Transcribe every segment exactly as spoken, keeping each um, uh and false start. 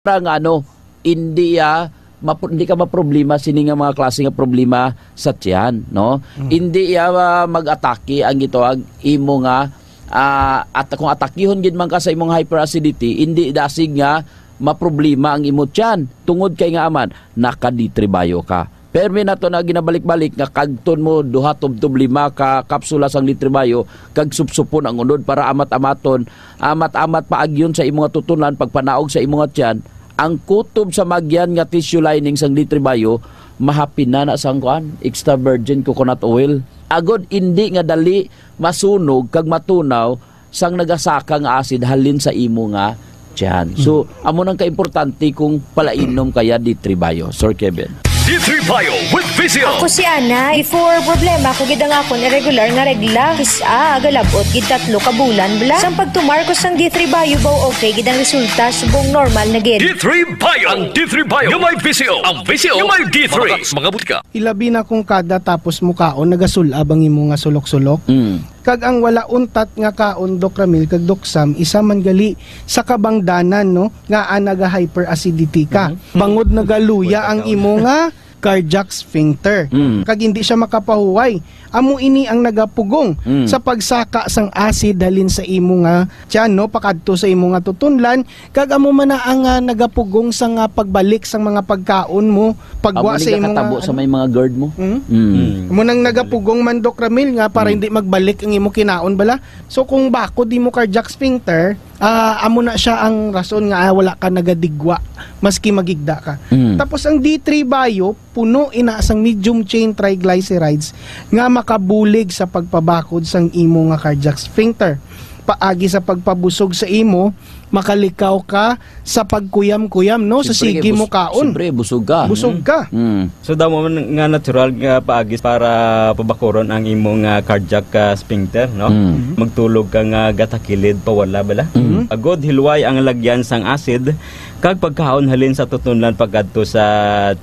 nga, ano, hindi, ah, mapro-, hindi ka maproblema sini nga mga klase nga problema sa tiyan, no? Mm. Hindi, ah, mag-atake ang gitawag imo nga, ah, at kung atakihon gid man ka sa imong hyperacidity, hindi dasig nga maproblema ang imo tiyan. Tungod kay nga aman, naka-D three Bio ka. Permi nato na ginabalik-balik nga kagton mo duha tubtob lima ka kapsula sang D three Bio kag supsupon ang unod para amat-amaton, amat-amat paagyon sa imo nga tutunlan, pagpanaog sa imo nga tiyan. Ang kutob sa magyan nga tissue lining sang D three Bio, mahapin na na sang kuan, extra virgin coconut oil. Agod indi nga dali masunog kag matunaw sang nagasaka nga acid halin sa imo nga tiyan. So, amo nang kaimportante kung palainom kaya D three Bio, Sir Kevin. D three Bio with Vizio. Ako si Ana. Before, problema ko gid ang akon irregular nga regla. Kis-a, agalabot gid tatlo ka bulan, bala. Sang pagtumar ko sang D three Bio, baw okay gid ang resulta, subong normal na gid. D three Bio. Ang D three Bio nga may Vizio. Ang Vizio nga may D three. Mga, mga butika. Ilabi na kung kada tapos mo kaon, nagasul-ab ang imo nga sulok-sulok. Mm. Kag ang wala untat nga kaon, Doc Ramil kag Doc Sam, isa man gali sa kabangdanan, no, nga, ah, naga-hyperacidity ka. Mhm. Bangod nagaluya ang imo nga cardiac sphincter. Mm. Kag hindi siya makapahuway. Amo ini ang nagapugong Mm. sa pagsaka sang acid halin sa imo nga tiyan, no, pakadto sa imo nga tutunlan, kag amo man na ang, ah, nagapugong sa nga pagbalik sang mga pagkaon mo, pagwa Amo ni sa imo nga, nakatabo sa ano? May mga GERD mo? Mm. Mm. Mm. Amo nang nagapugong man, Doc Ramil, nga para Mm. hindi magbalik ang imo kinaon bala. So kung bakod imo cardiac sphincter, ah, amo na siya ang rason nga, ah, wala ka nagadigwa maski magigda ka. Mm. Tapos ang D three Bio, puno ina sang medium chain triglycerides nga makabulig sa pagpabakod sang imo nga cardiac sphincter. Paagi sa pagpabusog sa imo, makalikaw ka sa pagkuyam-kuyam, no? Sa Siyempre, sige bus-, mo kaon. Siyempre, busog ka. Busog Mm. ka. Mm. So, damo man nga natural nga paagi para pabakuron ang imong, ah, cardiac, ah, sphincter, no? Mm. Magtulog ka nga gatakilid pa wala bala. Mm. Agod hilway ang lagyan sang acid, kag pagkaon halin sa tutunlan pagkadto sa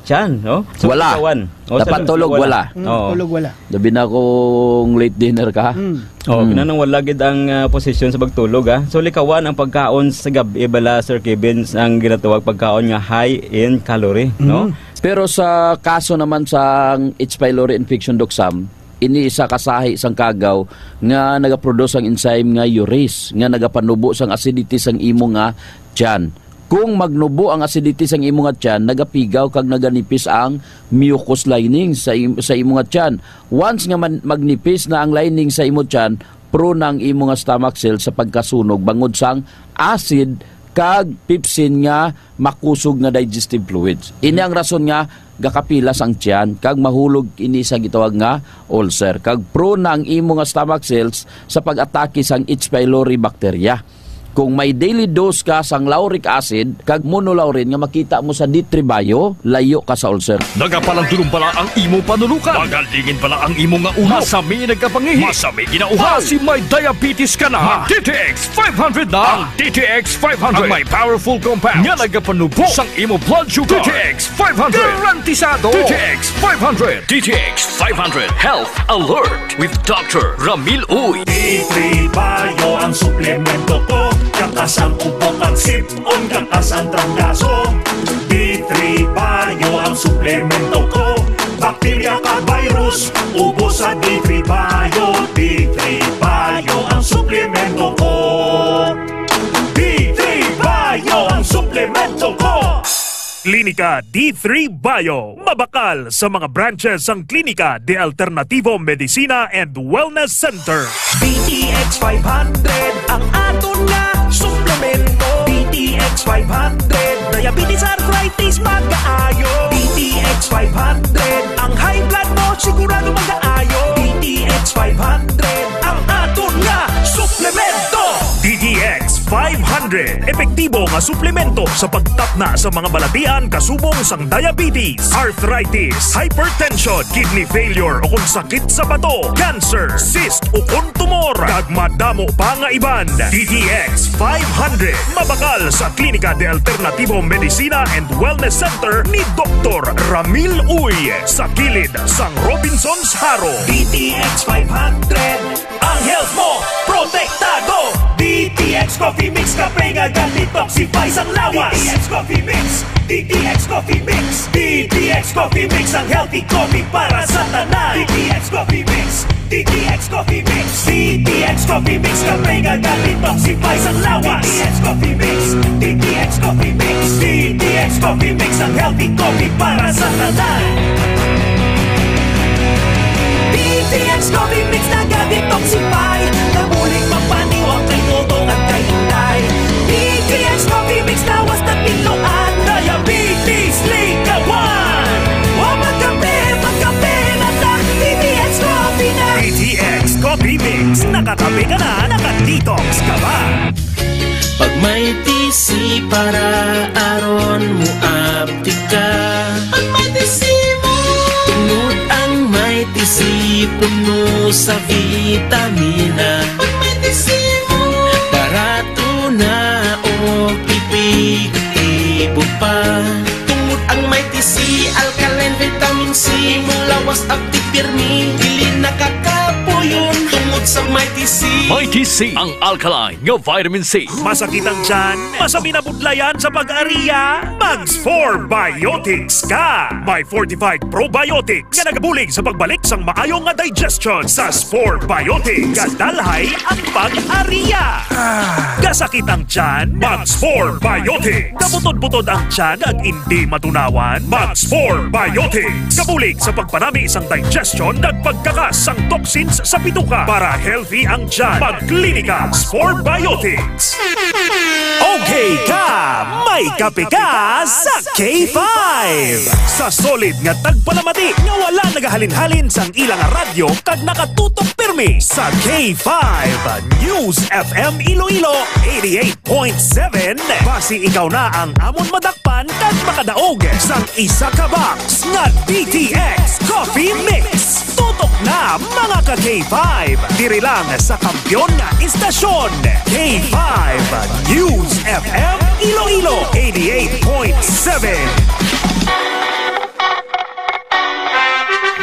tiyan, no? So, Wala. pagkawan. O, sa Dapat lun-, tulog, wala. wala. Mm, Oo. tulog, wala. Labi na kung late dinner ka. Mm. Oh, Mm. kinahanglan wala gid ang, ah, posisyon sa pagtulog, ah. So, likawan ang pagkaon sa gab-i bala, Sir Kevin, ang ginatawag pagkaon nga high in calorie, no? Mm. Pero sa kaso naman sa H. pylori infection, Doc Sam, ini isa ka sahi sang kagaw nga nagaproduce ang enzyme nga urease nga nagapanubo sang acidity sang imo nga tiyan. Kung magnubo ang acidity sang imo nga tiyan, nagapigaw kag naganipis ang mucus lining sa im-, sa imo nga tiyan. Once nga man-, magnipis na ang lining sa imo tiyan, prone na ang imo nga stomach cells sa pagkasunog bangod sang acid kag pepsin nga makusog nga digestive fluids. Ini ang rason nga gakapilas ang tiyan kag mahulog ini sa gitawag nga ulcer. Kag prone na ang imo nga stomach cells sa pag-atake sang H. pylori bacteria. Kung may daily dose ka sang lauric acid kag monolaurin nga makita mo sa D three Bio, layo ka sa ulcer. Nagapalandulong bala ang imo panulukan? Magalingin bala ang imo nga ulo? Masami nagkapangihi? Masami ginauhaw? Basi may diabetes ka na? Mag D T X five hundred na. Ang D T X five hundred ang may powerful compound nga nagapanubo sang imo blood sugar. D T X five hundred. Garantisado. D T X five hundred. D T X five hundred Health Alert with Doctor Ramil Uy. D three Bio ang suplemento ko. Katas ang ubo kag sip-on, katas ang trangkaso. D three Bio ang suplemento ko. Bakterya ka virus, ubos sa D three Bio. D three Bio ang suplemento ko. D three Bio ang suplemento ko. Klinika D three Bio. Mabakal sa mga branches sang Klinika de Alternativo Medicina and Wellness Center. D T X five hundred ang aton nga suplemento. D T X five hundred, diabetes, arthritis, pagkaayo. D T X five hundred, ang high blood mo sigurado magaayo. D T X five hundred ang aton nga suplemento. D T X five hundred, epektibo nga suplemento sa pagtapna sa mga balatian kasubong sang diabetes, arthritis, hypertension, kidney failure, o kon sakit sa bato, cancer, cyst, o kon tumor, kag madamo pa nga iban. D T X five hundred, mabakal sa Klinika de Alternativo Medicina and Wellness Center ni Doktor Ramil Uy, sa kilid sang Robinsons Jaro. D T X five hundred, ang health mo protektado. D T X Coffee Mix, kape nga ga-detoxify sang lawas. D T X Coffee Mix, D T X Coffee Mix, D T X Coffee Mix, ang healthy coffee para sa tanan. D T X Coffee Mix, D T X Coffee Mix, D T X Coffee Mix, kape nga ga-detoxify sang lawas. D T X Coffee Mix, D T X Coffee Mix, D T X Coffee Mix, ang healthy coffee para sa tanan. D T X Coffee Mix naga-detoxify, nabulig magpaniwang kay Toto kag kay Inday. D T X Coffee Mix lawas na tinuan, diabetes, likawan. Wa magkape, magkape na ta, D T X Coffee na. D T X Coffee Mix, nakakape ka na, naka-detox ka pa. Pag may T C para aron mo abdi ka. Pag may T C mo. Tungod ang may T C puno sa vitamina. Pag may T C mo. Barato na o epektibo pa. Tungod ang may T C, alkaline vitamin C, mo lawas abdi pirmi, dili nakakapuyon. Tungod sa may T C. May T C, ang alkaline nga vitamin C. Masakit ang tiyan? Masabi na budlayan sa pag-ariya? Mag Spore Biotics ka! May fortified probiotics nga nagabulig sa pagbalik sang maayo nga digestion. Sa Spore Biotics, kadalhay ang pag-ariya. Kasakit ang tiyan? Mag Spore Biotics. Kabutod-butod ang tiyan ag indi matunawan? Mag Spore Biotics. Kabulig sa pagpanami sang digestion kag pagkakas sang toxins sa bituka para healthy ang tiyan. Mag Klinika Spore Biotics. Okay ka, may kape ka sa K five. Sa solid nga tagpalamati nga wala nagahalin-halin sang ila nga radyo kag nakatutok pirmi sa K five News F M Iloilo eighty-eight point seven. Basi ikaw na ang amon madakpan kag makadaog sang isa ka box nga D T X Coffee Mix. Tutok na, mga ka K five. Diri lang sa kampiyon nga istasyon, K five News F M Iloilo eighty-eight point seven.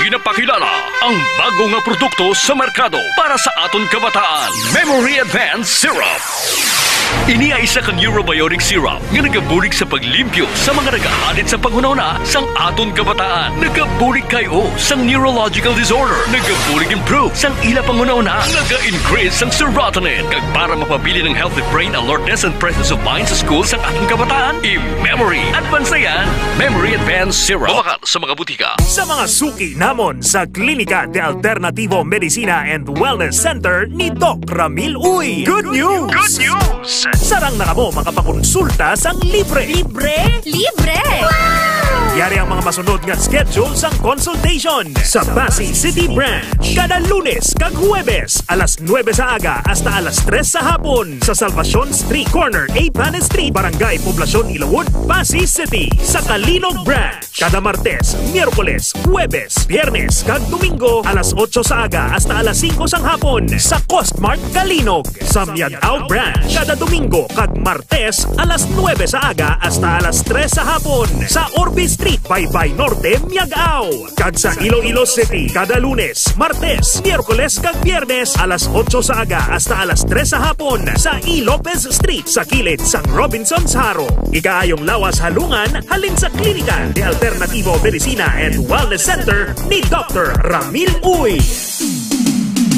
Ginapakilala ang bago nga produkto sa merkado para sa aton kabataan, Memory Advance Syrup. Ini ay isa ka neurobiotic syrup nga nagabulig sa paglimpyo sa mga nagahalit sa panghunahuna sang aton kabataan. Nagabulig kay o sang neurological disorder. Nagabulig improve sang ila panghunahuna. Naga-increase sang serotonin. Kag para mapabilin ang healthy brain alertness and presence of mind sa school sang aton kabataan, i-memory advance na yan. Memory Advance Syrup. Mabakal sa mga butika. Sa mga suki namon sa Klinika de Alternativo Medicina and Wellness Center ni Doc Ramil Uy. Good news! Good news! Sarang na kamo makapakonsulta sang libre. Libre? Libre! Yari ang mga masunod nga schedule sang consultation sa Passi City Branch. Kada Lunes kag Huwebes, alas nuebe sa aga hasta alas tres sa hapon, sa Salvacion Street, corner A Panes Street, Barangay Poblacion, Ilowood, Passi City. Sa Calinog Branch, kada Martes, Miyerkules, Huwebes, Biyernes, kag Domingo, alas otso sa aga hasta alas singko sang hapon, sa Costmart Calinog. Sa Miag-ao Branch, kada Domingo kag Martes, alas nuebe sa aga hasta alas tres sa hapon, sa Orbe Street, Baybay Norte, Miag-ao. Kag sa Iloilo City, kada Lunes, Martes, Miyerkules, kag Biyernes, alas otso sa aga hasta alas tres sa hapon, sa E. Lopez Street, sa kilid sang Robinsons Jaro. Ikaayong lawas halungan halin sa Klinika de Alternativo Medicina and Wellness Center ni Doctor Ramil Uy.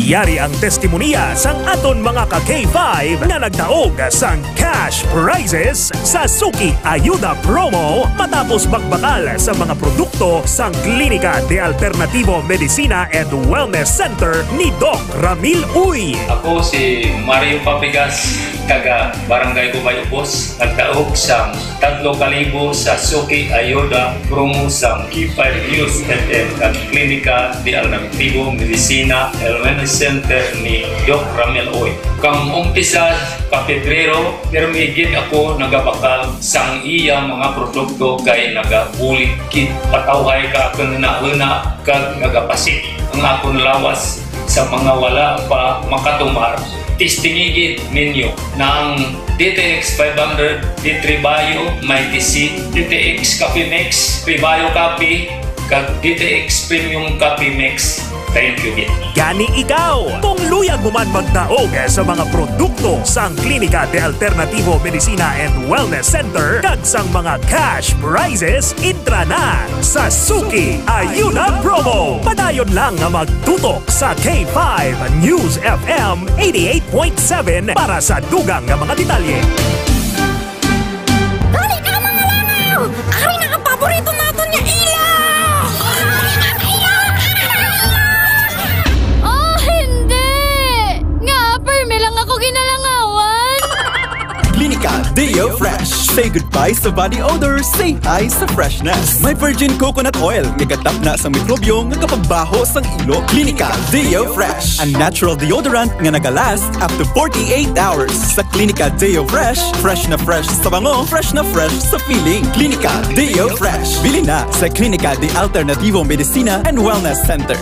Yari ang testimonya sang aton mga ka K five nga nagdaog sang cash prizes sa Suki Ayuda Promo matapos magbakal sa mga produkto sang Klinika de Alternativo Medicina and Wellness Center ni Doc Ramil Uy. Ako si Mario Papigas, taga Barangay Ubay Ubos, nagdaog sang tadlo ka libo sa Suki Ayuda Promo sang K five News F M kag Klinika de Alternativo Medicina and Wellness Center ni Doc Ramil Uy. Kang umpisa ka Pebrero, pirmi gid ako nagabakal sang iya mga produkto kay nagabulig gid patawhay ka akon hunahuna kag nagapasik ang akon lawas sa mga wala pa makatumar. Testingi gid ninyo na ang D T X five hundred, D three Bio, Mighty C, D T X Coffee Mix, Prebio Coffee, kag D T X Premium Coffee Mix. Thank you, Git. Gani ikaw, kung luyag mo man magdaog sa mga produkto sang Klinika de Alternativo Medicina and Wellness Center kag sang mga cash prizes, intra na sa Suki Ayuda Promo. Padayon lang nga magtutok sa K five News F M eighty-eight point seven para sa dugang nga mga detalye. Dali na, mga langaw! Ari na ang paborito naton nga ilaw! Oh, hindi! Nga, permi lang ako ginalangawan! Klinika Deo Fresh. Say goodbye sa body odor, say hi sa freshness. May virgin coconut oil nga gatapna sa mikrobyo nga kapagbaho sang ilo. Klinika Deo Fresh, a natural deodorant nga nagalast up to forty-eight hours. Sa Klinika Deo Fresh, fresh na fresh sa bango, fresh na fresh sa feeling. Klinika Deo Fresh. Bili na sa Klinika de Alternativo Medicina and Wellness Center.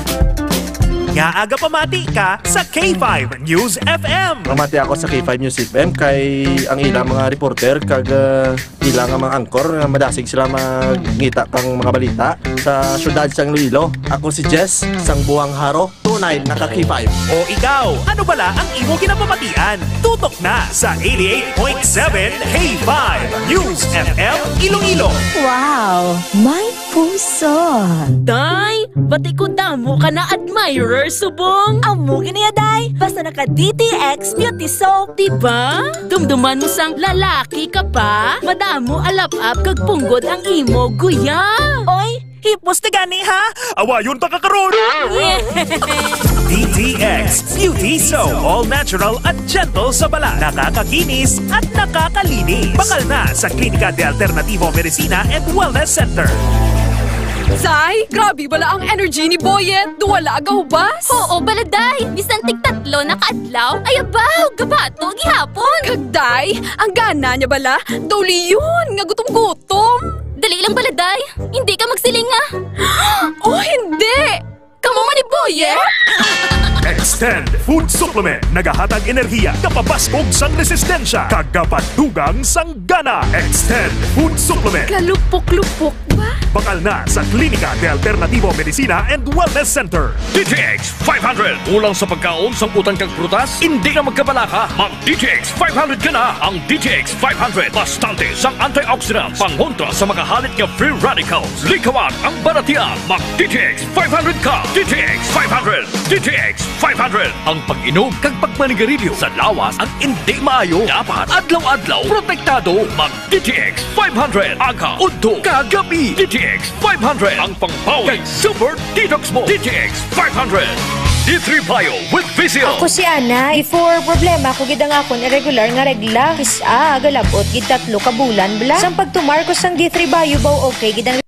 Nga aga pamati ka sa K five News F M. Mamati ako sa K five News F M kay ang ilang mga reporter kag, ah, ilang mga anchor, ah, madasig sila magngita kang mga balita sa syudad sang Iloilo. Ako si Jess, sang Buang Haro. Tunay, naka K five. O ikaw, ano bala ang imo ginapamatian? Tutok na sa eighty-eight point seven K five News F M Iloilo. Wow, may puso. Day, bati ko damo ka na admirer subong. Amo gini ya, day. Basta naka D T X Beauty Soap, di ba? Dumduman mo sang lalaki ka pa. Madamo alap-ap kag punggod ang imo guya. Oy, hipos na gani, ha? Awayon pa ka karon! D T X Beauty Soap. All natural at gentle sa balat. Nakakakinis at nakakalinis. Bakal na sa Klinika de Alternativo Medicina and Wellness Center. Say, grabe bala ang energy ni Boyet. Duwala gahubas. Oo, bala, day. Bisan tig tatlo na ka adlaw, ay abaw, gabato gihapon. Kag, day, ang gana niya bala, daw liyon nga gutom-gutom. Dali lang bala, day. Hindi ka magsiling nga. Oh, hindi! Kamo man ni Boyet? Extend Food Supplement. Nagahatag enerhiya, kapabaskog sang resistensya, kag kapadugang sang gana. Extend Food Supplement. Kalupok-lupok ba? Bakal na sa Klinika de Alternativo Medicina and Wellness Center. D T X five hundred. Kulang sa pagkaon sang utan kag prutas? Hindi na magkabalaka. Mag D T X five hundred ka na. Ang D T X five hundred, bastante sang antioxidants, pangontra sa mga halit nga free radicals. Likawan ang balatian. Mag D T X five hundred ka. D T X five hundred. D T X five hundred. Ang pag-inom kag pagmanigarilyo sa lawas ang hindi maayo. Dapat adlaw-adlaw protektado. Mag D T X five hundred. Aga, udto, kag gabi. D T X five hundred. Ang pangbawi kag super detox mo. D T X five hundred. D three Bio with Visio. Ako si Ana. Before, problema ko gid ang akon irregular nga regla. Kis-a, galab-ot gid tatlo ka bulan bala. Sang pagtumar ko sang D three Bio, baw okay gid ang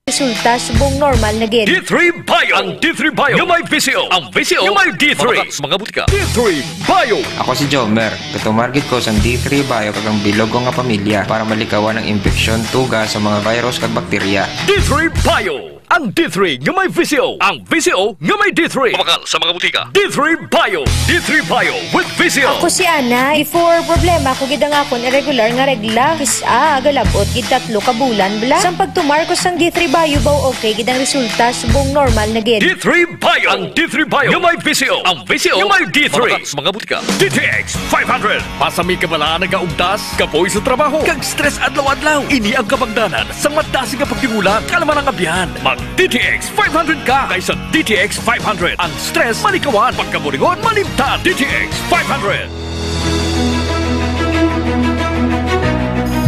resulta, subong normal na gid. D three Bio. Ang D three Bio nga may Visio. Ang Visio nga may D three. Mabakal sa mga butika. D three Bio. Ako si Jomer. Gatumar gid ko sang D three Bio kag ang bilog ko nga pamilya para malikawan ang impeksyon, tuga sa mga virus kag bakterya. D three Bio. Ang D three nga may Visio. Ang Visio nga may D three. Mabakal sa mga butika. D three Bio. D three Bio with Visio. Ako si Ana. Before, problema ko gid ang akon irregular nga regla. Kis-a, galab-ot gid tatlo ka bulan bala. Sang pagtumar ko sang D three Bio, baw okay gid ang resulta, subong normal na gid. D three Bio. Ang D three Bio nga may Visio. Ang Visio nga may D three. Mabakal sa mga butika. D T X five hundred. Pasami ka bala nagaugtas, kapoy sa trabaho, kag stress adlaw-adlaw. Ini ang kabangdanan sang madasig nga pagtingulang, kalman ang abyan. Mag D T X five hundred ka kaysa D T X five hundred. Ang stress malikawan, pagkaburingon malimtan. D T X five hundred.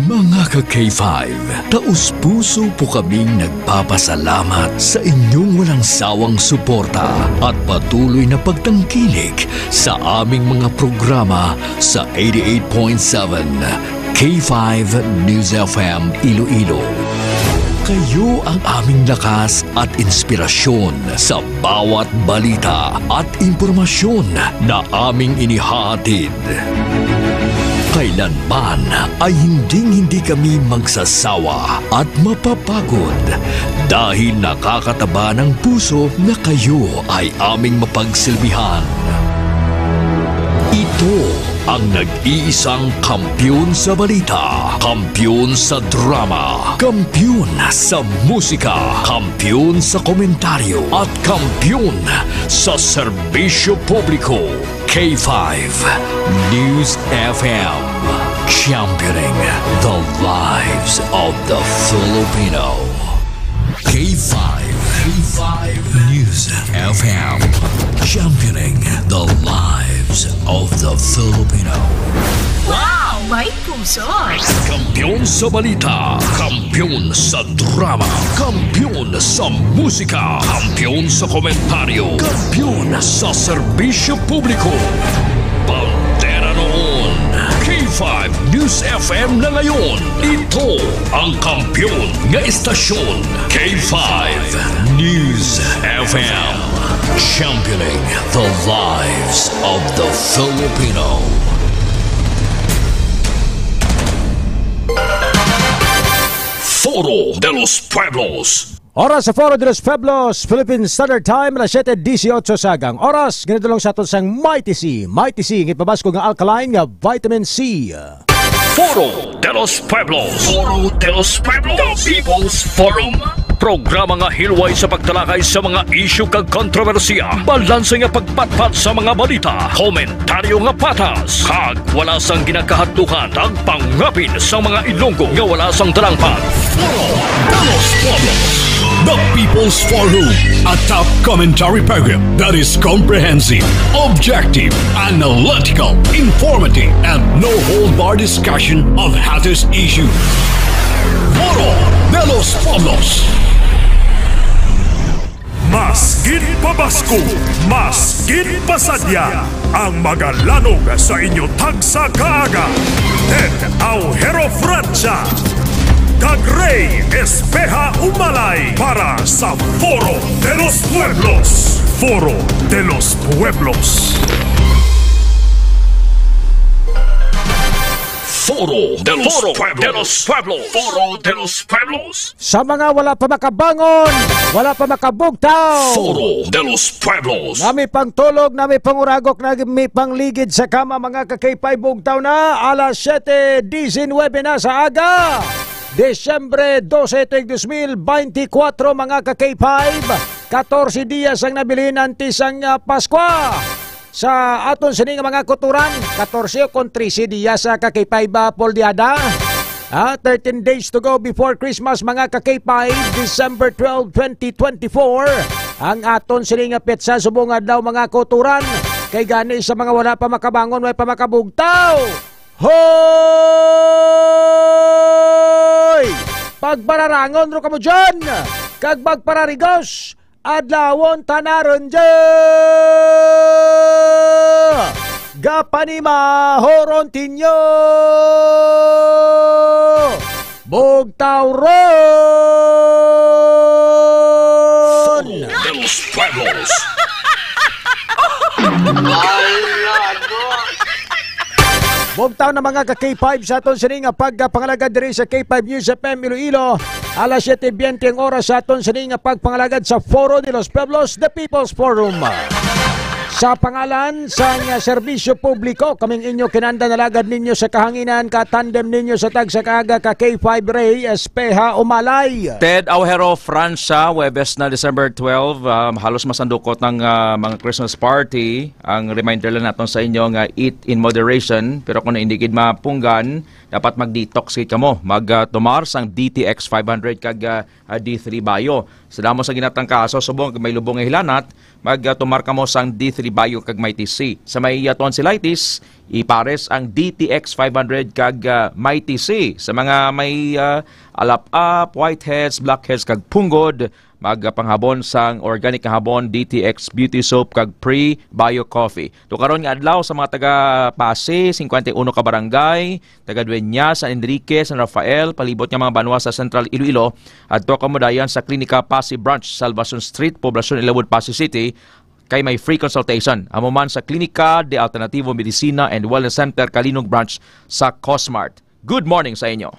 Mga ka K five, taos-puso po kaming nagpapasalamat sa inyong walang sawang suporta at patuloy na pagtangkilik sa aming mga programa sa eighty-eight point seven K five News F M Iloilo. Kayo ang aming lakas at inspirasyon sa bawat balita at impormasyon na aming inihahatid. Kailanman ay hinding-hindi kami magsasawa at mapapagod dahil nakakataba ng puso na kayo ay aming mapagsilbihan. Ito Ang nag-iisang kampiyon sa balita, kampiyon sa drama, kampiyon sa musika, kampiyon sa komentaryo, at kampiyon sa serbisyo publiko. K five News F M, championing the lives of the Filipino. K five, K five News F M, championing the lives of the Filipino. Wow! May puso! Kampiyon sa balita, kampiyon sa drama, kampiyon sa musika, kampiyon sa komentaryo, kampiyon sa serbisyo publiko. Bandera noon, K five News F M na ngayon. Ito ang kampiyon nga istasyon, K five News F M. Championing the lives of the Filipino. Foro de los Pueblos. Oras sa Foro de los Pueblos, Philippine Standard Time, alas siyete dieciocho sa agang oras. Ginadulong sa aton sang Mighty C. Mighty C, nga ipabaskog nga alkaline nga vitamin C. Foro de los Pueblos. Foro de los Pueblos. The People's Forum. Programa nga hilway sa pagtalakay sa mga isyu kag kontrobersiya. Balanse nga pagpatpat sa mga balita. Komentaryo nga patas. Kag wala sang ginakahadlukan. Tagpangapin sa mga Ilonggo nga wala sang dalangpan. Foro de los Pueblos. The People's Forum. A top commentary program that is comprehensive, objective, analytical, informative, and no hold bar discussion of hottest issues. Foro de los Pueblos. Mas gid pabasko, mas gid pasadya ang magalanog sa inyo tagsa ka aga. Ted Aujero Francia kag Rey Espeha Umalay para sa Foro de los Pueblos. Foro de los Pueblos. Foro de los Pueblos. Foro de los Pueblos. Foro de los Pueblos. Sa mga wala pa makabangon, wala pa makabugtaw. Foro de los Pueblos. Nami pangtulog, nami panguragok, nami pangligid sa kama, mga ka-K five, bugtaw na. Alas siyete diecinuebe na sa aga. Disyembre dose, tuig dos mil beintikwatro, mga ka-K five. Katorse dias ang nabilin antes ang, ah, Paskwa. Sa aton sini nga mga kutoran, katorse o kon trese dias sa ka-K five, ah, Paul Diada. Ah, thirteen days to go before Christmas, mga ka-K five, December twelve, twenty twenty-four. Ang aton sini nga petsa subong adlaw, mga kutoran. Kay gani sa mga wala pa makabangon, way pa makabugtaw. Hoy! Pagbararangon ro kamo dyan, kag magpararigos, adlawon tanaron dya. Gapanimahoron tinyo. Bugtaw ron! Foro de los Pueblos. Bugtaw na, mga ka-K five, sa aton sini nga pagpangalagad diri sa K five News F M Iloilo. Alas siyete biyente ang oras sa aton sini nga pagpangalagad sa Foro de los Pueblos, the People's Forum. Sa pangalan sang, ah, serbisyo publiko, kaming inyo kinanda nalagad ninyo sa kahanginan, katandem ninyo sa tagsa ka aga, ka-K five Rey Espeha Umalay. Ted Aujero Francia, Huwebes na, December twelve, um, halos masandukot ang, ah, mga Christmas party. Ang reminder lang naton sa inyo nga eat in moderation, pero kung hindi gid mapunggan, dapat mag-detox gid kamo. Mag, ah, tomar sang D T X five hundred kag, ah, ah, D three Bio. Sa damo sa ginatangkaso, subong may lubong nga hilanat, mag, ah, tomar kamo sang D three Bio kag Mighty C. Sa may, ah, tonsillitis, ipares ang D T X five hundred kag, ah, Mighty C. Sa mga may, ah, alap-ap, whiteheads, blackheads kag punggod, magpanghabon sang organic nga habon, D T X Beauty Soap kag Pre Bio Coffee. To karon nga adlaw sa mga taga Pasi, singkwenta y uno ka barangay, taga Dueñas, San Enrique, San Rafael, palibot nga mga banwa sa Central Iloilo, adto kamo dayon sa Klinika Pasi Branch, Salvacion Street, Poblacion Ilawod, Pasi City, kay may free consultation. Amo man sa Klinika de Alternativo Medicina and Wellness Center, Calinog Branch sa Cosmart. Good morning sa inyo.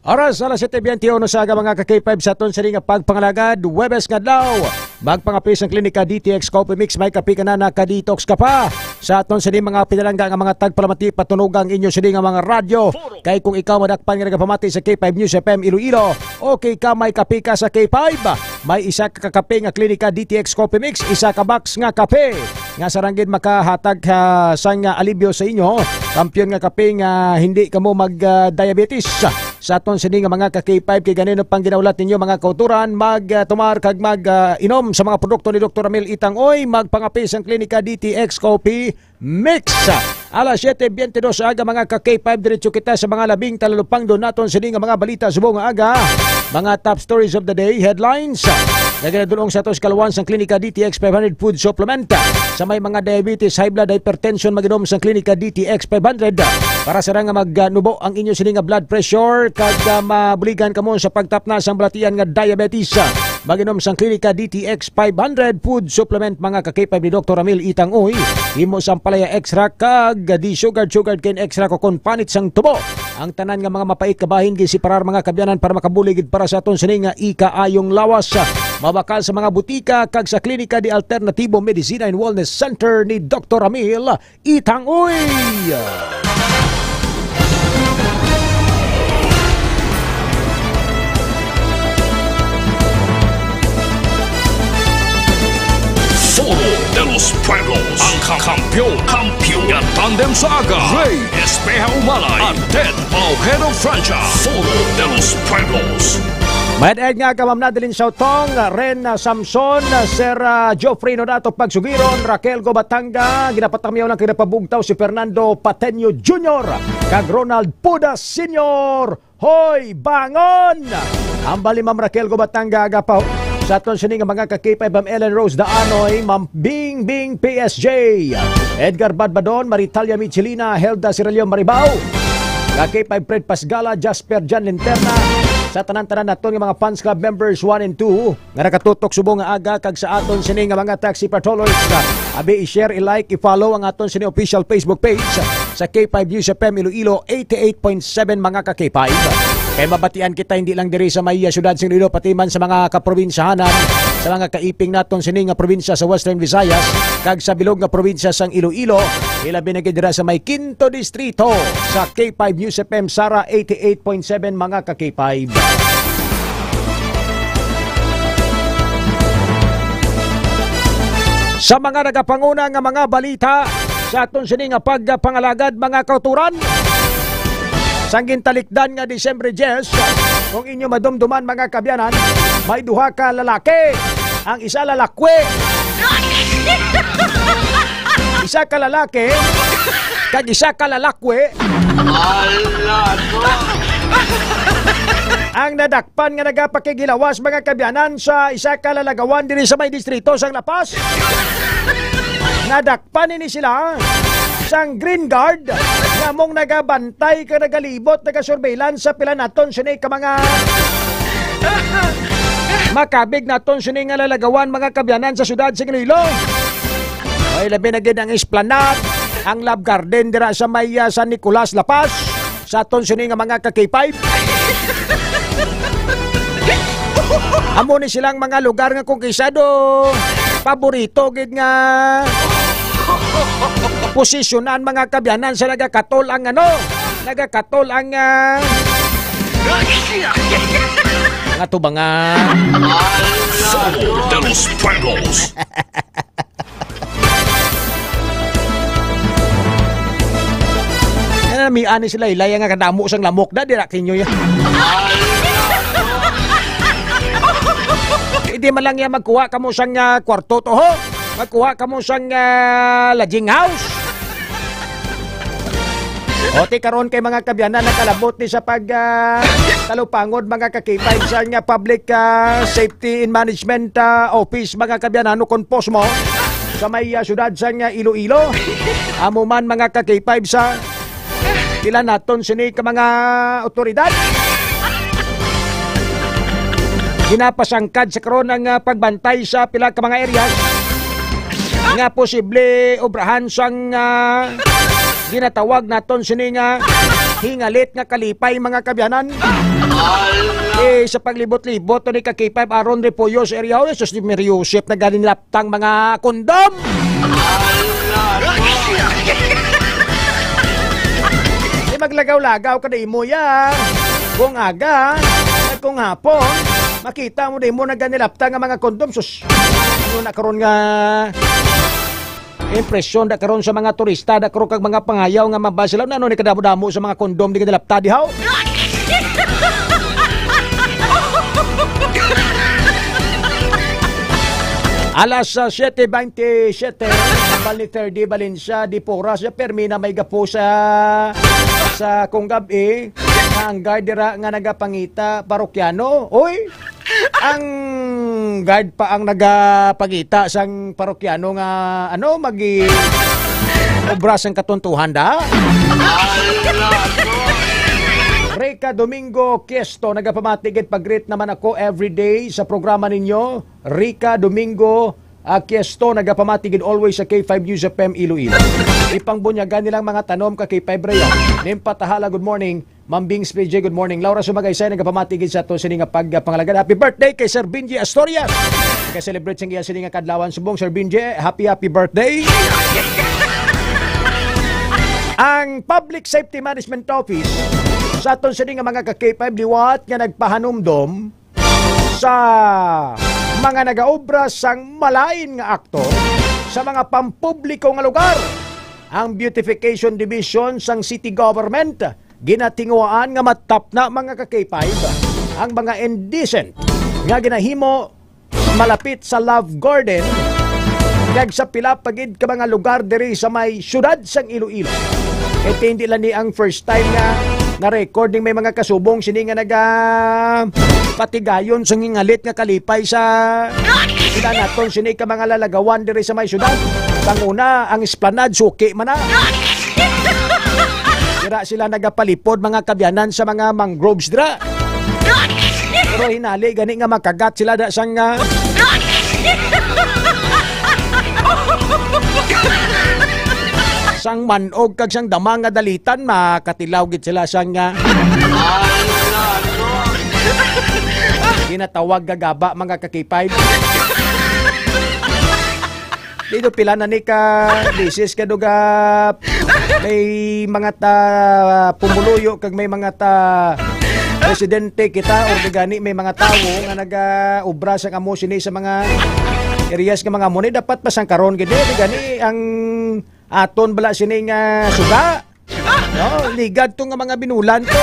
Oras, alas siyete biyente uno sa aga, mga ka-K five, sa aton sini nga pagpangalagad, Huwebes nga adlaw. Magpangapis ang Klinika D T X Coffee Mix, may kape ka na, naka-detox ka pa. Sa aton sini mga pinalangga nga mga tagpalamati, patunoga ang inyo sini nga mga radyo. Kay kung ikaw madakpan nga nagapamati sa K five News F M Iloilo, okay ka, may kape ka sa K five. May isa ka kape nga Klinika D T X Coffee Mix, isa ka box nga kape nga sarang gid makahatag, ah, sang, ah, alibyo sa inyo. Kampiyon nga kape nga hindi kamo mag, ah, diabetes. Sa aton sini nga mga ka-K five, kay ganino pang ginaulat ninyo, mga kauturan, mag, ah, tumar kag mag, ah, inom sa mga produkto ni Doktor Ramil Itang Oy, magpangapis ang Klinika D T X Coffee Mix. Alas siyete biyente dos sa aga, mga ka-K five, diretso kita sa mga labing talalupangdo naton sini nga mga balita subong nga aga. Mga top stories of the day, headlines. Nga ginadulong sa atos kalawan sang Klinika D T X five hundred food supplement. Sa may mga diabetes, high blood, hypertension, mag-inom sang Klinika D T X five hundred. Para sa nga magnubo ang inyo sini nga blood pressure, kag, ah, mabuligan kamo sa pagtapna sang balatian nga diabetes. Mag-inom sang Klinika D T X five hundred food supplement, mga ka-K five, ni Doktor Ramil Itang Uy. Himo sang palaya extract kag di sugar, sugar cane extract o kon panit sang tubo. Ang tanan nga mga mapait kabahin ginsiparar, mga kabyanan, para makabulig gid para sa aton sini nga ikaayong lawas. Mabakal sa mga butika kag sa Klinika de Alternativo Medicina and Wellness Center ni Doktor Ramil Itang Uy. Foro de los Pueblos, ang ka-, kampiyon, kampiyon nga tandem sa aga. Rey Espeja Umalay and Ted Ojeda Francia. Foro de los Pueblos. Mayad nga aga, Ma'am Nadeline Sautong, Ren, ah, Samson, ah, Sir, ah, Geoffrey Nonato Pagsugiron, Raquel Gobatanga, ginapatamiyaw lang kay napabugtaw si Fernando Pateño Junior, kag Ronald Pudas Senior. Hoy, bangon! Hambal ni Ma'am Raquel Gobatanga, agapaw. Sa aton sini nga mga ka-K five, Ma'am Ellen Rose Daanoy, Ma'am Bing Bing P S J, Edgar Badbadon, Maritalia Michelina, Helda Cirelio Maribao, ka-K five Fred Pasgala, Jasper Jan Linterna, sa tanan-tanan naton nga mga fans club members one and two, nga nakatutok subong nga aga, kag sa aton sini nga mga taxi patrollers, na abi, i-share, i-like, i-follow ang aton sini official Facebook page sa K five News F M Iloilo eighty-eight point seven, mga ka-K five. Kay mabatian kita hindi lang diri sa may, ah, siyudad sing Iloilo, pati man sa mga kaprobinsyahanan, sa mga kaiping naton sini nga probinsya sa Western Visayas, kag sa bilog nga probinsya sang Iloilo, ilabi na gid dira sa may Quinto Distrito, sa K five News F M Sara eighty-eight point seven, mga ka-K five. Sa mga nagapanguna nga mga balita sa aton sini nga pagpangalagad, mga kauturan, sang gintalikdan nga Disyembre diyes, kung inyo madumduman, mga kabyanan, may duha ka lalaki. Ang isa lalakwe. Isa ka lalaki, kag isa ka lalakwe. Ala, to. Ang nadakpan nga nagapakigilawas, mga kabyanan, sa isa ka lalagawan diri sa may distrito sang La Paz. Nadakpan ini sila sang Green Guard nga mong nagabantay kag nagalibot, nagasurveillance sa pila naton sini ka mga makabig naton sini nga lalagawan, mga kabyanan, sa siyudad sa Iloilo. Ay, labi na gid ang Esplanade, ang Love Garden dira sa may, ah, San Nicolas, La Paz, sa aton sini nga mga ka-K five. Amo ni silang mga lugar nga kung kisado paborito gid nga posisyonan, mga kabyanan, sa nagakatol ang ano, nagakatol ang, ah, mga tubangan. Foro de los Pueblos. Yan na, may ani sila, ilay nga kadamo sang lamok na, dira kinyo yan. Hindi man lang yan magkuha kamo sang, ah, kwarto to, ho? Magkuha kamo sang, ah, lodging house? O, ti karon kay mga kabyanan, nakalabot ni sa pag, ah, talupangod, mga ka-K five, sa nga Public, ah, Safety and Management, ah, Office, mga kabyanan, o kon POSMO, sa may, ah, siyudad sa nga Iloilo. Amo man, mga ka-K five, sa pila naton sini ka mga otoridad. Ginapasangkad sa karon ang, ah, pagbantay sa pila ka mga areas nga posible obrahan sang, ah, ginatawag naton sini nga hingalit nga kalipay, mga kabyanan. Eh, sa paglibot-libot to ni ka K five Aaron Repollo sa area, oh, Jesus, ni Mary Joseph na galing laptang mga kondom. Di maglagaw-lagaw ka na imo ya. Kung aga, at kung hapon, makita mo na imo na galing laptang nga mga kondom. Sus, ano na karon nga impresyon da karon sa mga turista, da karon kag mga pangayaw nga mabasa sila, ano ni kadamo-damo sa mga kondom di ka nilapta dihaw? Alas, ah, siete veintisiete, hambal ni Ferdy Valencia, di pa oras, ya permi na may gapo sa, sa kung gab-i, nga ang guard dira nga nagapangita, parokyano. Oy! Ang guard pa ang nagapangita sang parokyano nga, ano, magi obra sang katuntuhan da. Rica Domingo Quiesto, nagapamati gid, pag-greet naman ako everyday sa programa ninyo. Rica Domingo, ah, Quiesto, nagapamati gid always sa K five News F M Iloilo. Ipangbunyagan nilang mga tanom ka K five Rhea. Nim Patahala, good morning. Ma'am Bings P J, good morning. Laura Sumagaysay, nagapamati gid sa ato sini nga pagpangalagad. Happy birthday kay Sir Benji Astorias. Nag-celebrate sa iya sini nga kadlawan subong, Sir Benji. Happy, happy birthday. Ang Public Safety Management Office sa aton sini nga mga ka K five liwat nga nagpahanumdom sa mga nagaobra sang malain nga akto sa mga pampubliko nga lugar. Ang Beautification Division sang City Government ginatinguhaan nga matapna, mga ka K five, ang mga indecent nga ginahimo malapit sa Love Garden kag sa pila pa gid ka mga lugar diri sa may siyudad sang Iloilo. Kay hindi lang ni ang first time nga na-record ning may mga kasubong sini nga naga patigayon sa ngingalit nga kalipay sa sila naton sini ka mga lalagawan diri sa may siyudad. Panguna, ang esplanade, suki man na. Dira sila nagapalipod, mga kabyanan, sa mga mangroves dira. Pero hinali gani nga makagat sila da sang, ah, sang manog kag sang dama nga dalitan, makatilaw gid sila sang, ah, ginatawag nga gaba, mga ka K five. Dito pila na ni ka beses ka duga may mga ta pumuluyo kag may mga ta presidente kita or di gani may mga tawo nga naga-obra sa kamo sini sa mga areas nga mga amo ni dapat pasangkaron gid, eh, di gani ang aton bala sini nga suga. No, ligad to nga mga binulan to.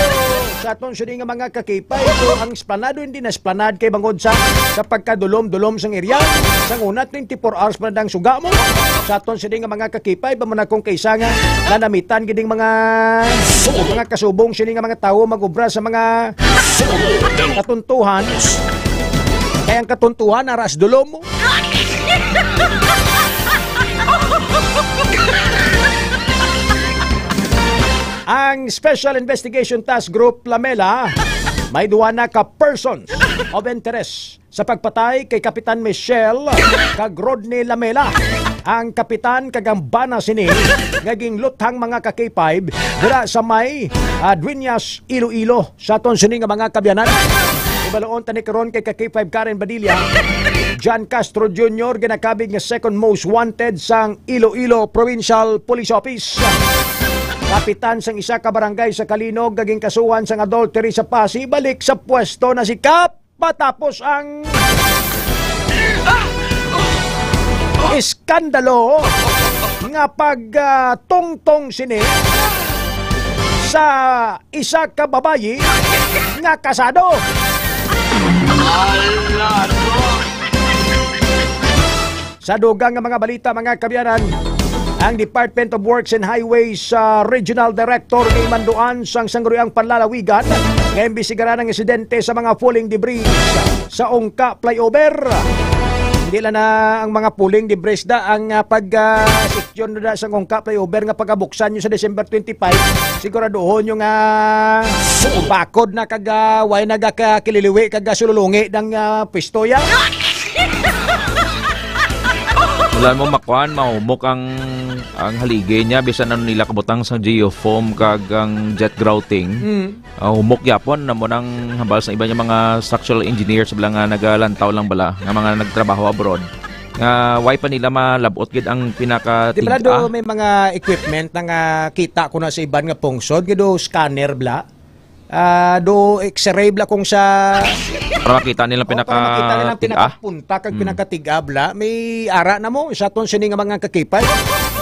Sa aton sini nga mga kakipay, to ang esplanado hindi na esplanad kay bangod sa, sa pagkadulom-dulom sang area. Sang una, twenty-four hours pa na ang suga mo. Sa aton sini nga mga kakipay, ba mo na kung kaisa nga nanamitan gid ang mga, mga kasubong sini nga mga tawo mag-obra sa mga katuntuhan. Kay ang katuntuhan, aras dulom mo. Ang Special Investigation Task Group Lamela may duwa na ka persons of interest sa pagpatay kay Kapitan Michelle kag Rodney Lamela. Ang kapitan kag ang bana sini nga ginluthang mga ka K five dira sa may, ah, Dueñas, Iloilo. Sa aton sini nga mga kabyanan, ibaloon tani karon kay ka K five Karen Badilla, John Castro Junior, ginakabig nga second most wanted sang Iloilo Provincial Police Office. Kapitan sang isa ka barangay sa Calinog nga ginkasuhan sang adultery sa Passi, balik sa pwesto na si Kap matapos ang iskandalo nga pagtungtong sini sa isa ka babayi nga kasado. Sa dugang nga mga balita, mga kabyanan, ang Department of Works and Highways, ah, Regional Director gimanduan sang Sangguniang Panlalawigan nga imbestigaran ang insidente sa mga falling debris sa Ungka Flyover. Hindi lang na ang mga falling debris da ang, ah, pag, ah, section da sa Ungka Flyover nga pagabuksan nyo sa December twenty-five, siguraduhon nyo nga bakod na kag, ah, way nagakakililiwi kag, ah, sululungi ng, ah, pistoya. Alam mo, makuan, mahumok ang, ang haligi niya, bisan ano nila kabutang sa geofoam kag ang jet grouting. Mm. Ah, humok gyapon, na mo nang hambal sa iba niya mga structural engineers, bala nga nagalantaw lang bala, nga mga nagtrabaho abroad. Nga, why pa nila malabot gid ang pinaka Di pala do tig-a? May mga equipment na nga kita ko na sa iban nga pungsod, nga do scanner bla. Ah, do X-ray bla kung sa Para makita nilang Oh, para makita nilang pinaka-tig-a? Pinakapunta kag Mm. Pinakatig-a bla. May ara na mo sa aton sini nga mga kakipay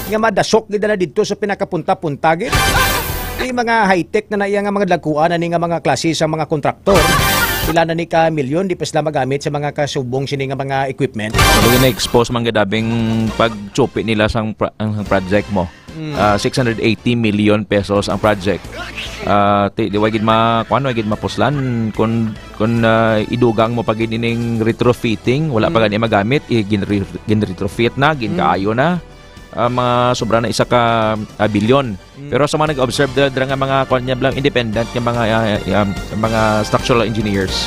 nga madasok gid na didto sa pinakapunta-punta gid. May mga high-tech na na iya nga mga dagkuan na ni nga mga klase sa mga kontraktor. Pila na ni ka milyon di pa sila magamit sa mga kasubong sini nga mga equipment. Ano yung na-expose man gadabing pagtsupi nila sang pra-, ang project mo? Mm. Ah, six hundred eighty million pesos ang project. Ah, ti-, di wa gid ma-, kuwan, wa gid mapuslan. Kung, kung, ah, idugang mo pa gid ining retrofitting, wala pa Mm. gani magamit, i-, ginre-, ginretrofit na, Mm. ginkaayo na. Ah, mga sobra na isa ka, ah, bilyon. Mm. Pero sa mga nag-observe dira, dira nga mga, kuwan niya, blang independent nga mga, ah, ah, mga structural engineers,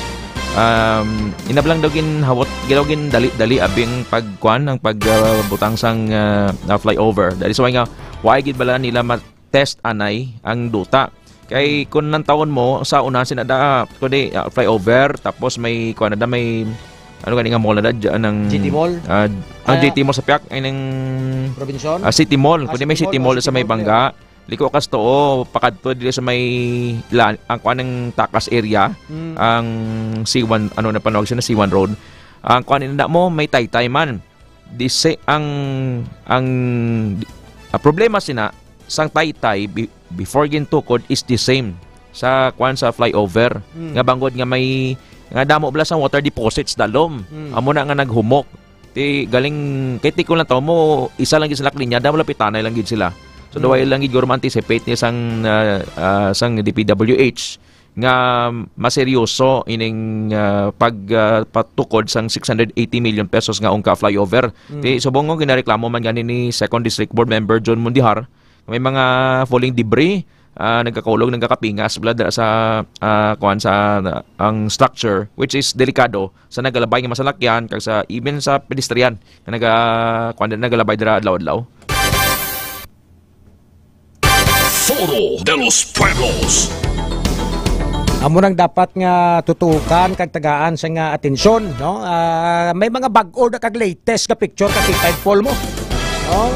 um, inablang daw ginhawot, ginaw gindali-dali abing pagkuwan, ang pag, ah, butang sang, ah, ah, flyover. Dahil sa nga, why gid bala nila ma-test anay ang duta? Kay kung nang taon mo, sa unahan sina da, kundi, ah, flyover, tapos may, kuwan na da, may, ano gani nga mall na da, dyan ang, G T Mall? Ah, ang Ah, G T Mall sa Piak, ay nang, Robinson? Ah, City Mall. Ah, kundi may City City Mall, Mall oh, sa City may Mall, Bangga. Liko kas to, oh, pakadto dili sa may la-, ang kuwan ng takas area, Mm. ang C one, ano na panawag siya na C one Road. Ang kuwan na mo, may taytay man. Di si, ang, ang, ang problema sina, sang taytay, bi-, before gintukod is the same sa kuwan sa flyover. Mm. Nga bangod nga may, nga damo bala sa water deposits dalom. Mm. Amo na nga naghumok. Ti galing, kay tikon lang tawo mo, isa lang gid sila linya, damo lang pitanay lang gid sila. So, Mm. daw ay lang gid guro ma-anticipate ni sang, ah, ah, sang D P W H nga maseryoso ining, ah, pag, ah, patukod sang six hundred eighty million pesos nga ungka flyover. Mm. Ti subong ko ginareklamo man gani ni Second District Board Member John Mundihar, may mga falling debris, ah, nagkakaulog, nagkakapingas, bala dira sa, ah, kuwan sa, ang structure, which is delikado sa nagalabay nga masalakyan, kag sa, even sa pedestrian nga naga, kuwan, nagalabay dira adlaw-adlaw. Foro de los Pueblos. Amo nang dapat nga tutukan kag tagaan sa nga atensyon, no? Ah, may mga bag-o na kag latest nga picture ka kita, Paul, mo. No?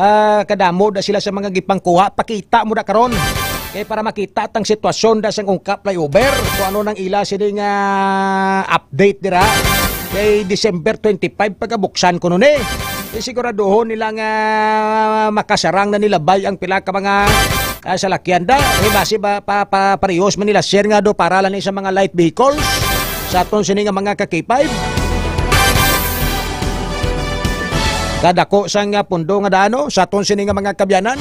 Ah, kadamo na sila sa mga gipangkuha. Pakita mo na karon. Kay para makita tang sitwasyon da sang ungkap flyover, kung ano nang ila sini nga update dira. Kay December twenty-five pagabuksan ko nun eh. Eh, siguraduhon nila nga makasarang na nilabay ang pila ka mga, ah, salakyan da. Eh, basi ba pa, pa, parehos man nila, sir, nga do para lang ni sa mga light vehicles sa aton sini nga mga ka-K five. Kadako sang, ah, pundo nga daano sa aton sini nga mga kabyanan.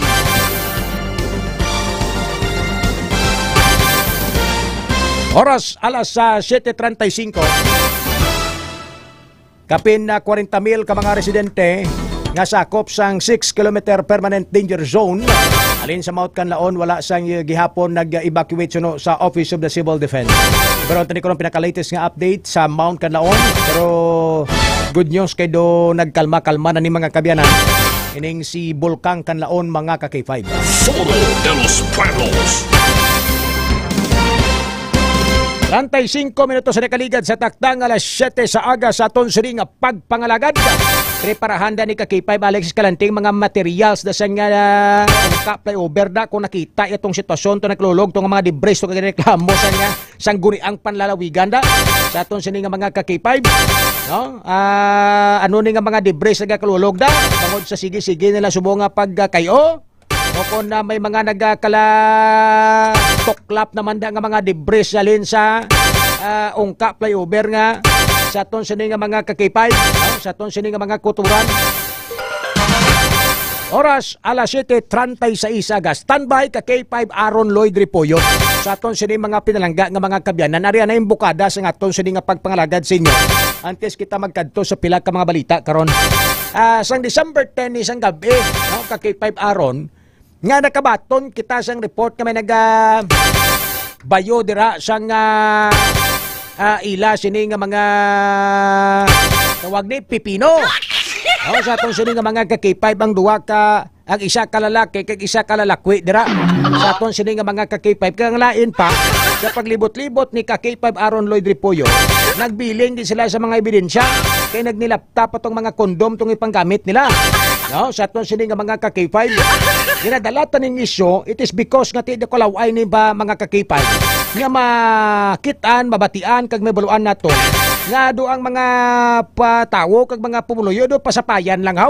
Oras alas, ah, siete treinta y cinco. Kapin na kwarenta mil ka mga residente nga sakop sang six kilometer permanent danger zone alin sa Mount Kanlaon wala sang gihapon nag-evacuate suno sa Office of the Civil Defense. Pero ang tani ko ng pinaka-latest nga update sa Mount Kanlaon. Pero good news kay do nagkalma-kalma na ni mga kabyanan. Ining si Bulkang Kanlaon, mga ka-K five. Foro de los Pueblos. Treinta y cinco minutos na nakaligad sa takdang alas siete sa aga sa aton sining pagpangalagad. Preparahan da ni ka-K five Alex Escalante ang mga materials da sa nga, ah, ungkap flyover da. Kung nakita itong sitwasyon to, naglulog to nga mga debris to, kag reklamo sa nga sangguniang panlalawigan da sa aton sini nga mga ka-K five, no? Ah, ano ni nga mga debris nga kalulog da bangod sa sige-sige nila subo nga pagkayo? O kung na may mga nagakala tuklap naman da nga mga debris halin sa, ah, ungka flyover nga sa aton sini nga mga ka-K five, no? Sa aton sini nga mga kuturan. Oras, alas siete treinta y seis aga. Standby ka K five Aaron Lloyd Repollo. Sa aton sini mga pinalangga nga mga kabyanan, ari na yung bukada sa aton sini nga pagpangalagad sa inyo. Antes kita magkadto sa pila ka mga balita karon. Ah, sang December ten ni sang gabi, no, ka K five Aaron, nga nakabaton kita sang report nga may naga bayo dira sang, ah, ah, ila sini nga mga tawag ni pipino. Oh, sa aton sini nga mga ka-K five, ang duha ka, ang isa ka lalaki kag isa ka lalakwi dira. Sa aton sini nga mga ka-K five, kag ang lain pa, sa paglibot-libot ni ka-K five Aaron Lloyd Repollo, nagbiling din sila sa mga ebidensya kay nagnilapta pa tong mga kondom tong ipanggamit nila. No, sa aton sini nga mga ka-K five, ginadala ta ning isyu, it is because nga ti-, di ko laway ni ba mga ka-K five nga makit-an, mabatian kag mabaluan nato nga do ang mga pa tawo kag mga pumuluyo do pasapayan lang haw.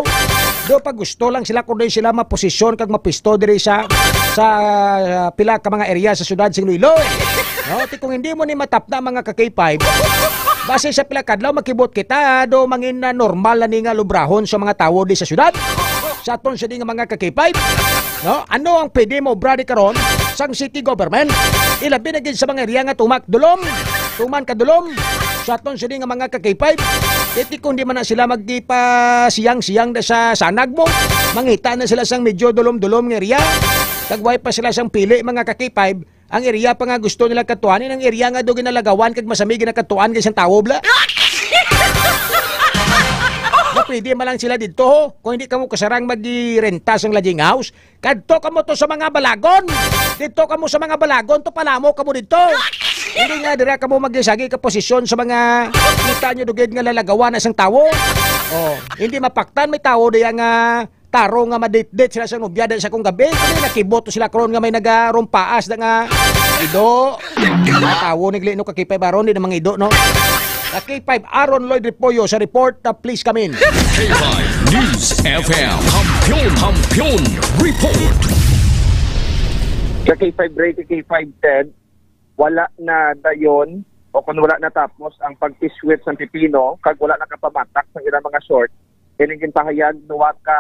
Do pa gusto lang sila kundi sila maposisyon kag mapisto diri sa sa, ah, pila ka mga area sa siyudad sing Iloilo. No, ti kung hindi mo ni matapna mga ka-K five, basi sa pila kadlaw makibot kita do mangin na normal na ni nga lubrahon sa mga tawo di sa siyudad. Sa aton sini nga mga ka-K five, no? Ano ang pwede mo obra di karon sang city government? Ilabi na gid sa mga area nga tumak dulom, tuman ka dulom. Sa aton sini nga mga ka-K five, iti kung di man na sila magipasiyang-siyang da sa sanag mo, mangita na sila sang medyo dulom-dulom nga area. Kag way pa sila sang pili mga ka-K five, ang area pa nga gusto nila katuanin, ang area nga do ginalagawan kag masami ginakatuan kay sang tawo bla. Na pwede man lang sila didto, ho. Kung hindi kamo kasarang magrenta sang lodging house, kadto kamo to sa mga balagon. Didto kamo sa mga balagon, to palamo kamo didto. Hindi nga dira kamo magisagi ka posisyon sa mga kita nyo dugid nga lalagawan na sang tawo. Oh, hindi mapaktan may tawo diya nga taro nga maditdit sila sa nobya diha sa kung gabi. Kani nakibot to sila karon nga may nagarumpaas na nga ido. Mga tawo ni Glino ka-K five Aaron, di na mga ido, no? Ka-K five Aaron Lloyd Repollo sa report na please come in. K five News F M. Kampiyon, Kampiyon Report. Sa K five Ray, sa K five Ted, wala na dayon o kung wala natapos ang pagpiswit sa pipino kag wala nakapamatak sa ilang mga short ining ginpahayag duha ka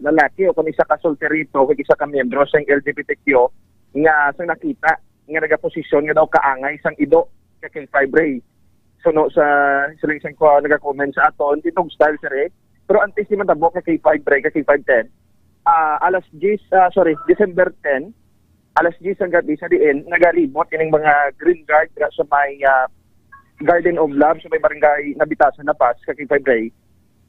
lalaki o kung isa ka solterito kag isa ka miyembro sang L G B T Q nga sang nakita nga nagaposisyon nga daw kaangay sang ido ka K five Ray. Suno sa siling sang ko nagakomment sa aton, di tog style sir eh. Pero antes di man tabo ka K five Ray, ka K five ten, ah, alas diyes, ah, sorry, December ten, alas diyes ang gabi sa diin nagalibot ining mga Green Guard dira sa may, ah, Garden of Love sa may barangay Nabitasan, La Paz, ka K five Ray.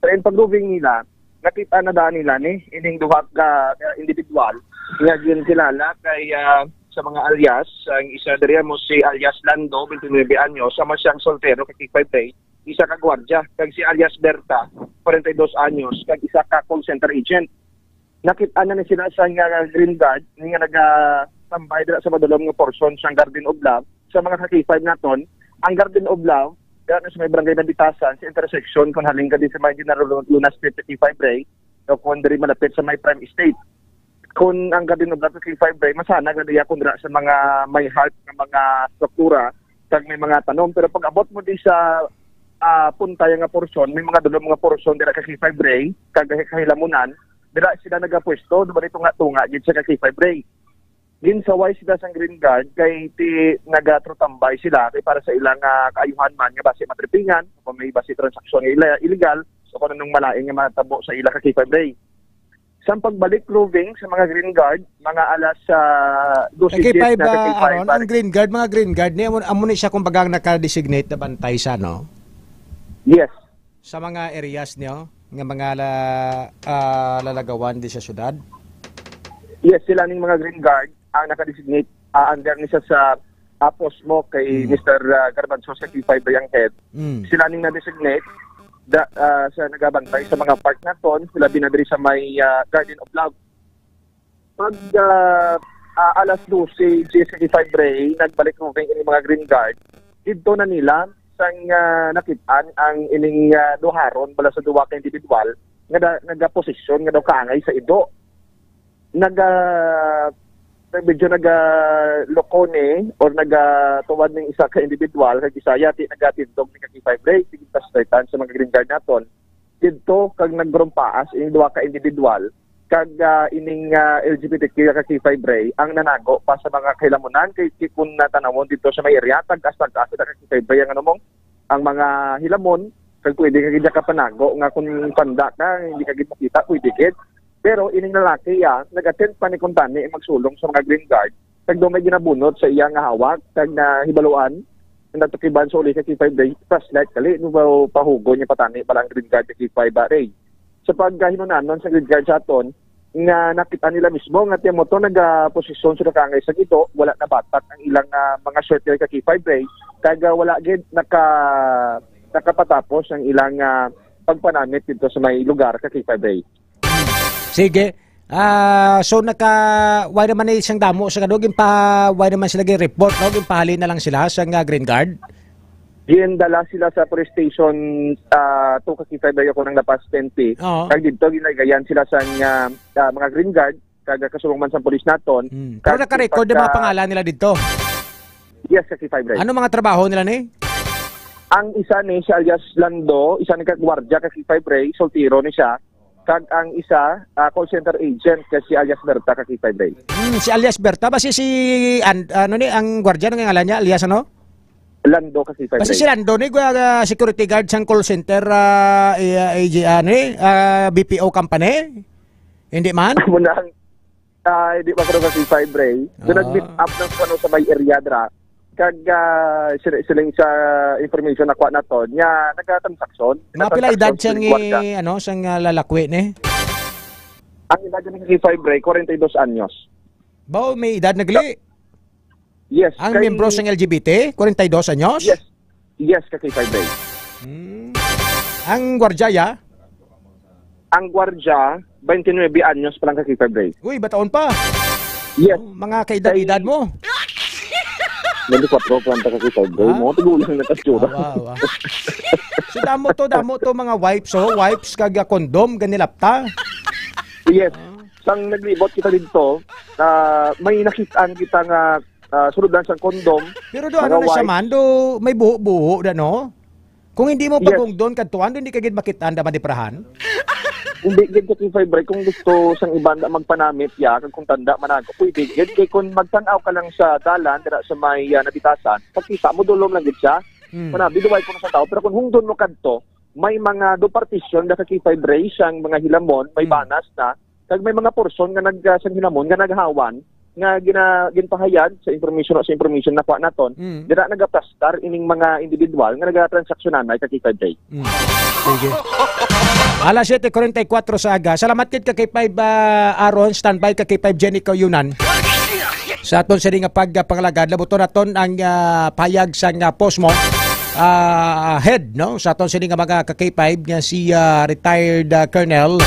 Sa pag-roving nila, nakita na daan nila ni ining duha ka, ah, individual nga ginkilala kay, ah, sa mga alias. Ang isa diri mo si alias Lando, twenty-nine anyos, sama siyang soltero ka K five Ray, isa ka gwardiya, kag si alias Berta, forty-two anyos, kag isa ka call center agent. Nakit-an na ni sila sa nga Green Guard nga nagatambay dira sa madulom nga portion sang Garden of Love. Sa mga ka-K five naton, ang Garden of Love dira na sa may barangay Nabitasan sa intersection kon halin ka din sa may General Luna Street sa K five Ray o kon diri malapit sa may Prime Estate. Kon ang Garden of Love sa K five Ray, masanag na diya kon dira sa mga may heart nga mga struktura kag may mga tanom. Pero pag abot mo di sa, ah, puntaya nga porsyon, may mga dulom nga porsyon dira ka K five Ray kag kahilamunan, dira sila nagapwesto, duman tunga-tunga gid sa ka K five Ray. Ginsaway sila sang Green Guard kay ti nagatrutambay sila kay para sa ilang, ah, kaayuhan man nga basi matripingan o may basi transaksyon nga ila-, illegal o kung anong malain nga matabo sa ila ka K five Ray. Sa pagbalik roving sa mga Green Guard, mga alas, ah, dose Kay diyes five, na sa ah, K five, Aaron, ang pare. Green Guard, mga Green Guard, ni amo, amo ni siya kumbaga ang naka-designate na bantay sa, no? Yes. Sa mga areas niyo, nga mga la-, ah, lalagawan di sa syudad? Yes, sila ning mga Green Guard ang naka-designate, ah, under ni sa, sa apos mo kay Mm. Mister, ah, Garbanzo sa K five Ray ang head. Mm. Sila ning na-designate da, ah, sa nagabantay sa mga park naton, sila binadri sa may, ah, Garden of Love. Pag, ah, ah, alas dose, G S K five Ray, nagbalik roving ini mga Green Guard, didto na nila sang, ah, nakit-an ang ining, ah, duharon bala sa duha ka individual nga da-, nagaposisyon nga daw kaangay sa ido. Naga-, medyo nagaloko ni or nagatuwad ning isa ka individual kag isa yati nagatindog ni ka K five Ray, sige, tas sa mga Green Guard naton. Didto kag nagrumpaas ining duha ka individual kag, ah, ining, ah, L G B T Q ka K five Ray ang nanago pa sa mga kahilamunan kay, kay kung natanawon didto sa may area, tag-as-tag-as na ka K five Ray ang ano mo, ang mga hilamon, kag pwede ka gid kapanago nga kung panda ka, hindi ka gid makita, pwede gid. Pero ining lalaki, ah, nag-attend pa ni kuntani magsulong sa mga Green Guard, kag daw may ginabunot sa iya nga hawak, kag nahibaluan, natukiban sa uli ka K five Ray, flashlight, kali, no, pa-, pahugon niya patani, pala ang Green Guard ka K five Ray. sa pagkahinunanon sa Green Guard sa aton, nga nakita nila mismo nga tiyamo to nagaposisyon sila kaangay sa gido, wala nabatak ang ilang, ah, mga short hair ka K five Ray, kag, ah, wala gid naka-, nakapatapos ang ilang, ah, pagpanamit dito sa may lugar ka K five Ray. Sige. Ah, so naka, why naman na isang damo sa kadugin pa, why naman sila gin-report, no? Ginpahalin na lang sila sa nga Green Guard? Gindala sila sa police station, ah, to ka K five Ray ako ng La Paz P N P. Oo. Kag dito, ginagayan sila sa nga, ah, mga Green Guard, kag kasulong man sa police naton. Hmm. Pero naka-record yung mga pangalan nila dito? Yes, ka K five Ray. Ano mga trabaho nila ni? Ang isa ni si alias Lando, isa ni ka gwardiya ka K five Ray, soltero ni siya. Kag ang isa, ah, call center agent kay si alias Berta ka K five Ray. Hmm, si alias Berta ba si, si an-, ano ni, ang gwardiya, ang ngalan niya, alias ano? Lando ka K five Ray. Basta si Lando ni, gwa-, ah, security guard sang call center, ah, i-, ah, A G, ah, ni, ah, B P O company? Hindi man? Amo na ang, ah, hindi pa ko ka K five Ray. Doon Ah. nag-meet up ng ano sa may area dra. Kag, ah, sila, sila sa information na kuha nato, niya nagkatransaksyon. Mga pila edad Nagtransaksyon siyang, sila gwardiya. eh, ano, siyang, ah, lalakwi ni? Ang edad ni K five Ray, forty-two anyos. Bao, may edad na gali? Yes, Ang kay miyembro sang L G B T, forty-two anyos? Yes. Yes, ka K five Ray. Hmm. Ang gwardiya, ya? Ang gwardiya, twenty-nine anyos pa lang ka K five Ray. Uy, bataon pa. Yes. Oh, mga kaedad-edad Kay mo. Twenty-four pa lang ka K five Ray. Ha? Mo, tigulang na ka tsura. Awa, awa. So, damo to, damo to, mga wipes, oh. Wipes, kag, ah, condom, ganilapta. Yes. Ah. Sang naglibot kita dito, ah, may nakitaan kita nga, ah, suludan sang kondom. Pero do, mga ano na siya wipes. Man? Do, may buho-buho na, no? Kung hindi mo Yes. pagungdon, kadtuan, do, hindi ka gid makit-an, da, madiparahan? Hindi gid ka K five Ray. Kung gusto sang iban na magpanamit, ya, kag kung tanda man ako, pwede gid. Kay kung magtan-aw ka lang sa dalan, dira sa may, ah, nabitasan, pagkita mo, dulom lang gid siya. Hmm. Manabi, duway ko na sa tao. Pero kung hungdon mo kadto, may mga do partition na ka K five Ray sang mga hilamon, may Hmm. banas na, kag may mga portion nga nag-, ah, sang hilamon nga naghawan, nga gina-, ginpahayag sa information o sa information na kuha naton, Hmm. dira nagaplastar ining mga individual nga nagatransaksyonan na ka K five Ray. Hmm. Sige. Alas siyete kuwarenta y kuwatro sa aga. Salamat kit ka K five, ah, Aaron. Standby ka K five Jenny Kayunan. Sa aton sini nga pagpangalagad, labuton naton ang, ah, pahayag sang, ah, Posmo, ah, head, no? Sa aton sini nga mga ka K five nga si, ah, retired, ah, Colonel,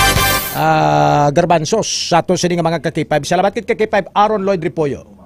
ah, Garbanzos. Sa aton sini nga mga ka K five. Salamat kit ka K five, Aaron Lloyd Repollo.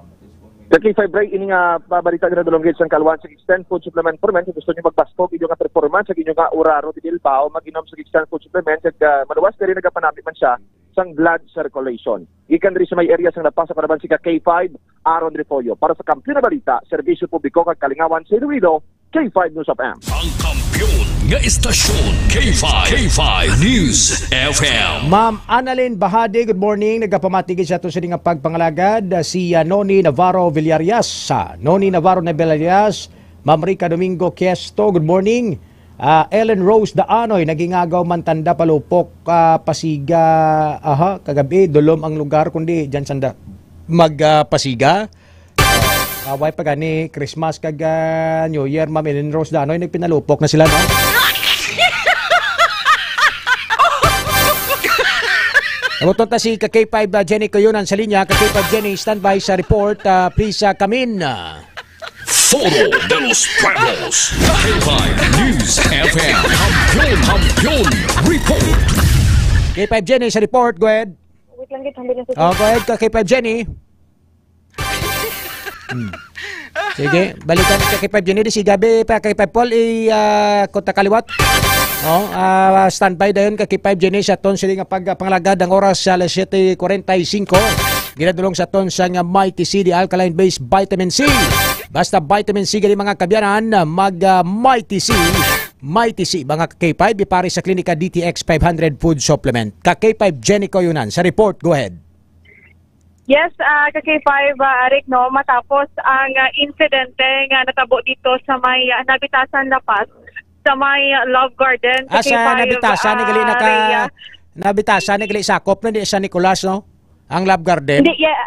Sa K five Ray, ini nga pabalita nga nadulong gid sang Kalwan sa Extend Food Supplement for Men. Kung gusto niyo magbaskog inyo nga performance sa inyo nga uraro di Bilbao, mag-inom sa Extend Food Supplement kag, ah, maluwas diri nagapanamit man siya sang blood circulation. Gikan diri sa may area sang La Paz, ako naman si ka K five, Aaron Refollo. Para sa Kampiyon na Balita, Serbisyo Publiko kag Kalingawan sa Iloilo, K five News F M. Ang kampiyon nga istasyon, K five, K five News F M. Ma'am Annalyn Bahadi, good morning. Nagapamati gid sa ato sini nga pagpangalagad, ah, si, ah, Noni Navarro Villarias. Ah, Noni Navarro na Villarias, Ma'am Rica Domingo Quiesto, good morning. Ah, Ellen Rose Daanoy, nagingagaw man tanda palupok, ah, Pasiga, aha, kagabi, dulom ang lugar, kundi dyan sanda mag, ah, Pasiga. Ah, way pa gani Christmas kag, ah, New Year, Ma'am Ellen Rose Daanoy, nagpinalupok na sila, no? Abuton ta si ka K five, ah, Jenny Kuyunan sa linya. Ka K five Jenny, standby sa report. Ah, please, ah, come in. Foro de los Pueblos, K five News F M. Kampiyon, Kampiyon Report. K five Jenny sa report, go ahead. Wait lang, gid, hambin na sa Oh, go ahead ka, K five Jenny. Hmm. Sige, balikan ka, K five Jenny. Di si Gabi pa, K five Paul, i, ah, kontak kaliwat. Oh, ah, standby dayon ka, K five Jenny, sa ton sila nga pagpangalagad ang oras sa alas siyete kuwarenta y singko. Ginadulong sa ton sa nga Mighty C, the alkaline base vitamin C. Basta vitamin C, gali mga kabyanan, mag, ah, Mighty C. Mighty C, mga K five, ipare sa Klinika D T X five hundred Food Supplement. Ka K five, Jenny Coyunan, sa report, go ahead. Yes, ah, ka K five, ah, Rick, no, matapos ang, ah, insidente nga natabo dito sa may, ah, Nabitasan, La Paz, sa may, ah, Love Garden, Ah, sa K five, Nabitasan, ah, nagali naka-, Rhea. Nabitasan, nagali sakop na di sa Nicolas, no? Ang Love Garden? Hindi, yeah.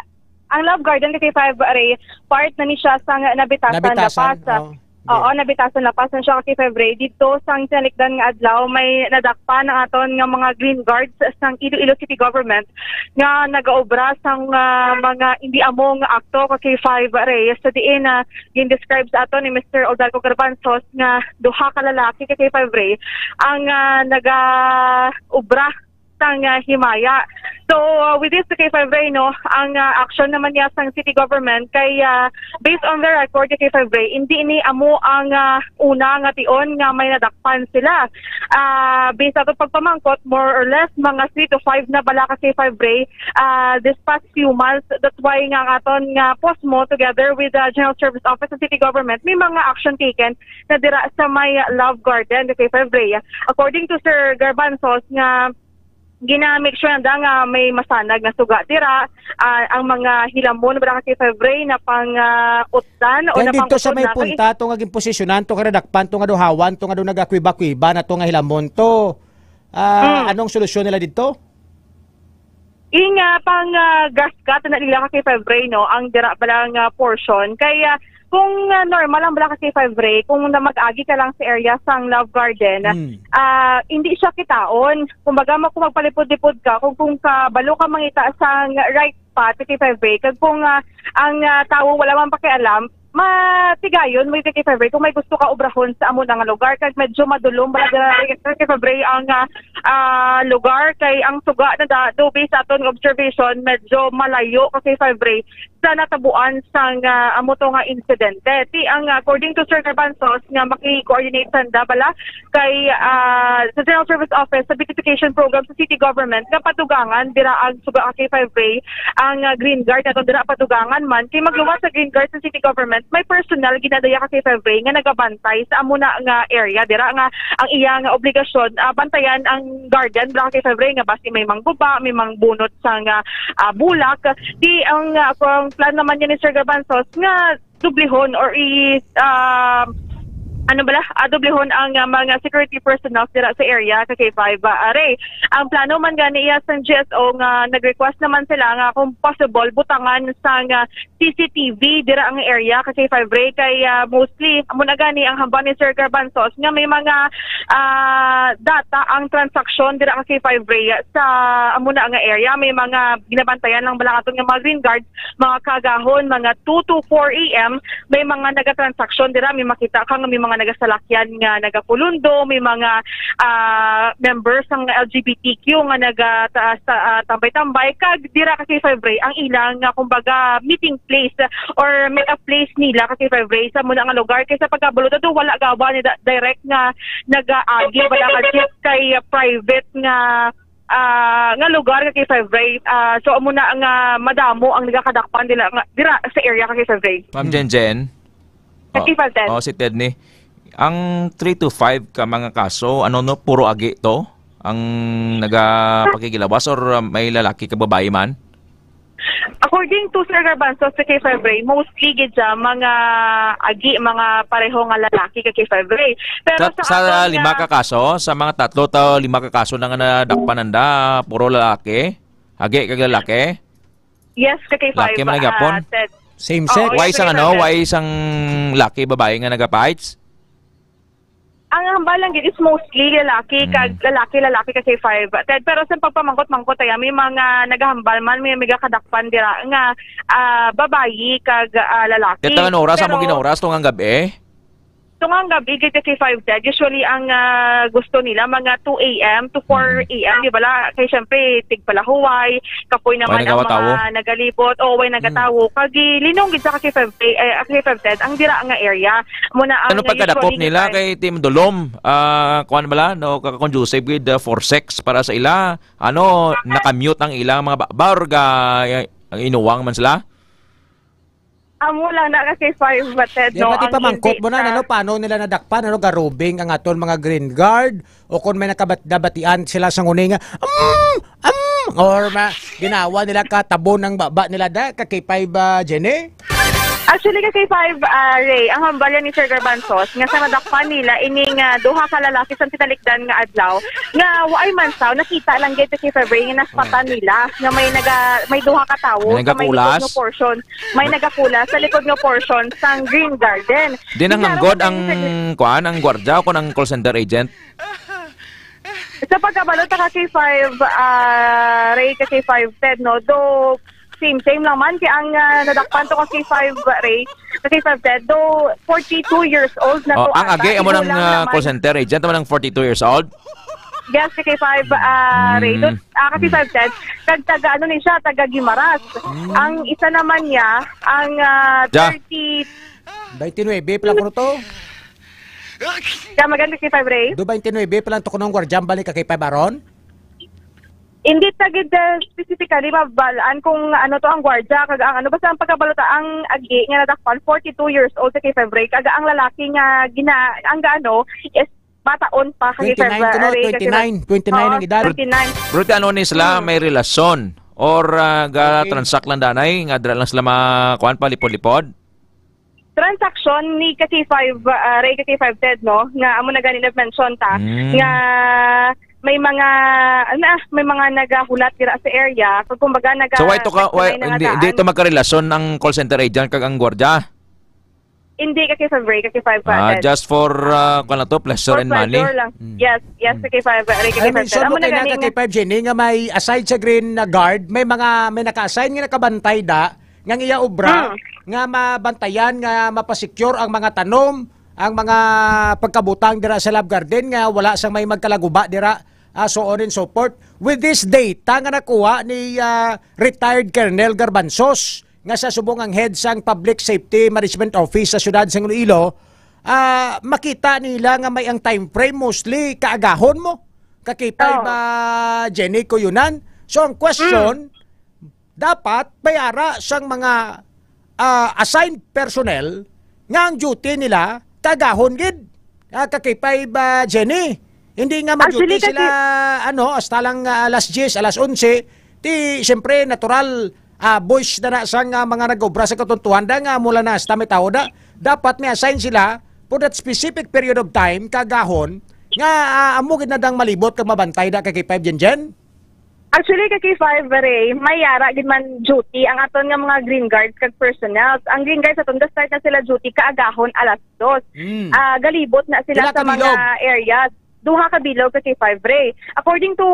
Ang Love Garden, ka K five, Ray, part na ni siya sa nga Nabitasan, La Nabitasan, Paz. Oh. Oo, nabitasan na, pasensya ka, K five Ray. Dito sang tinalikdan nga adlaw, may nadakpan ang aton nga mga Green Guards sang Iloilo City Government nga nagaobra sang, ah, mga hindi amo nga akto ka K five Ray. Sa diin na gin-describe sa aton ni Mister Odalco Garbanzos nga duha ka lalaki ka K five Ray ang, ah, nagaobra sang, ah, himaya. So, uh, with this, K five Ray, no, ang, ah, action naman niya sang city government kay, ah, based on the record, K five Ray, hindi ni amo ang, ah, una nga tion nga may nadakpan sila. Ah, based sa atong pagpamangkot, more or less, mga three to five na bala ka K five Ray, ah, this past few months. That's why nga ang aton nga posmo together with the General Service Office of City Government, may mga action taken na dira sa may Love Garden, K five Ray. According to Sir Garbanzos, nga gina-make sure na nga may masanag nga suga dira, ah, ang mga hilamon, wala ka K five Ray, na pang, ah, utdan o Kaya na dito sa pang-utod may na kay punta to nga ginposisyonan to, kay nadakpan to nga duhawan to nga do nagakwiba-kwiba na to nga hilamon to. Ah, Mm. anong solusyon nila dito? Ing, ah, pang, ah, grass cut na nila ka K five Ray, no, ang dira pa lang, ah, portion. Kaya kung, ah, normal lang bala ka K five Ray, kung na mag-agi ka lang sa area sang Love Garden, Mm. ah, hindi siya kitaon. Kumbaga, ma-, kung magpalipod-lipod ka, kung, kung kabalo ka mangita sang right spot, K five Ray, kag kung, ah, ang, ah, tawo wala man pakialam, matigayon mo yung K five Ray kung may gusto ka obrahon sa amo na nga lugar. Kag medyo madulom bala dira, K five Ray, ang, ah, ah, lugar, kay ang suga na da, do based sa aton observation, medyo malayo ka K five Ray sa natabuan sang, ah, amo to nga insidente. Ti ang, ah, according to Sir Garbanzos, nga maki-coordinate sanda bala kay, ah, sa General Service Office sa beautification program sa city government nga padugangan dira ang suga ka K five Ray, ang, ah, Green Guard naton dira padugangan man kay magluwas sa Green Guard sa city government, may personnel ginadaya ka K five Ray nga nagabantay sa amo na nga area dira nga ang iya nga obligasyon, ah, bantayan ang garden bala ka K five Ray nga basi may mangguba, may mangbunot sang, ah, ah, bulak. Di ang, ah, ang plan naman niya ni Sir Garbanzos nga dublihon or i, ah, ano bala, ah, dublihon ang, ah, mga security personnel dira sa area ka K five, ah, Ray. Ang plano man gani iya sang G S O nga nag-request naman sila nga kung possible butangan sang, ah, C C T V dira ang area ka K five Ray kay, ah, mostly amo na gani ang hambal ni Sir Garbanzos nga may mga, ah, data ang transaksyon dira ka K five Ray sa amo na nga area. May mga ginabantayan lang bala aton nga mga Green Guard, mga kaagahon, mga two to four A M, may mga nagatransaksyon dira, may makita ka nga may mga nagasalakyan nga nagapulundo, may mga, ah, members sang L G B T Q nga naga-, ta-, sa, ah, tambay-tambay, kag dira ka K five Ray ang ilang, ah, kumbaga, meeting place or meet-up place nila ka K five Ray sa muna nga lugar, kay sa pagkabalo daw wala gawa ni da-, direct nga nagaagi bala ka jeep kay, ah, private nga ah, nga lugar nga K five Ray. Ah, so, amo na nga madamo ang nagakadakpan dila nga, dira sa area ka K five Ray. Ma'am Jen Jen? Sa Oh, K five Ted. Oh, si Ted ni. Ang three to five ka mga kaso, ano no, puro agi to? Ang nagapakigilawas or, uh, may lalaki ka babae man? According to Sir Garbanzo, sa K five Ray, mostly gid siya mga agi, mga pareho nga lalaki ka K five Ray. Pero Sa, sa sa aton lima nga ka kaso, sa mga tatlo to lima ka kaso na nga nadakpan nanda, puro lalaki? Agi kag lalaki? Yes, ka K five, Laki man ang ah, gapon? Ted. Same Oo, sex? Why yes, isang ka K five, ano, Ted. Why isang laki, babae nga nagafights? Ang hambal lang gid is mostly lalaki kag Mm. lalaki, lalaki ka K five. Ted, pero sa pagpamangkot-mangkot, ay, may mga nagahambal man, may, may kadakpan dira nga, ah, babayi kag, ah, lalaki. Kaya tangan oras, amo Pero ginaoras, tungang gabi? Tungang gabi, gid ka K five, Ted. Usually, ang, ah, gusto nila, mga two A M to four Mm. A M, di ba la? Kay syempre, tigpalahuway, kapoy Way naman ang nagawa mga tawo. nagalibot. O, way Mm. nagatawo. Kag, linong gid sa ka K five, eh, ka K five, Ted, ang dira nga area. Muna ang Ano pagkadakop usually nila gid kay Team Dulom? Ah, kuwan bala, no, ka-conducive with, uh, for sex para sa ila? Ano, nakamute ang ilang mga ba-, barga, ang inuwang man sila? Amo lang na ka K five, Ted, Di no, ba, di ang pa mangkot mo na, imbita. Ano, paano nila nadakpan, ano, garubing ang aton mga Green Guard? O kung may nakabat-, nabatian sila sa nguning, um, um, or ma-, ginawa nila ka tabon ang baba nila da, ka K five, ah, Jenny? Actually, ka K five, ah, Ray, ang hambal yan ni Sir Garbanzos, nga sa nadakpan nila, ining, ah, duha ka lalaki sa tinalikdan nga adlaw, nga waay mansaw, nakita lang gid ka K five, Ray, nga naspatan nila, nga may naga-, may duha ka tawo May sa may likod nagakulas. nga portion, may nagakula sa likod nga portion sang Green Garden. Di Bigla nanganggod lang ang, sa kuan, ang gwardya o kung ang call center agent? Sa pagkabalo ta ka K five, ah, Ray, ka K five Ted, no? Do, same, same lang man, kay ang, ah, nadakpan to ka K five Ray, ka K five Ted, do, forty-two years old na Oh, to ang ata. agi, amo Igulang nang, ah, naman. call center agent, amo nang forty-two years old? Yes, ka K five, ah, Ray. Do, Mm. ah, ka K five Ted, kag taga, ano ni siya, taga Guimaras. Mm. Ang isa naman niya, ang, ah, Ja. thirty Twenty-nine pa lang kuno to. Kaya maganda si Five Ray? Do twenty-nine pa lang to kuno ang gwardiya, balik ka kay Five Aron? Hindi ta gid, uh, specifically mabalaan kung ano to ang gwardiya, kag ang ano, basta ang pagkabalota, ang agi nga nadakpan, forty-two years old si kay Five Ray, kag ang lalaki nga gina-, ang gaano is bataon pa kay Five Ray. Twenty-nine kuno, twenty-nine, twenty-nine Oo, ang edad. twenty-nine. Pero ti ano ni sila, Hmm. may relasyon? Or, ah, ga-, Okay. transact lang danay, nga dira lang sila ma-, kuan, palipod-lipod? Transaksyon ni ka K five, ah, Ray, ka K five Ted, no? Nga amo na gani na-mention ta, Mm. nga may mga, ano, may mga nagahulat dira sa area. So, kumbaga, naga-, So, why to ka, why, may hindi, hindi nangadaan. to magkarelasyon ang call center agent kag ang gwardiya? Hindi, ka K five Ray, ka K five Ah, Ted. just for, ah, kung ano to, pleasure For and money? pleasure lang. Mm. Yes, yes, Mm. ka K five Ray, ka Ay, K five Ted. mention Amo mo na kay gani na ka nga K five Jenny nga may aside sa Green Guard, may mga, may naka-assign nga nakabantay da, nga ang iya obra, Hmm. nga mabantayan, nga mapasecure ang mga tanom, ang mga pagkabutang dira sa Love Garden, nga wala sang may magkalaguba dira, ah, so on and so forth. With this data nga nakuha ni, ah, retired Colonel Garbanzos, nga siya subong ang head sang Public Safety Management Office sa siyudad sang Iloilo, ah, makita nila nga may ang time frame mostly kaagahon mo. Kakipay Oo. ba, Jenny, kuyunan? So, ang question, Mm. dapat may ara sang mga, ah, assigned personnel nga ang duty nila kagahon gid. Ah, kakipay ba, Jenny? Hindi nga Actually, ma-duty sila, kasi ano, hasta lang, ah, alas diyes, alas onse. Ti, siyempre, natural, ah, boys na na sang, ah, mga nag-obra sa katuntuhan da nga mula na hasta may tao da. Dapat may assign sila for that specific period of time, kagahon, nga, ah, amo gid na dang malibot kag mabantay da, kakipay, Jenjen? Actually, ka K five, Ray, may yara gid man duty ang aton nga mga Green Guards kag personnel. Ang Green Guards aton, ga-start na sila duty kaagahon alas dos. Mm. Ah, galibot na sila Sila sa mga kabilog. areas. Duha ka bilog ka K five, Ray. According to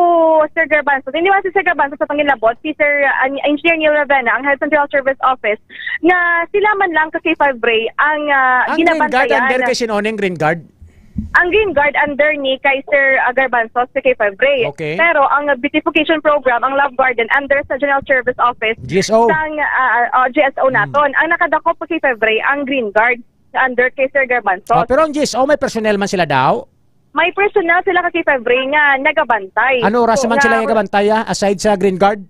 Sir Garbanzos, hindi man si Sir Garbanzos sa pangilabot, si Sir, ah, Engineer Neil Ravenna, ang Health and General Service Office, nga sila man lang ka K five, Ray, ang, ah, Ang Green Guard, ginabantayan. under kay sino ning Green Guard? Ang Green Guard under ni kay Sir, ah, Garbanzos sa K five Ray. Okay. Pero ang beautification program, ang Love Garden, under sa General Service Office G S O. sang, ah, ah, G S O Mm. naton. Ang nakadakop sa K five Ray, ang Green Guard under kay Sir Garbanzos. Ah, pero ang G S O, may personnel man sila daw? May personnel sila ka K five Ray nga nagabantay. Ano oras So, man sila nga nagabantay, ah, aside sa Green Guard?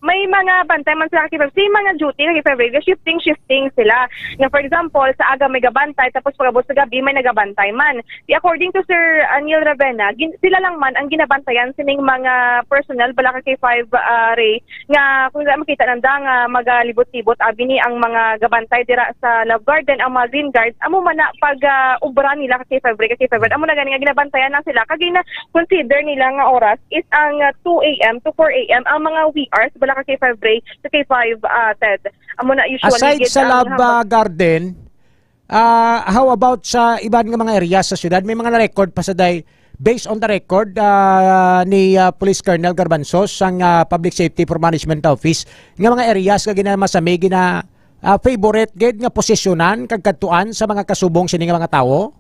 May mga bantay man sila ka K five, same mga duty ka K five, shifting-shifting sila. Nga, for example, sa aga may gabantay, tapos pagabot sa gabi may nagabantay man. Di, according to Sir, uh, Neil Ravenna, gin-, sila lang man ang ginabantayan sining mga personnel bala ka K five, uh, Ray, nga kung sa makita nanda nga magalibot-libot, abi ni ang mga gabantay dira sa Love Garden, ang mga Green Guards, amo man na pag, uh, ubra nila ka K five, Ray, ka K five, amo na gani nga ginabantayan lang sila. Kag na consider nila nga oras is ang, ah, two A M to four A M ang mga wee hours bala ka K five Ray, ka K five, ah, Ted. Amo na usually Aside gid sa ang Love, hambal- ah, Garden, ah, how about sa iban nga mga area sa syudad? May mga na-record pa sa day, based on the record, ah, ni, ah, Police Colonel Garbanzos sang, ah, Public Safety for Management Office nga mga areas nga ginamasami, gina, ah, favorite gid nga posisyonan kag kadtuan sa mga kasubong sini nga mga tawo?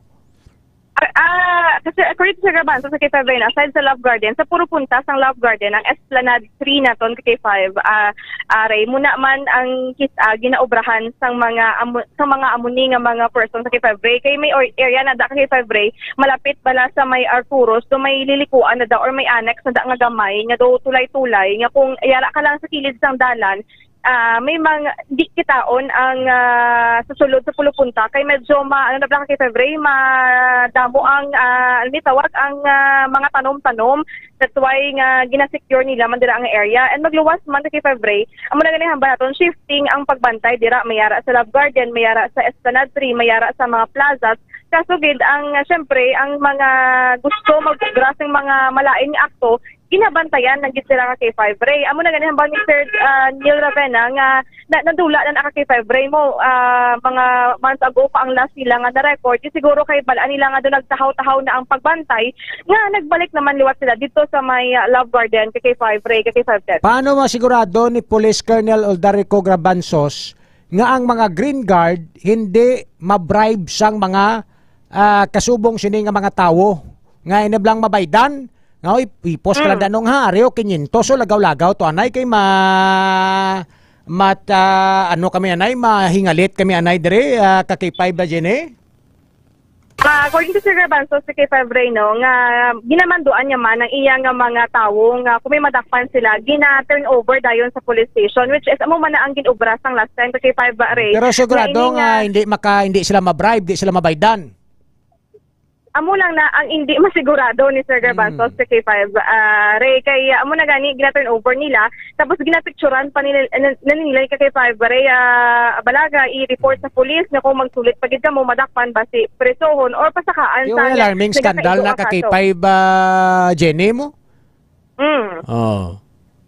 Ah, ah, kasi according to Sir Garbanzos, sa K five Ray, aside sa Love Garden, sa puro punta sang Love Garden, ang Esplanade three naton ka K five, ah, ah, Ray, muna man ang kis-, ah, ginaobrahan sang mga amo-, sang mga amo ni nga mga person sa K five Ray. Kay may or-, area na da ka K five Ray, malapit bala sa may Arturos, do may lilikuan na da or may annex na da nga gamay, nga do tulay-tulay, nga kung yara ka lang sa kilid sang dalan, ah, may mga di kitaon ang, ah, sa sulod sa Pulupunta kay medyo ma-, ano na pala, Kay Febray, madamo ang, ah, ano ni tawag, ang, ah, mga tanom-tanom. That's why nga gina-secure nila man dira ang area. And magluwas man, Kay Febray, amo na gani hambal naton, shifting ang pagbantay dira, may ara sa Love Garden, may ara sa Esplanade three, may ara sa mga plazas. Kaso gid, ang, ah, syempre, ang mga gusto mag-obra sa mga malain nga akto, ginabantayan lang gid sila, Kay Febray. Amo na gani hambal ni Sir, ah, Neil Ravena nga na, nadula na na, Kay Febray, mo, ah, mga months ago pa ang last nila nga na-record. Di siguro kay bal-an nila nga doon nagtahaw-tahaw na ang pagbantay, nga nagbalik naman liwat sila dito sa may, ah, Love Garden, Kay Febray, Kay Febray. Paano masigurado ni Police Colonel Oldarico Grabanzos nga ang mga Green Guard hindi ma-bribe sang mga, ah, kasubong sini nga mga tawo nga inablang mabaydan? Nga, oy, ipos ka lang Mm. danong ha, areo, kinyentos, o lagaw-lagaw to, anay, kay ma-, mat-, ah, ano kami, anay, mahingalit kami, anay, dire, ah, ka K five ba, Jenny? Ah, according to Sir Garbanzo, si Kay Febray, no, nga ginamanduan niya man ang iya nga mga tawo nga kung may madakpan sila, gina-turn over dayon sa police station, which is amo man na ang ginobra sang last time, Kay Febray. Pero sigurado Nga ini nga nga hindi maka-, hindi sila ma-bribe, di sila mabaydan. Amo lang na ang hindi masigurado ni Sir Garbanzo Mm. sa K five, ah, Ray. Kay, ah, amo na gani, gina-turn over nila. Tapos ginapicturan pa nila, na, na nila ka K five, Ray, ah, balaga, i-report sa pulis na kung magsulit pa gid kamo, madakpan ba si presohon or pasakaan Yung sa alarming nagasaid scandal nga na ka kaso. K five, ah, Jenny mo? Mm. Oh.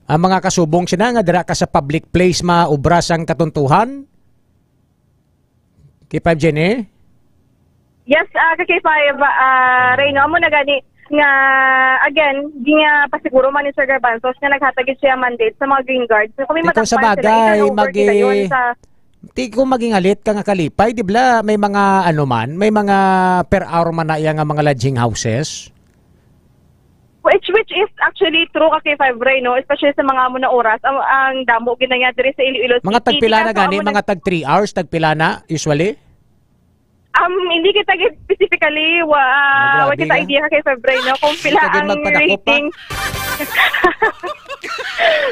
Ang mga kasubong sina nga dira ka sa public place maubra sang katuntuhan? K five Jenny? Yes, ah, ka K five, ah, Reyno, amo na gani nga, again, di nga pasiguro man ni Sir Garbanzos nga naghatag gid siya mandate sa mga Green Guards. So, kung may Ikaw sa madakpan sila, bagay, i-turn over magi-, kita yun sa di ko maging alit ka nga kalipay, di bala may mga, ano man, may mga per hour man na iya nga mga lodging houses? Which, which is actually true ka K five Ray, no? Especially sa mga amo na oras, ang, ang damo gid na niya diri sa Iloilo Mga City. Di tagpila na kaso gani, amo na mga tag three hours, tagpila na, usually? Um, hindi kita gid specifically, wa-, Ah, wa grabe kita ka. idea ka K five Ray, no? Kung Hindi pila ka gid ang magpadako pa. rating.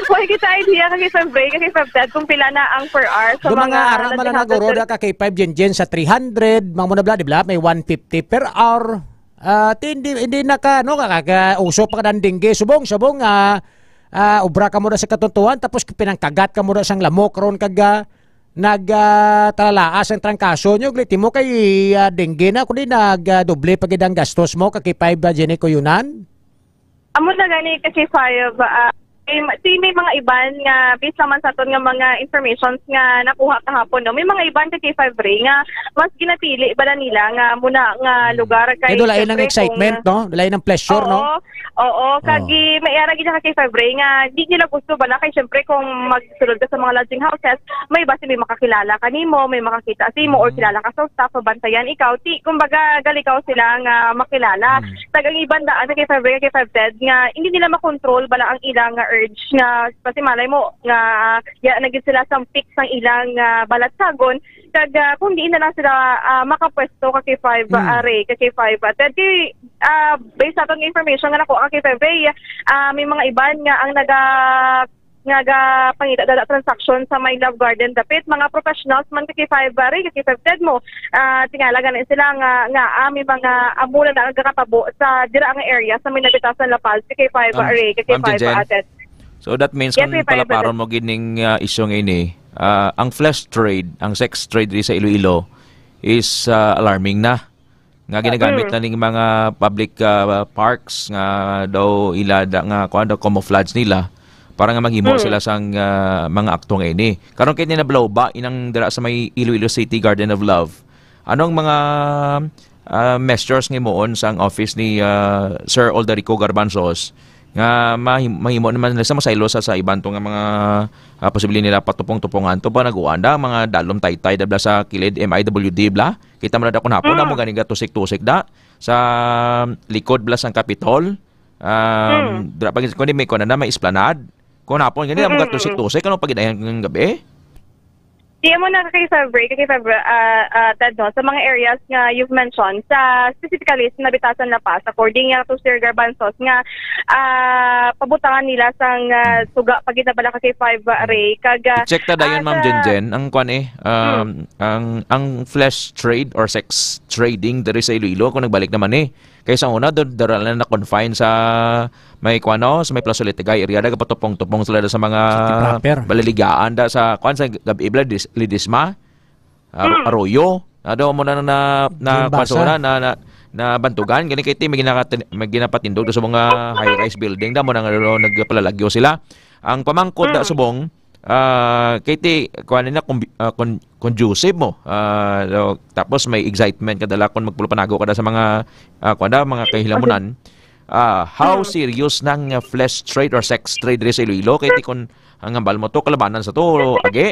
Wa kita idea ka K five Ray, ka K five Ted, kung pila na ang per hour sa Yung mga mga ara man na lodging houses naguro, sa da ka K five Jen Jen sa three hundred, mga muna bla, di bla, may one fifty per hour. Ah, ti, hindi, hindi na ka, no, ka, ka, uso pa ka ng dengue. Subong, subong, ah, ah, ubra ka muna sa katuntuhan, tapos pinangkagat ka muna sang lamok, karon kag, ah, nag, ah, talalaas ang trangkaso nyo, gliti mo kay, ah, dengue na, kundi nag, ah, doble pa gid ang gastos mo, ka K five, ah, Jenny Kuyunan? Amo na gani ka K five, ah, may, ti, may mga iban nga, based naman sa aton nga mga informations nga nakuha kahapon, no? May mga iban ka K five Ray nga mas ginapili bala nila nga muna nga Hmm. lugar kay Kay dulay ng siyempre excitement, kung no? Dulay ng pleasure, no? Oo, oo. Oo. Kag i-, may ara gid ka K five Ray nga di nila gusto bala kay siyempre kung magsulod ka sa mga lodging houses, may basi may makakilala ka nimo, may makakita sa imo, or Mm. kilala ka sa staff, mabantayan ikaw. Ti, kumbaga, gali ka sila nga makilala. Mm. Tag ang iban daan ka K five Ray, ka K five Ted, nga hindi nila makontrol bala ang ilang nga urge nga, basi malay mo, nga, ya, na gid sila sampik sang ilang, ah, balatsagon. Kag, ah, kung diin na lang sila, ah, makapwesto ka K five, Mm. ah, Ray, ka K five, ah, Ted. Kay, ah, based sa atong information nga nakuha ka K five Ray, ah, may mga iban nga ang naga-, nagapangita dala transaction sa may Love Garden dapit, mga professionals man ka K five, ah, Ray, ka K five Ted mo. Ah, tingala gani sila nga, nga, ah, may mga amo na nagakatabo sa dira nga area sa may Nabitasan La Paz, ka K five, Ma'am, ah, Ray, ka Ma'am K five, Jen Jen. ah, Ted. So that means Yes, kung K five, palaparon brother. mo gid ning, ah, isyu nga ini, ah, ang flesh trade, ang sex trade diri sa Iloilo is, ah, alarming na. Nga ginagamit Mm. na ning mga public, ah, parks nga daw ila da, nga kuwan daw camouflage nila para nga maghimo Mm. sila sang, ah, mga akto nga ini. Karon kay nabalaw ba inang dira sa may Iloilo City Garden of Love? Anong mga, ah, measures nga himuon sang office ni, ah, Sir Aldarico Garbanzos nga mahim-, mahimo naman nila sa masaylo sa, sa iban to nga mga, ah, posible nila patupong-tupongan to pa naguan da, mga dalom taytay da bla sa kilid M I W D bla. Kita mo na da kun hapon, Mm. amo gani gatusik-tusik da sa likod bla sang Capitol. Um, Mm. dira pa gid, kundi may kuwan na, may esplanade. Kun hapon gani, amo Mm, mm, gatusik-tusik, ano, pag-inayan ng gabi? Di mo na kay February, kay February, ah, ah, Ted, no, sa mga areas nga you've mentioned, sa specifically sa Nabitasan, La Paz, according nga to Sir Garbanzos, nga, ah, pabutangan nila sang, ah, suga pag ginabala ka kay five, ah, Ray, kag, ah, I-check ta dayon, ah, Ma'am sa Jenjen, ang kwan eh, um, ang, ang flesh trade or sex trading diri sa Iloilo, kung nagbalik naman eh. Kay sa una, do-, dara lang na-confine sa may kuan, no, sa may Plaza Litigay area, nagapatupong-tupong sila sa mga City proper. Balaligaan da sa kuan, sa gab-, ibla, dis-, Ledesma, Aro-, Arroyo. Ado mo na, na, na, Jane kuan sa Basa. Una, na, na, na bantugan. Gani kay ti, may ginakati-, may ginapatindog sa mga high-rise building da mo na nga, ano, nagpalalagyo sila. Ang pamangkot da subong, ah, kay ti, kuan na, kumbi-, ah, kun-, conducive mo. Ah, so, tapos may excitement ka dala kung magpulapanago ka da sa mga, ah, kuan da, mga kahilamunan. Ah, how serious nang, ah, flesh trade or sex trade diri sa Iloilo? Kay ti kung ang hambal mo to, kalabanan sa to, agi,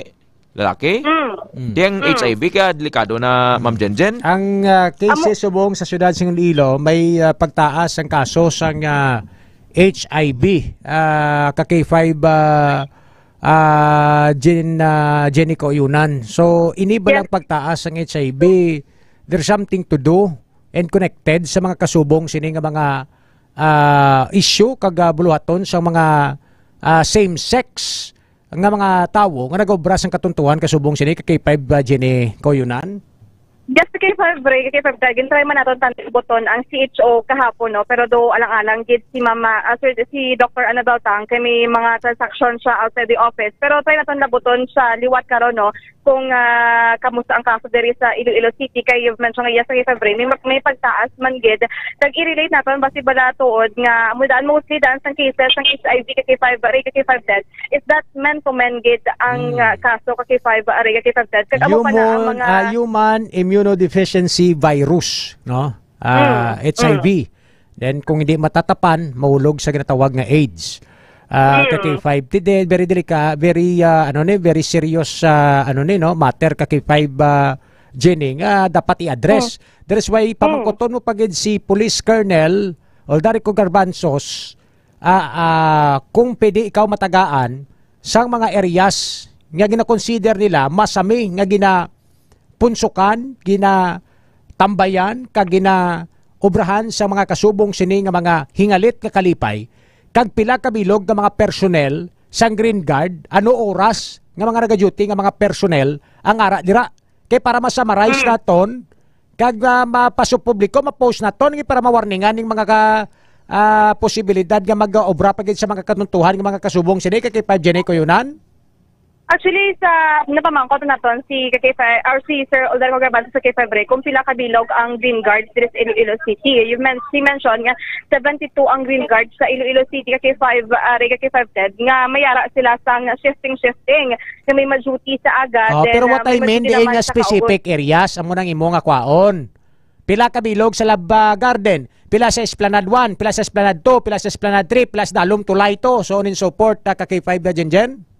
lalaki? Mm. Ti ang H I V kaya delikado na, Ma'am Jenjen? Ang, ah, cases subong sa siyudad sa Iloilo, may, ah, pagtaas ang kaso sang, ah, H I V, ah, ka K five, ah, ah, Jen, ah, Jenny Koyunan. So, ini ba lang pagtaas ang H I V? There's something to do and connected sa mga kasubong sini nga mga, ah, issue kag, ah, buluhaton sa mga, ah, same-sex nga mga tawo nga nag-obra sang katuntuhan kasubong sini ka K five, ah, Jenny Koyunan? Just kay February, kay February, gintry man naton tan buton ang C H O kahapon, no? Pero do alang-alang gid si Mama, ah, sir, si Doctor Annabel Tang, kay may mga transaction siya outside the office. Pero try naton labuton siya liwat karon, no? Kung, ah, kamusta ang kaso diri sa Iloilo City, kay you've mentioned nga, yes, kay February, may, may pagtaas man gid. Kag i-relate naton, basi bala tuod nga, mo daan, mostly daan sang cases sang H I V, kay five, kay five death. Is that man to man gid ang, ah, kaso ka K five, ah, aray ka K five dead? Kag amo pa na ang mga ah, human immunodeficiency virus, no? Ah, H I V. Then kung hindi matatapan, mahulog sa ginatawag nga AIDS. Ah, ka K five, ti-, di-, very delicate, very, ah, ano ni, very serious, ah, ano ni, no? Matter ka K five, ah, Jenny, nga dapat i-address. That is why pamangkuton mo pa gid si Police Colonel Oldarico Garbanzos, ah, ah, kung pwede ikaw matagaan sang mga areas nga ginakonsider nila masami nga ginapunsukan, ginatambayan, kag ginaobrahan sa mga kasubong sini nga mga hingalit nga kalipay, kag pila ka bilog nga mga personnel sang Green Guard, ano oras nga mga nagaduty nga mga personnel ang ara dira? Kay para ma-summarize naton, kag, ah, mapasapubliko, ma-post naton, kay para mawarningan ning mga ka-, ah, posibilidad nga mag-obra pa gid sa mga katuntuhan nga mga kasubong sini kay, kay five Jenny Koyunan? Actually, sa napamangkot naton si ka K five, or si Sir Oldarico Garbanzos sa K five Ray, kung pila ka bilog ang Green Guard diri sa Iloilo City. You men-, si mention nga seventy-two ang Green Guard sa Iloilo City, ka K five, ah, Ray, ka K five Ted, nga mayara sila sang shifting-shifting. Nga may ma-duty sa aga. Oh, then, pero what ah, may I mean, ma-duty diin naman nga sa specific kaugon. Areas, amo nang imo nga kwaon. Pila ka bilog sa Lab, ah, Garden? Pila sa Esplanade one? Pila sa Esplanade two? Pila sa Esplanade three? Pila sa Dalom, Tulay two? So on and so forth, ah, ka K five na, Jenjen?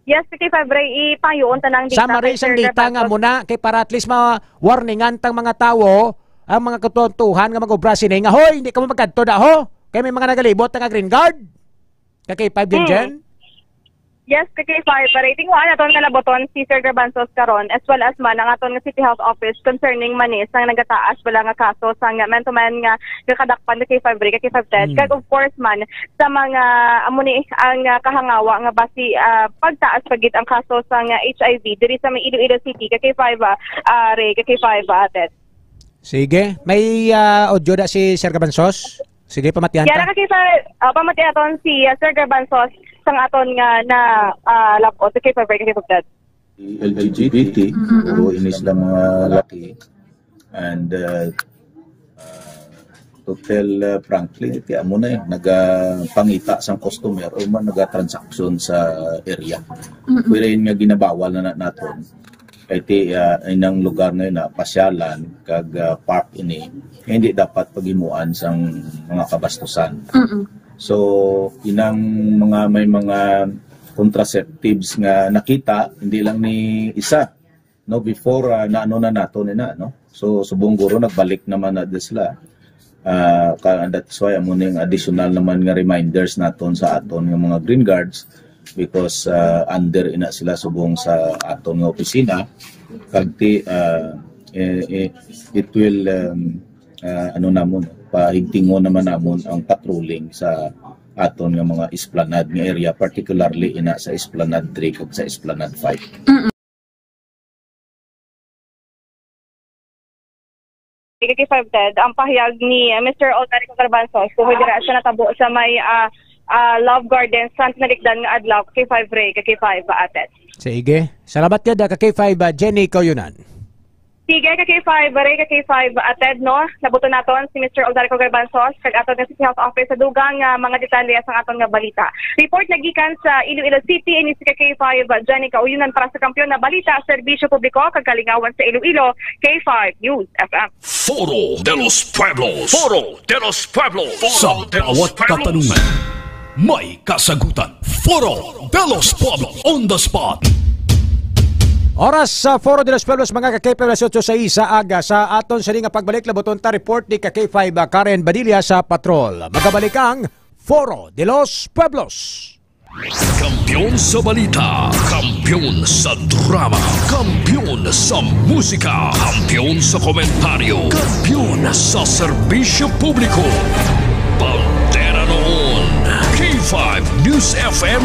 Yes, ka K five Ray, ipayoon ta nang data. Summary kay sang Sir data nga Garbanzos. Muna, kay para at least ma-warningan tang mga tawo, ang mga katutuhan nga mag-obra sini nga, "Hoy, hindi ka mo magkadto da, ho? Kay may mga nagalibot nga Green Guard." Ka K five din, Jen? Yes, ka K five. Para itingwaan naton nga laboton si Sir Garbanzos karon, as well as man ang aton nga City Health Office concerning manis ang nagataas bala nga kaso sa nga man-to-man nga nakadakpan ka K five Ray, ka K five Ted. Kag of course man, sa mga amo ni ang, ah, kahangawa nga basi, ah, pagtaas pa gid ang kaso sa nga H I V diri sa may Iloilo City, ka K five, ah, ah, Ray, ka K five, ah, Ted. Sige, may, ah, audio da si Sir Garbanzos. Sige, pamatian ta. Yara ka kita, ah, pamatian ton si, ah, Sir Garbanzos sang aton nga na, ah, lapot. Okay, for break, okay, for that. L G B T, puro ini sila mga laki. And, uh, uh, to tell, uh, frankly, kaya mo na eh, nagapangita sang customer o man nagatransaksyon sa area. Pero yun nga ginabawal na, na naton. Kay ti, ah, inang lugar na yun na pasyalan kag, ah, park ini, hindi dapat paghimuan sang mga kabastusan. So, inang mga, may mga contraceptives nga nakita, hindi lang ni isa, no, before, ah, naano na nato ni na, no? So, subong guro nagbalik naman na sila. Ah, ka-, that's why amo ning additional naman nga reminders naton sa aton nga mga Green Guards because, ah, under ina sila subong sa aton nga opisina, kag ti, ah, eh, eh, it will, um, ah, ano namon, pahigtingon naman namon ang patrolling sa aton nga mga esplanade nga area, particularly ina sa Esplanade three kag sa Esplanade five. K five Ted, ang pahayag ni, uh, Mister Aldarico Garbanzos, tungod dira sa natabo sa may, ah, ah, Love Garden, Santa Nalikdan nga adlaw, K five Ray, K five, ah, Ted. Sige. Salamat gid, ah, ka K five, ah, Jenny Kauyonan. Sige, ka K five, Ray, ka K five, ah, Ted, no? Nabuto naton si Mister Aldarico Garbanzos, kag aton nga City Health Office sa dugang, ah, mga detalye sa aton nga balita. Report nagikan sa Iloilo City, ini si ka K five, Jenny Kauyonan para sa Kampiyon na Balita, Serbisyo Publiko, kag Kalingawan sa Iloilo, K five News F M. Foro de los Pueblos. Foro de los Pueblos. Sa Foro de los bawat Pueblos. Katanungan, may kasagutan. Foro de los Pueblos on the spot. Oras sa Foro de los Pueblos, mga ka-K five, alas otso sa isa aga. Sa aton sini nga pagbalik, labuton ta report ni ka K five, ah, Karen Badilla sa Patrol. Magabalik ang Foro de los Pueblos. Kampiyon sa balita, kampiyon sa drama, kampiyon sa musika, kampiyon sa komentaryo, kampiyon sa serbisyo publiko. Bandera noon, K five News F M.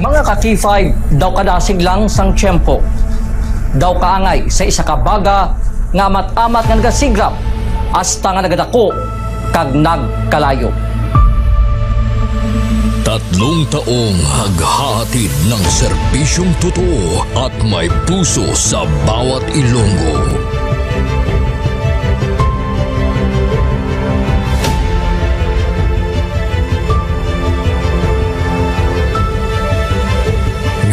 Mga ka-K five, daw kadasig lang sang tiyempo, daw kaangay sa isa ka baga nga amat-amat nga nagasigrap hasta nga nagadako kag nagkalayo. Tatlong taong naghahatid ng serbisyong totoo at may puso sa bawat Ilonggo.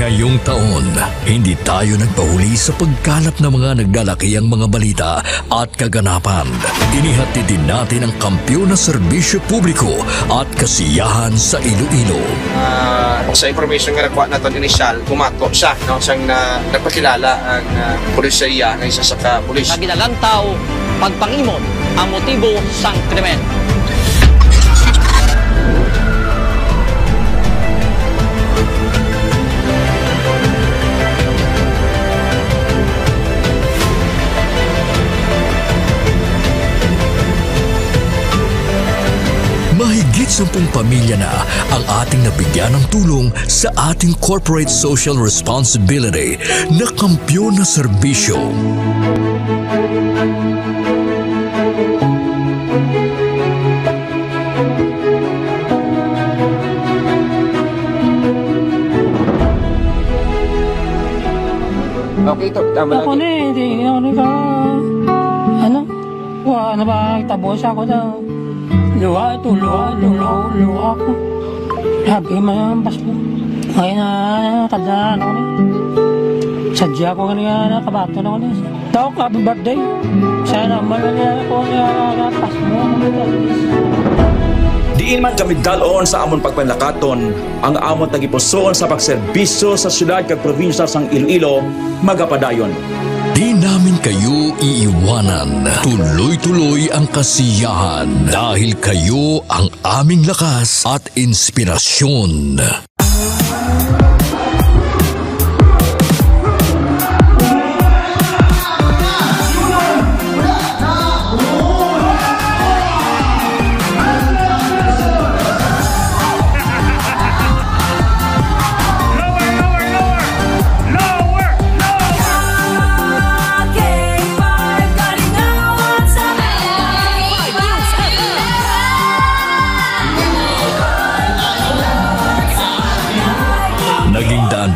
Ngayong taon, hindi tayo nagpahuli sa pagkalap ng mga naglalakihang mga balita at kaganapan. Inihatid din natin ang kampiyon na serbisyo publiko at kasiyahan sa Iloilo. Ah, sa information nga nakuha naton inisyal, bumato siya, no, sang na, nagpakilala ang, ah, pulis sa iya nga isa sa ka pulis. Nga ginalantaw, pagpangimot ang motibo sang krimen. Mahigit sampung pamilya na ang ating nabigyan ng tulong sa ating corporate social responsibility na kampiyon na serbisyo. Okay, to. Tama lang. Ako ni, hindi ako ni ka, ano? Wa na ba, tabo siya ko daw. Luha ito, luha, luha, luha ko. Sabi man ang Pasko. Ngayon na, tanda na ako ni. Sadya ko nga niya, nakabato na ako ni. Doc, happy birthday. Sana man na ako nga pas mo. Diin man kami dalon sa amon pagpanlakaton, ang amon tagipusoon sa pagserbisyo sa siyudad kag probinsya sang Iloilo magapadayon. Di namin kayo iiwanan. Tuloy-tuloy ang kasiyahan dahil kayo ang aming lakas at inspirasyon.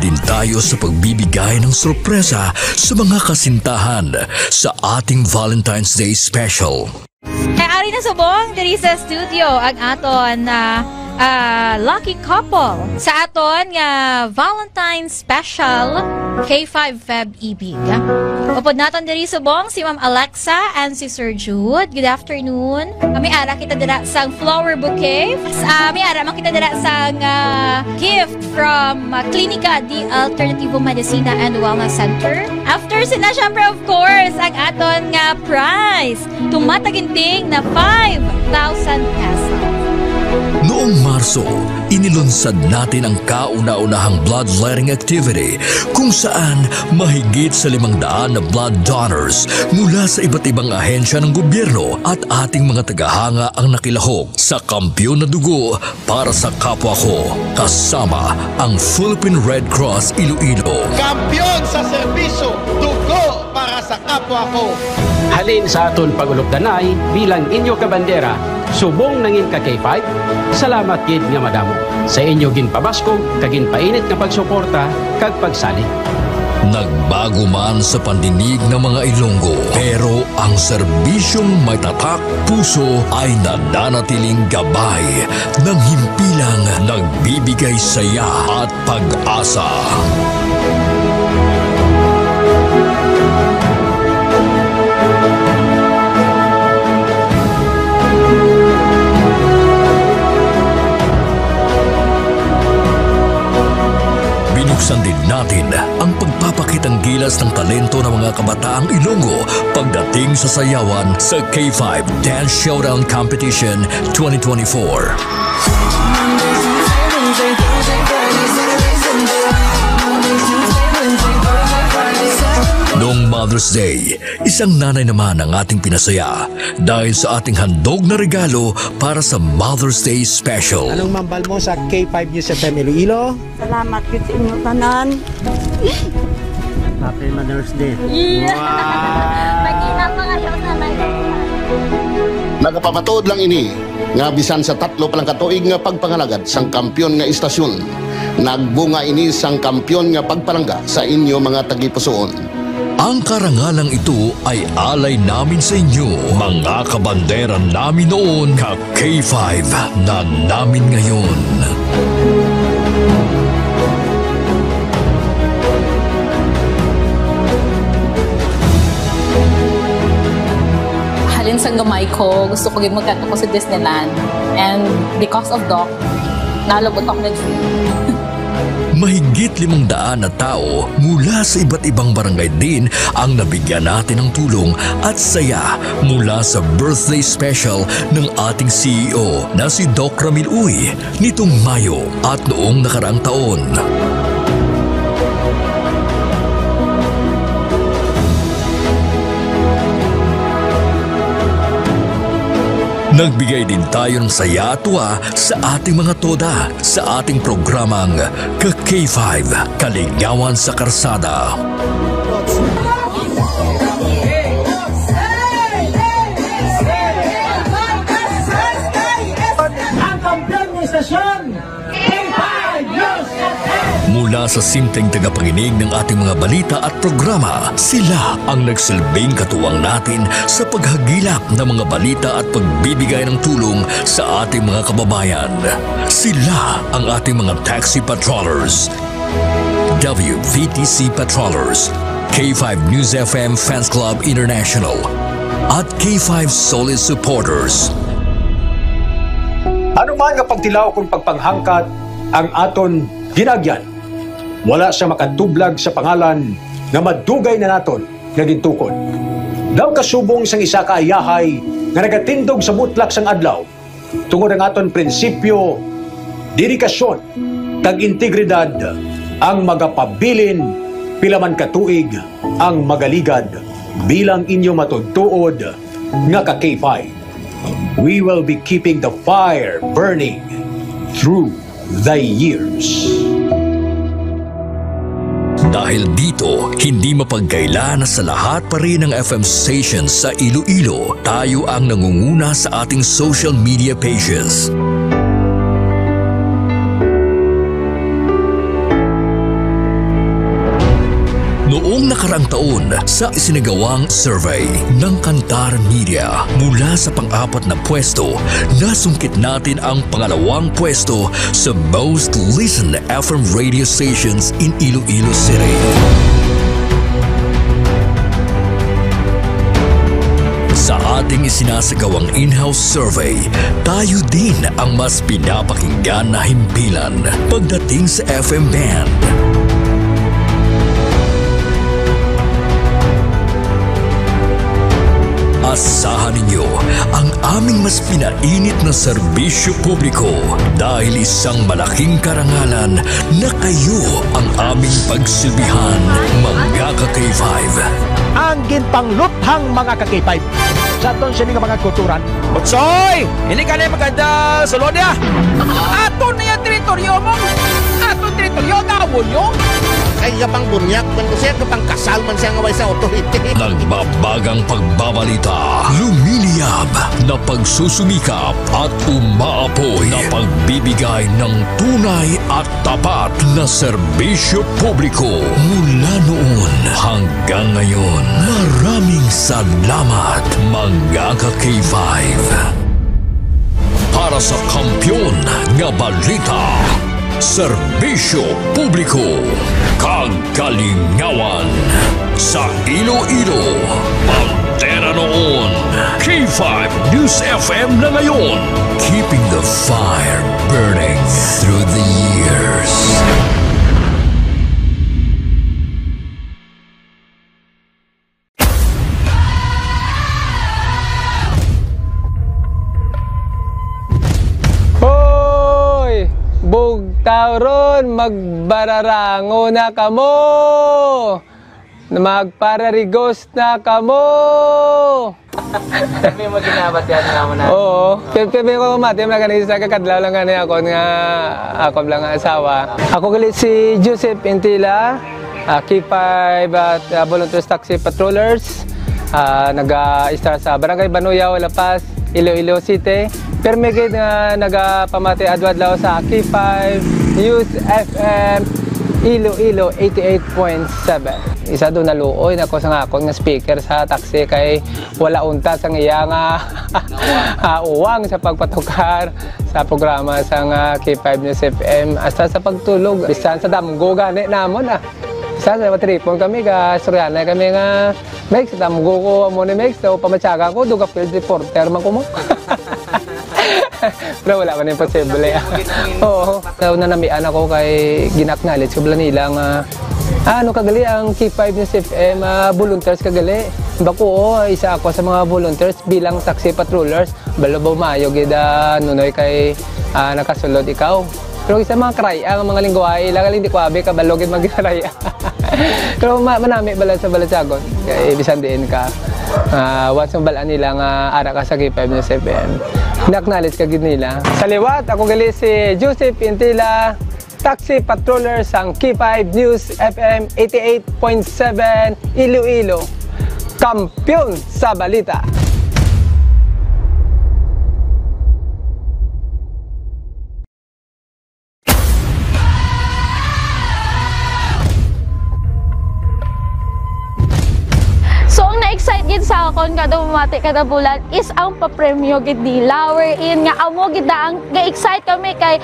Din tayo sa pagbibigay ng sorpresa sa mga kasintahan sa ating Valentine's Day special. Kay ari na subong diri sa studio ang aton na, ah, lucky couple sa aton nga Valentine's Special K five Feb Ibig. Upod naton diri subong si Ma'am Alexa and si Sir Jude. Good afternoon. Kami ara kita dira sang flower bouquet. Ah, may ara man kita dira sang, ah, gift from, ah, Klinika di Alternativo Medicina and Wellness Center. After sina, syempre, of course, ang aton nga prize. Tumataginting na five thousand pesos. Noong Marso, inilunsad natin ang kauna-unahang bloodletting activity kung saan mahigit sa limang daan na blood donors mula sa iba't ibang ahensya ng gobyerno at ating mga tagahanga ang nakilahok sa Kampiyon na Dugo para sa Kapwa Ko, kasama ang Philippine Red Cross Iloilo. Kampiyon sa serbisyo, dugo para sa kapwa ko. Halin sa aton pag-ulokdanay bilang inyo kabandera, subong nangin ka K five, salamat gid nga madamo sa inyo ginpabaskog kag ginpainit nga pagsuporta kag pagsalig. Nagbago man sa pandinig ng mga Ilonggo, pero ang serbisyong may tatak puso ay nananatiling gabay ng himpilang nagbibigay saya at pag-asa. Binuksan din natin ang pagpapakitang gilas ng talento ng mga kabataang Ilonggo pagdating sa sayawan sa K five Dance Showdown Competition twenty twenty-four. Noong Mother's Day, isang nanay naman ang ating pinasaya dahil sa ating handog na regalo para sa Mother's Day Special. Anong mambal mo sa K five News F M Iloilo? Salamat gid sa inyo tanan. Happy Mother's Day. Iya. Wow. Mag-ina pa kayo sa live. Nagapamatuod lang ini nga bisan sa tatlo pa lang ka tuig nga pagpangalagad sang kampiyon nga istasyon, nagbunga ini sang kampiyon nga pagpalangga sa inyo mga tagipusoon. Ang karangalang ito ay alay namin sa inyo, mga kabandera namin noon, ka K five na namin ngayon. Halin sa gamay ko, gusto ko gid magkadto ko sa Disneyland. And because of Doc, nalabot ako na dream. Mahigit limang daan na tao mula sa iba't ibang barangay din ang nabigyan natin ng tulong at saya mula sa birthday special ng ating C E O na si Doc Ramil Uy nitong Mayo at noong nakaraang taon. Nagbigay din tayo ng saya at tuwa sa ating mga toda sa ating programang Ka K five, Kaligawan sa Karsada. Ang kampiyon ng istasyon, K five News F M. Mula sa simpleng tagapakinig ng ating mga balita at programa, sila ang nagsilbing katuwang natin sa paghagilap ng mga balita at pagbibigay ng tulong sa ating mga kababayan. Sila ang ating mga taxi patrollers, W V T C patrollers, K five News F M Fans Club International, at K five Solid Supporters. Ano man nga pagtilaw kon pagpanghangkat ang aton ginaagyan, wala siya makatublag sa pangalan nga madugay na naton nga gintukod. Daw kasubong sang isa ka ayahay nga nagatindog sa butlak sang adlaw, tungod ang aton prinsipyo, dedikasyon, kag integridad, ang magapabilin pila man ka tuig ang magaligad bilang inyo matuod-tuod nga ka K five. We will be keeping the fire burning through the years. Dahil dito, hindi mapagkaila na sa lahat pa rin ng F M stations sa Iloilo, tayo ang nangunguna sa ating social media pages. Nakaraang taon, sa isinagawang survey ng Kantar Media, mula sa pang-apat na pwesto, nasungkit natin ang pangalawang pwesto sa most listened F M radio stations in Iloilo City. Sa ating isinasagawang in-house survey, tayo din ang mas pinapakinggan na himpilan pagdating sa F M band. Asahan ninyo ang aming mas pinainit na serbisyo publiko dahil isang malaking karangalan na kayo ang aming pagsilbihan, mga ka-K five. Ang ginpangluthang, mga ka-K five. Sa aton sini nga mga kulturan. Utsoy! Hindi ka na maganda sulod niya. Aton na yung teritoryo mo. Aton teritoryo, gawon nyo. Ay, iya pang bunyak, kung siya ka pang kasal man siya nga way sa authority. Nagbabagang pagbabalita, lumiliyab na pagsusumikap at umaapoy na pagbibigay ng tunay at tapat na serbisyo publiko mula noon hanggang ngayon. Maraming salamat, mga ka-K five. Para sa kampiyon nga balita, serbisyo publiko, kag kalingawan sa Iloilo, Bandera noon, K five News F M na ngayon. Keeping the fire burning through the years. Hoy! Bugtaw ron, magbararango na kamo! Magpararigos na kamo! May maginabat yan naman na. Oo. Pero, pero may ko mati, mga kanisa, kakadlaw lang gani ako nga, ako lang nga asawa. Ako gali si Joseph Intila, ah, K five at, ah, Volunteers Taxi Patrollers. Ah, naga-start sa Barangay Banuyaw, La Paz, Iloilo City. Permi gid nga nagapamati adlaw-adlaw sa K five News F M Iloilo eighty-eight point seven. Isa do naluoy na ko sa akon nga speaker sa taxi kay wala unta sang iya nga, ah, uwang sa pagpatukar sa programa sang, ah, K five News F M, hasta sa pagtulog, bisan sa damgo gani namon, ah. Bisan sa matripon kami, ga istoryahanay kami nga, "Mex, damgo ko amo ni Mex, so pamatyagan ko, duga field reporter man ko mo." Pero wala man imposible, ah. Oo. Sa una namian ako kay gin-acknowledge ko bala nila nga, ah, ano kagali ang K five News F M, ah, volunteers kagali. Bako, oo, isa ako sa mga volunteers bilang taxi patrollers. Balo ba maayo gid, ah, Nunoy, kay, ah, nakasulod ikaw. Pero isa mga karaya, ang mga lingwahe, ila gali hindi ko abi kabalo gid magkaraya. Pero ma-, manami bala sa balatyagon. Kay bisan diin ka, ah, once mabal-an nila nga ara ka sa K five News F M, na-acknowledge ka gid nila. Sa liwat, ako gali si Joseph Intila, taxi patroller sang K five News F M eighty-eight point seven Iloilo, kampiyon sa balita. So, ang na-excite gid sa akon kada bumati kada bulan is ang papremyo gid nila. Wherein nga amo gid na ang ga-excite kami kay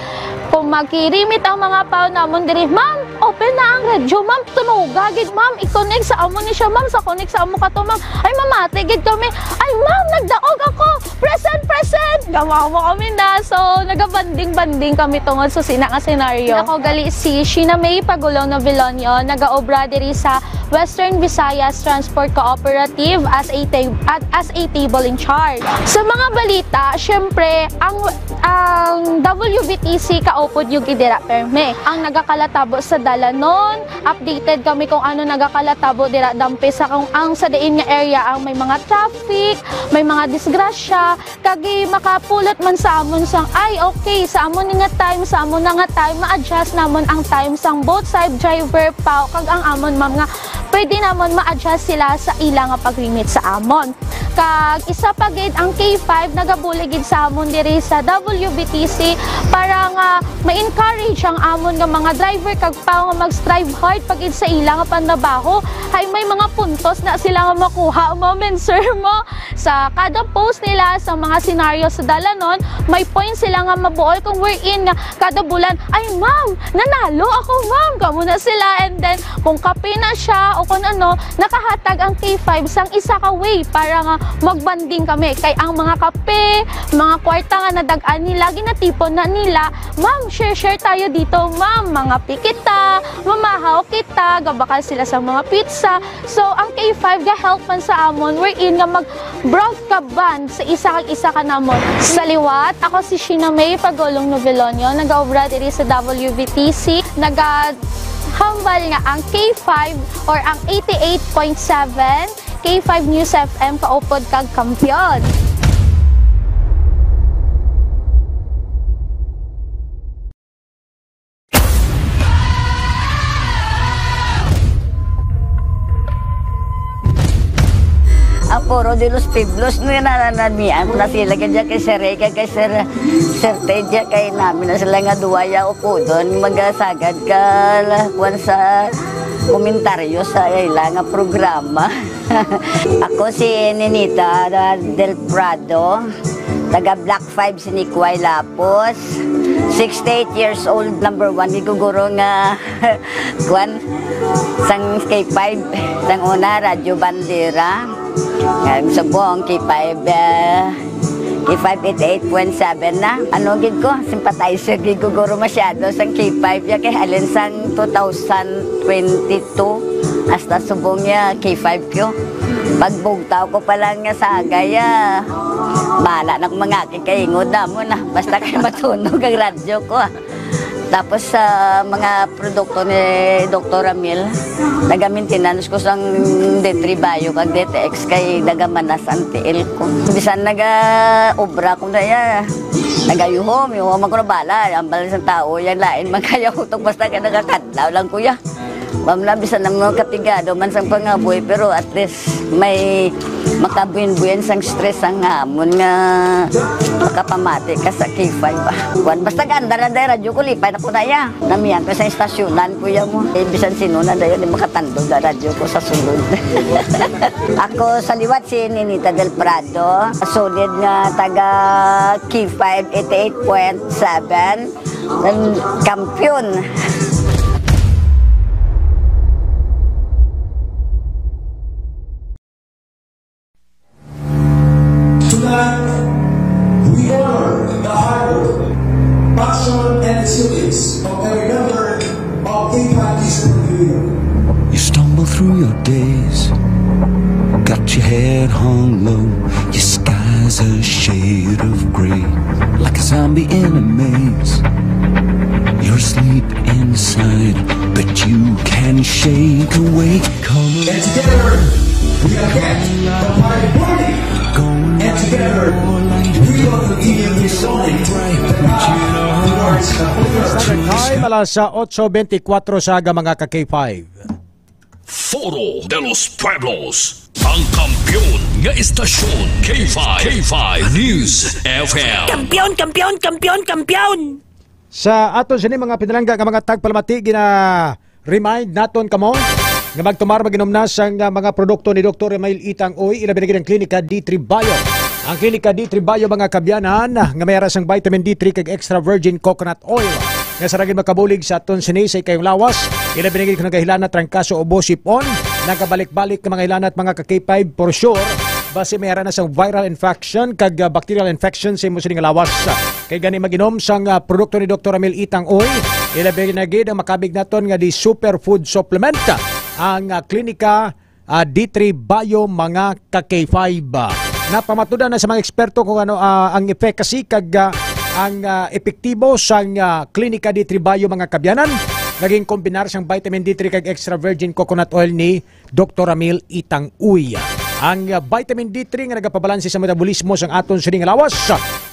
kung magkirimit ang mga pao namon diri, "Ma'am, open na ang radyo, ma'am. Tunoga gid, ma'am. I-connect sa amo ni siya, ma'am. Sa connect sa amo ka to, ma'am." Ay, mamati gid kami. "Ay, ma'am, nagdaog ako. Present, present!" Gamawa mo kami na. So, nagabanding-banding kami tungod sa sina nga senaryo. Ako gali si Sheena May Pagulong Novilonio, nagaobra diri sa Western Visayas Transport Cooperative as a ta-, at as a table in charge. Sa mga balita, syempre, ang, ang W V T C kaupod nyo gid dira perme. Ang nagakalatabo sa dalanon, updated kami kung ano nagakalatabo dira dampe sa kung ang sa diin nga area ang may mga traffic, may mga disgrasya, kag makapulot man sa amon sang, "Ay, okay, sa amon ni nga time, sa amon na nga time, ma-adjust namon ang time sang both side driver, pao, kag ang amon, ma'am, nga pwede namon ma-adjust sila sa ila nga pag-remit sa amon." Kag isa pa gid, ang K five nagabulig gid sa amon diri sa W B T C para nga ma-encourage ang amon nga mga driver kag tao nga mag-strive hard pa gid sa ila nga panrabaho. Hay may mga puntos na sila nga makuha, ma'am and sir, mo. Sa kada post nila sa mga senaryo sa dalanon, may point sila nga mabuol kung wherein nga kada bulan, "Ay, ma'am, nanalo ako, ma'am." Kamo na sila. And then, kung kape na siya o kung ano, nakahatag ang K five sang isa ka way para nga magbanding kami. Kay ang mga kape, mga kwarta nga nadag-an nila, ginatipon na nila, "Ma'am, share-share tayo dito, ma'am. Mangape kita, mamahaw kita." Gabakal sila sa mga pizza. So, ang K five ga-help man sa amon, wherein nga mag-broad ka band sa isa kag isa ka namon. Sa liwat, ako si Sheena May Pagulong Novelonio, nagaobra diri sa W B T C, nagahambal nga ang K five or ang eighty-eight point seven K five News F M kaupod kag kampiyon. Ang Foro de los Pueblos, no, yan, nananamian ko na sila, kaya kay Sir Ray, kay, kay Sir, Sir Ted, kay namin na sila nga duwa ya upodon, magasagad ka, la, kuwan sa komentaryo sa ila nga programa. Ako si Ninita Del Prado, taga Block five, Sinikway, Lapos. Sixty-eight years old, number one, giguguro nga, kwan, sang K five, sang una, Radyo Bandera. Nga, subong, K five, eh, K five eighty-eight point seven na. Ano gid ko, sympathizer gid ko guro masyado sang K five ya, kay halin sang two thousand twenty-two hasta subong ya K five ko. Pagbugtaw ko pa lang nga sagay, ah, bala na ko mga kikaingod na mo na. Basta kay matunog ang radyo ko, ah. Tapos sa mga produkto ni Doktor Ramil, naga-maintenance ko sang D three Bio kag D T X kay nagamanas ang tiil ko. Bisan naga-obra ko na ya, nagayuhom, yuhom ako na bala, ang bala sang tao, yan lain, magkayahutok basta ka nagakadlaw lang kuya. Ma'am na, bisan ang mga kapigado man sang pangabuhi, pero at least may makabuhin-buhin sang stress ang hamon nga makapamati ka sa K five. Kuwan, basta ganda na dahil radyo ko, lipay na ko na ya. Namiyan ko sa istasyonan, kuya mo. Eh, bisan sino na dayon, di makatandog na radyo ko sa sulod. Ako sa liwat si Ninita Del Prado, solid nga taga K five eighty-eight point seven, ang kampiyon. Tonight, we honor the hard work, passion, and resilience of every member of K five Kids Paguyod. You stumble through your days, got your head hung low, your sky's a shade of gray, like a zombie in a maze. You're asleep inside, but you can shake awake. Come on. And together, we are back. The party burning. And together, we will continue this morning. The path towards a clearer Time, alas otso bentikwatro sa aga, mga ka-K five. Foro de los Pueblos, ang kampiyon nga istasyon, K five, K five News F M. Kampiyon, kampiyon, kampiyon, kampiyon! Sa aton sini mga pinalangga nga mga tagpalamati, gina-remind naton kamo nga magtumar, mag-inom na sang, ah, mga produkto ni Doktor Emil Itang Uy, ilabi na gid ang Klinika D three Bio. Ang Klinika D three Bio, mga kabyanan, nga may ara sang vitamin D three kag extra virgin coconut oil, nga sa ragid makabulig sa aton sini sa ikayong lawas, ilabi na gid kung nagahilanat, trangkaso, ubo, sipon, nagabalik-balik nga mga hilanat, mga ka-K five, for sure, basi may ara na sang viral infection kag, ah, bacterial infection sa imo sini nga lawas. Kay gani mag-inom sang, ah, produkto ni Doktor Ramil Itang Uy, ilabi na gid ang makabig naton nga di superfood supplement, ang, ah, Klinika, ah, D three Bio, mga ka-K five. Napamatudan na sa mga eksperto kung ano, ah, ang efficacy kag, ah, ang, ah, epektibo sang, ah, Klinika D three Bio, mga kabyanan. Naging kombinar sang vitamin D three kag extra virgin coconut oil ni Doktor Ramil Itang Uy. Ang, ah, vitamin D three nga nagapabalanse sa metabolismo sang aton sining lawas,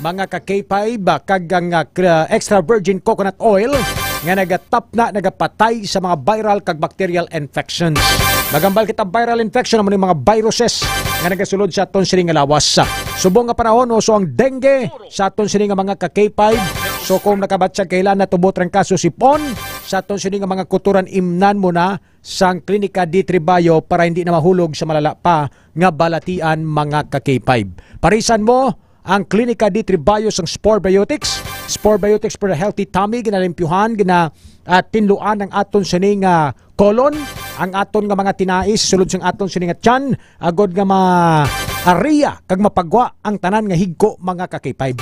mga ka-K five, ah, kag ang, ah, kra-, extra virgin coconut oil nga nagatapna, nagapatay sa mga viral kag bacterial infections. Magambal kita viral infection, amo ni mga viruses nga nagasulod sa aton sini nga lawas. Subong nga panahon, uso ang dengue sa aton sini nga mga ka-K five. So kung nakabatyag kaila na tubot rang kaso sipon sa aton sini nga mga kutoran, imnan mo na sang Klinika D three Bio para hindi na mahulog sa malala pa nga balatian, mga ka-K five. Parisan mo ang Klinika D three Bio sang Spore Biotics. Spore Biotics for a healthy tummy, ginalimpyuhan, gina, ah, tinluan ang aton sini nga colon, ang aton nga mga tinai sa sulod sang aton sini nga tiyan, agod nga ma-area kag mapagwa ang tanan nga higko, mga ka-K five.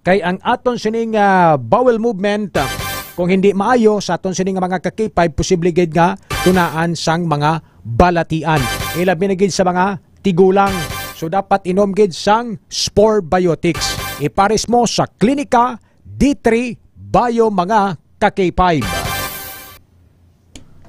Kay ang aton sining, ah, bowel movement, ah, kung hindi maayo sa aton sining nga mga ka-K five, posible gid nga tunaan sang mga balatian. Ilabi na gid sa mga tigulang. So dapat inom gid sang Spore Biotics. Ipares mo sa Klinika D three Bio, mga ka-K five.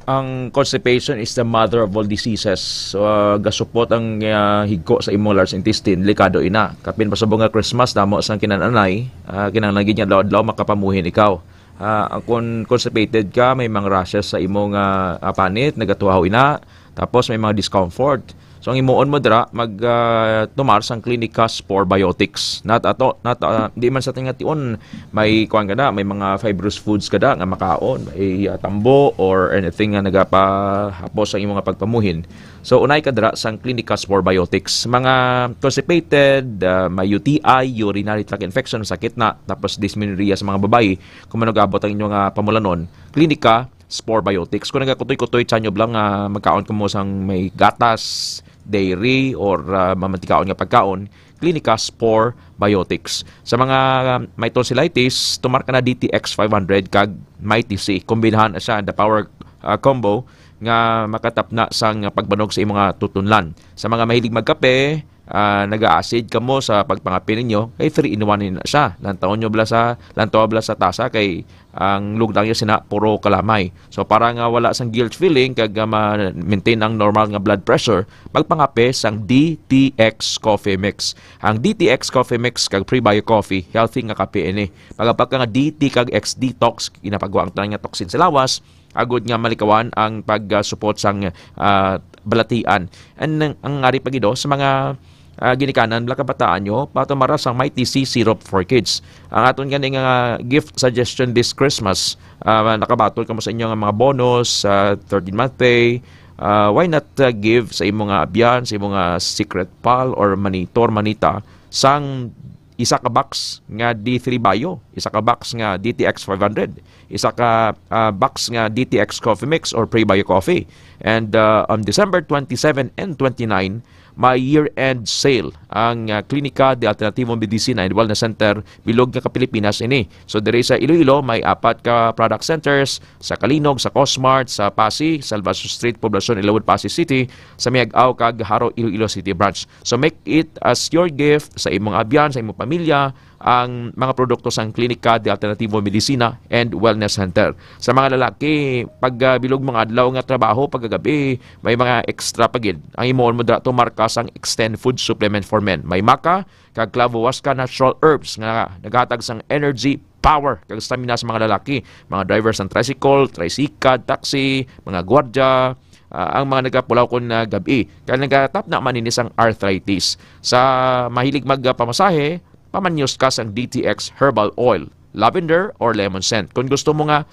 Ang constipation is the mother of all diseases. So, ah, gasupot ang, ah, higko sa imong large intestine, delikado ina. Kapin pa subong nga Christmas, damo sang kinan-anay, ah, kinahanglan gid nga adlaw-adlaw makapamuhin ikaw. Ah, ang kon constipated ka, may mga rashes sa imong, ah, ah, panit, nagatuhaw ina, tapos may mga discomfort. So, ang himuon mo dira, mag, ah, tomar sang Klinika Spore Biotics. Not ato, not, ah, di man sa tingation, may kuwan ka na, may mga fibrous foods ka na nga makaon, may, ah, tambo or anything nga nagapahapos sa imong pagpamuhin. So, unay ka dira sang Klinika Spore Biotics. Mga constipated, ah, may U T I, urinary tract infection, sakit na, tapos dysmenorrhea sa mga babayi, kung ano gaabot ang inyong, ah, pamulanon, Klinika Spore Biotics. Kung nagakutoy-kutoy, tiyan nyo lang, ah, magkaon kamo sang may gatas, dairy, or, ah, mamantikaon nga pagkaon, Klinika Spore Biotics. Sa mga, ah, may tonsillitis, tumar ka na D T X five hundred kag Mighty C. Kombinahan na siya, the power, ah, combo, nga makatapna sang pagbanog sa imong, ah, tutunlan. Sa mga mahilig magkape, ah, naga-acid kamo sa pagpangape ninyo, kay three in one na siya. Lantawon nyo bala sa, lantaw bala sa tasa kay ang lugna niya sina puro kalamay. So para nga wala sang guilt feeling kag, ah, ma-maintain ang normal nga blood pressure, magpangape sang D T X Coffee Mix. Ang D T X Coffee Mix kag Prebio Coffee, healthy nga kape ini. Pagapag ka nga D T kag X detox, ginapagwa ang tanan nga toxin sa lawas, agod nga malikawan ang pag, ah, support sang, ah, balatian. And ang, ang ari pa gid, oh, sa mga, ah, ginikanan, mga kabataan nyo, patumara sang Mighty C Syrup for Kids. Ang aton gani nga gift suggestion this Christmas, ah, nakabaton kamo sa inyo nga mga bonus, ah, thirteen month pay, ah, why not, ah, give sa imo nga abyan, sa imo nga secret pal or manitor, manita, sang isa ka box nga D three Bio, isa ka box nga D T X five hundred, isa ka, ah, box nga D T X Coffee Mix or Prebio Coffee. And, ah, on December twenty-seven and twenty-nine, may year-end sale ang, ah, Klinika de Alternativo Medicina and Wellness Center, bilog nga ka-Pilipinas ini. So, diri sa Iloilo, may apat ka product centers, sa Calinog, sa Cosmart, sa Passi, Salvacion Street, Poblacion, Ilawood, Passi City, sa Miag-ao kag Jaro, Iloilo City Branch. So make it as your gift sa imong abyan, sa imong pamilya, ang mga produkto sang Klinika de Alternativo Medicina and Wellness Center. Sa mga lalaki, pag, ah, bilog mga adlaw nga trabaho, pagkagabi, may mga extra pa gid. Ang himuon mo dira, tumar ka sang Extend Food Supplement for Men. May maca kag clavo huasca natural herbs nga naghatag sang energy, power, kag stamina sa mga lalaki, mga driver sang tricycle, tricycad, taxi, mga gwardya, ah, ang mga nagapulaw kon, ah, gab-i. Kay nagatapna man ini sang arthritis. Sa mahilig magpamasahe, pamanyos ka sang D T X herbal oil, lavender or lemon scent. Kung gusto mo nga,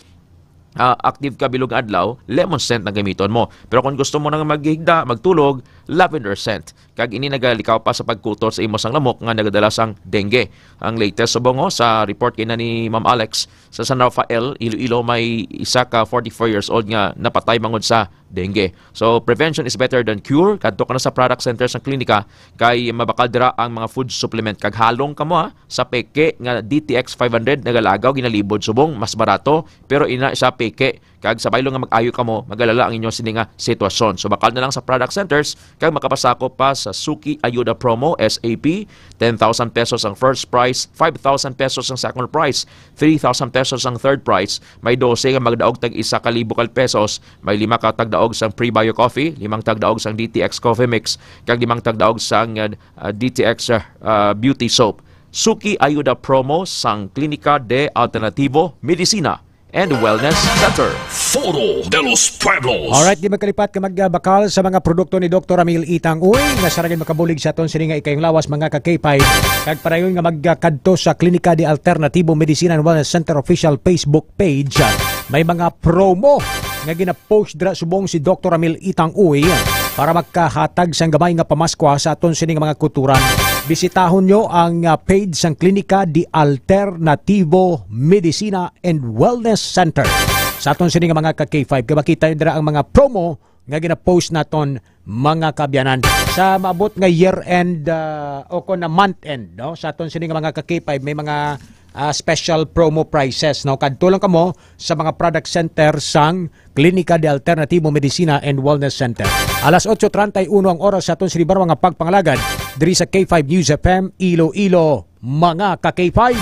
ah, active ka bilog adlaw, lemon scent ang gamiton mo. Pero kung gusto mo nang maghigda, magtulog, lavender scent. Kag ini nagalikaw pa sa pagkutor sa imo sang lamok nga nagadala sang dengue. Ang latest subong, oh, sa report kina ni Ma'am Alex, sa San Rafael, Iloilo, may isa ka forty-four years old nga napatay bangod sa dengue. So, prevention is better than cure. Kadto ka na sa product center sang klinika kay mabakal dira ang mga food supplement. Kag halong kamo, ha, sa peke nga D T X five hundred, nagalagaw, ginalibod subong, mas barato, pero ina siya peke. Kag sa baylo nga mag-ayo kamo, magalala ang inyo sini nga sitwasyon. So, bakal na lang sa product centers, kag makapasakop pa sa Suki Ayuda Promo, S A P, ten thousand pesos ang first prize, five thousand pesos ang second prize, three thousand pesos ang third prize. May dose nga magdaog tag isa ka libo ka pesos, may lima ka tagdaog sang Prebio Coffee, limang tagdaog sang D T X Coffee Mix, kag limang tagdaog sang, uh, uh, D T X, uh, uh, Beauty Soap. Suki Ayuda Promo sang Klinika de Alternativo Medicina and Wellness Center. Foro de los Pueblos. Alright, di magkalipat ka magbakal sa mga produkto ni Doktor Amil Itang Uy, nga sa ragin makabulig sa aton sini nga ikayong lawas, mga ka-K five. Kag padayon nga magkadto sa Klinika de Alternativo Medicina and Wellness Center official Facebook page, may mga promo nga gina-post dira subong si Doktor Amil Itang Uy para makahatag sang gamay nga pamaskwa sa aton sining mga kulturan. Bisitahon nyo ang, ah, page sang Klinika de Alternativo Medicina and Wellness Center. Sa aton sini nga mga ka-K five, kay makita nyo dira ang mga promo nga gina-post naton, mga kaabyanan. Sa maabot nga year end, ah, o kon na month end, no? Sa aton sini nga mga ka-K five, may mga, ah, special promo prices, no? Kadto lang kamo sa mga product center sang Klinika de Alternativo Medicina and Wellness Center. Alas otso treinta y uno ang oras sa aton sini barwa nga pagpangalagad diri sa K five News F M Iloilo, mga ka-K five.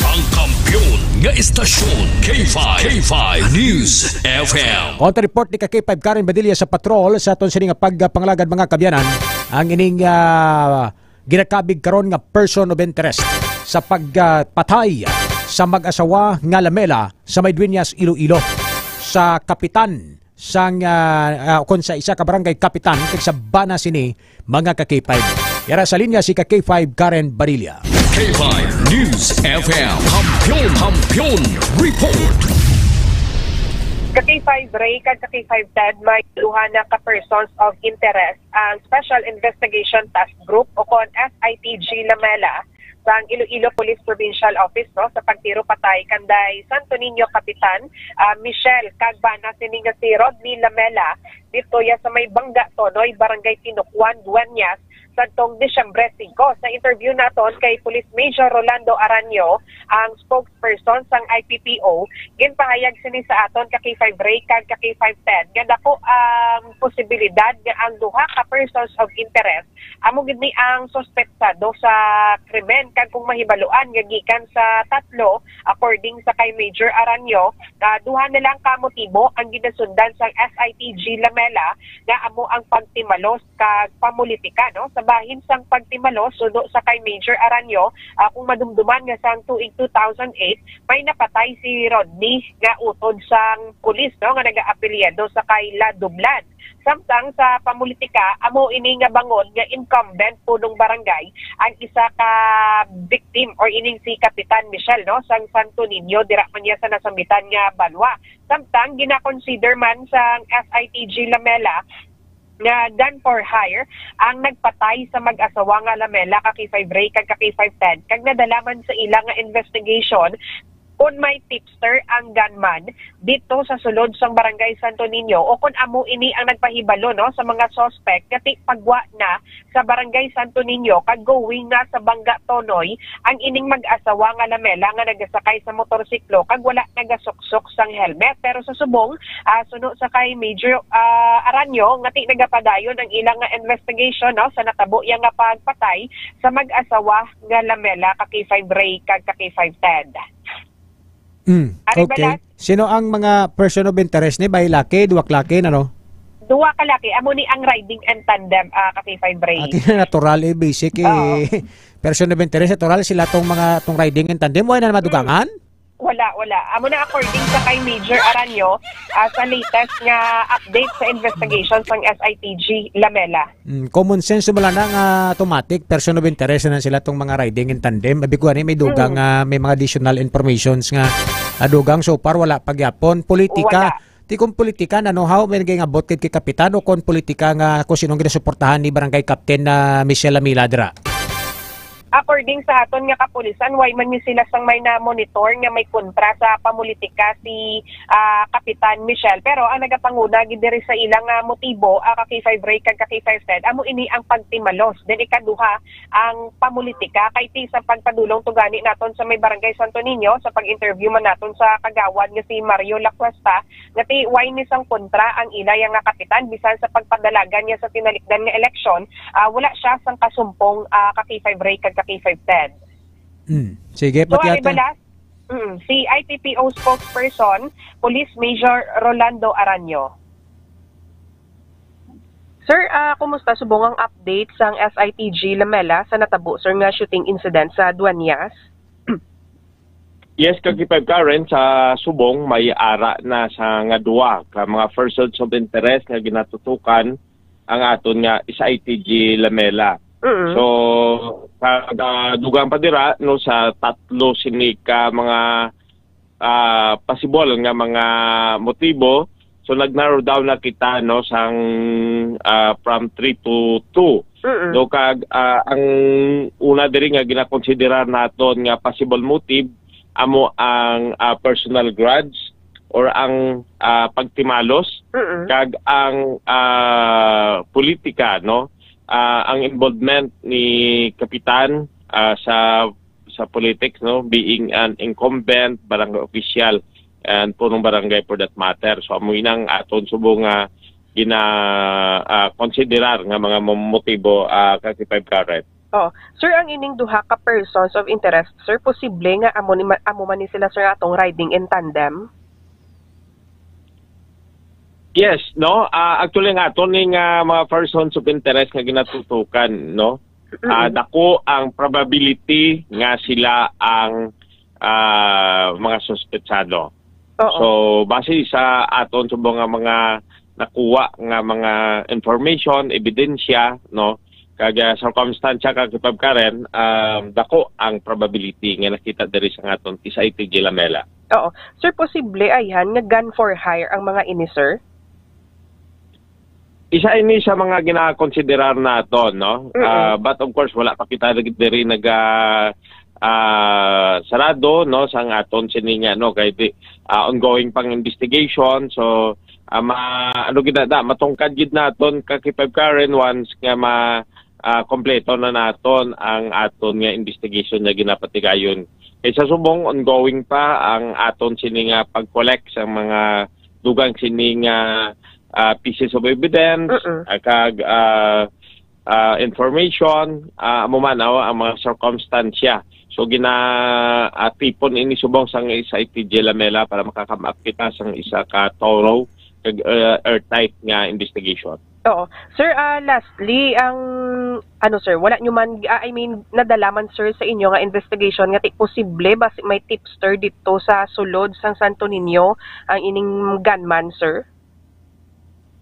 Ang kampiyon nga estasyon, K five, K five News F M. Kontra report ni ka-K five Karen Badilla sa patrol sa aton sini nga pagpangalagad, mga kaabyanan, ang ining, ah, ginakabig karon nga person of interest sa pagpatay sa mag-asawa nga lamela sa may Dueñas, Iloilo, sa kapitan sang, ah, ah, kon sa isa ka barangay kapitan kag sa bana sini, mga ka-K five. Yara sa linya si ka-K five Karen Barilla. K five News F M, Kampiyon, Kampiyon Report. Ka-K five Ray kag ka-K five Ted, may duha na ka persons of interest ang Special Investigation Task Group o kon S I T G Lamela sang Iloilo Police Provincial Office, no, sa pagtiro patay kanday Santo Niño Kapitan, ah, Michelle, kag bana sini nga si Rodney Lamela, dito ya sa may Bangga Tonoy, Barangay Tinucuan, Dueñas, sadtong Disyembre singko. Sa interview naton kay Police Major Rolando Aranyo, ang spokesperson sang I P P O, ginpahayag sini sa aton ka-K five Ray kag ka-K five Ted nga dako ang posibilidad nga ang duha ka persons of interest amo gid ni ang suspetsado sa krimen, kag kung mahibaluan nga gikan sa tatlo, according sa kay Major Aranyo, ah, duha na lang ka motibo ang ginasundan sang S I T G Lamela nga amo ang pagtimalos kag pamulitika, no? Sa bahin sang pagtimalos, suno sa kay Major Aranyo, ah, kung madumduman nga sang tuig two thousand eight, may napatay si Rodney nga utod sang pulis, no, nga nagaapelyido sa kay La Dublan. Samtang sa pamulitika, amo ini nga bangod nga incumbent punong barangay ang isa ka victim or ining si Kapitan Michelle, no, sang Santo Niño, dira man niya sa nasambitan nga banwa. Samtang gina-consider man sang S I T G Lamela nga gun for hire ang nagpatay sa mag-asawa nga Lamela, ka-K five Ray kag ka-K five Ted, kag nadala man sa ila nga investigation kon may tipster ang gunman dito sa sulod sang Barangay Santo Niño, o kon amo ini ang nagpahibalo, no, sa mga suspect nga ti-, pagwa na sa Barangay Santo Niño kag going na sa Bangga Tonoy ang ining mag-asawa nga Lamela nga nagasakay sa motorsiklo kag wala nagasuksok sang helmet. Pero sa subong, ah, suno sa kay Major, ah, Aranyo, nga ti nagapadayon ang ilang nga investigation, no, sa natabo iya nga pagpatay sa mag-asawa nga Lamela, ka-K five Ray kag ka-K five Ted. Mm, Ari okay. Balas? Sino ang mga person of interest ni? Bay laki, duwak laki, ano? Duwa ka laki. Amo ni ang riding and tandem, ah, ka-K five Ray. Ati na natural, eh, basic, eh. Oo. Person of interest, natural sila tong mga, tong riding and tandem. Wala na madugangan? Mm. Wala, wala. Amo na according sa kay Major Aranyo, ah, sa latest nga update sa investigation sang S I T G Lamela. Mm, common sense mo lang na nga automatic, person of interest na sila tong mga riding in tandem. Abi ko ani may dugang, Mm. ah, may mga additional informations nga, ah, dugang so far wala pa gyapon. Politika. Wala. Ti kung politika na, no, how may naging abot kay, kay Kapitan o kung politika nga kung sinong ginasuportahan ni Barangay Captain na Michelle Lamela dira? According sa aton nga kapulisan, way man ni sila sang may na-monitor nga may kontra sa pamulitika si, ah, Kapitan Michelle. Pero ang nagapanguna gid diri sa ilang, ah, motibo, ah, ka-K five Ray kag ka-K five Ted, amo ini ang pagtimalos. Then ikaduha, ang pamulitika. Kay ti sa pagpadulong to gani naton sa may Barangay Santo Niño, sa pag-interview man naton sa kagawad nga si Mario Lacuesta, nga ti way ni sang kontra ang ila ya nga kapitan, bisan sa pagpadalagan niya sa tinalikdan nga eleksyon, ah, wala siya sang kasumpong, ah, ka-K five Ray kag ka-K five Ted. Mm. Sige, So, pati ari ato. Balas, mm, si I P P O spokesperson, Police Major Rolando Aranyo. Sir, ah, kumusta subong ang update sang S I T G Lamela sa natabo, sir, nga shooting incident sa Dueñas? Yes, ka K five Karen, sa subong may ara na sa nga duwa ka mga persons of interest nga ginatutukan ang aton nga S I T G Lamela. Mm. So, sa, ah, dugang pa dira, no, sa tatlo sini ka mga, ah, possible nga mga motibo, so nag-narrow down na kita, no, sang, ah, from three to two. Mm. No, kag, ah, ang una diri nga ginakonsiderar naton nga possible motive amo ang, ah, personal grudge or ang, ah, pagtimalos, Mm. kag ang, ah, politika, no? Ah, ang involvement ni Kapitan, ah, sa, sa politics, no, being an incumbent barangay official and punong barangay for that matter. So, amo inang aton subong nga gina, ah, konsiderar nga mga mo-, motibo, ah, ka K five Karen. Oh, sir, ang ining duha ka persons of interest, sir, posible nga amo ni ma-, amo man ni sila, sir, atong riding in tandem? Yes, no? Ah, actually, nga ato ni nga mga persons of interest nga ginatutukan, no? Ah, Mm. dako ang probability nga sila ang, ah, mga suspetsado. Oo. So, base sa aton subong nga mga nakuha nga mga information, ebidensya, no? Kag, ah, circumstansya, ka K five Karen, um, dako ang probability nga nakita diri sa aton S I T G Lamela. Oo. Sir, posible ayhan nga gun for hire ang mga ini, sir? Isa ini sa mga ginakonsiderar naton, no? Mm-mm. Ah, but of course, wala pa kita diri naga, ah, sarado, no, sang aton sini nga, no, kay di, ah, ongoing pang investigation. So, ah, ma-, ano gid na, da, matungkad gid naton ka K five Karen once nga ma-, ah, kompleto na naton ang aton nga investigation nga ginapatigayon. Kay sa subong, ongoing pa ang aton sini nga pag-collect sa mga dugang sini nga, ah, pieces of evidence, Mm-mm. ah, kag, ah, ah, information, ah, amo man, oh, ang mga sirkumstansya. So, gina-, ah, tipon ini subong sang S I T G Lamela para makakam-, kita sang isa ka thorough kag, ah, airtight nga investigation. Oo. Sir, ah, lastly, ang, ano, sir, wala nyo man, ah, I mean, nadala man, sir, sa inyo nga investigation nga ti-, posible ba si-, may tipster dito sa sulod sang Santo Niño ang ining gunman, sir?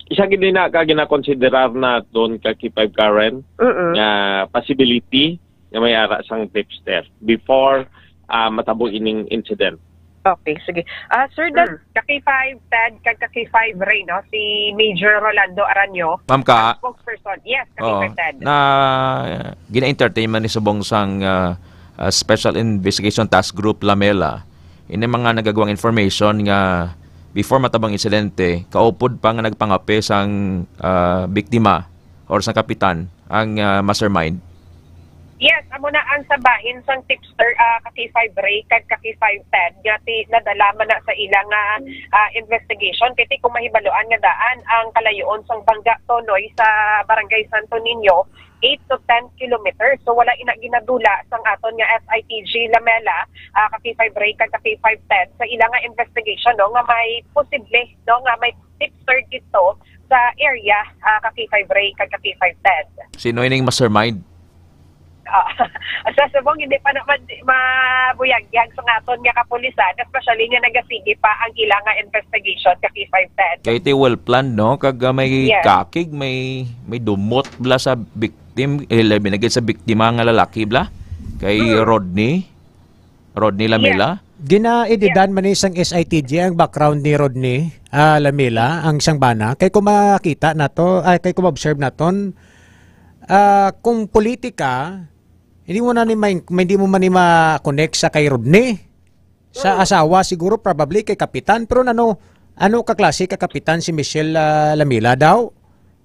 Isa gid na ka ginakonsiderar naton ka K five Karen Mm-mm. nga possibility nga may ara sang tipster before, ah, matabo ining incident. Okay, sige. Ah, Sir Dan, Mm. ka K five Ted, kag ka K five Ray, no? Si Major Rolando Aranyo, Ma'am ka? ang spokesperson. Yes, ka Oo. K five Ted. Na gina-entertain man ni subong sang, ah, ah, Special Investigation Task Group Lamela. Ini mga nagagawang information nga before matabang insidente, kaupod pa nga nagpangape sang, ah, biktima or sang kapitan ang, ah, mastermind? Yes, amo na ang sa bahin sang tipster, ah, ka K five Ray kag ka K five Ted nga ti-, nadala man na sa ila nga, ah, investigation. Kay ti kung mahibaluan nga daan ang kalayoon sang Bangga Tonoy sa Barangay Santo Niño, eight to ten kilometers. So, wala ina ginadula sang aton nga S I T G Lamela, ah, ka K five Ray kag ka K five Ted sa ila nga investigation, no, nga may posible, no, nga may tipster dito sa area, ah, ka K five Ray kag ka K five Ted. Sino ining mastermind? Ah, sa subong, hindi pa naman di-, mabuyagyag sa aton nga kapulisan, especially nga nagasigi pa ang ila nga investigation ka K five Ted. Kay ti well planned, no? Kag, ah, may Yes. kakig, may, may dumot bla sa victim, eh, labi na gid sa biktima nga lalaki bla. Kay Mm. Rodney, Rodney Yes. Lamela. Ginaedidan man ni sang S I T G ang background ni Rodney, ah, Lamela, ang sang bana. Kay kung makita nato, ay, kay kung ma-observe naton, ah, kung politika, hindi mo na ni ma-, hindi mo man ni ma-connect sa kay Rodney. Sa Mm. asawa, siguro, probably kay kapitan. Pero ano, ano ka klase ka kapitan si Michelle, ah, Lamela daw?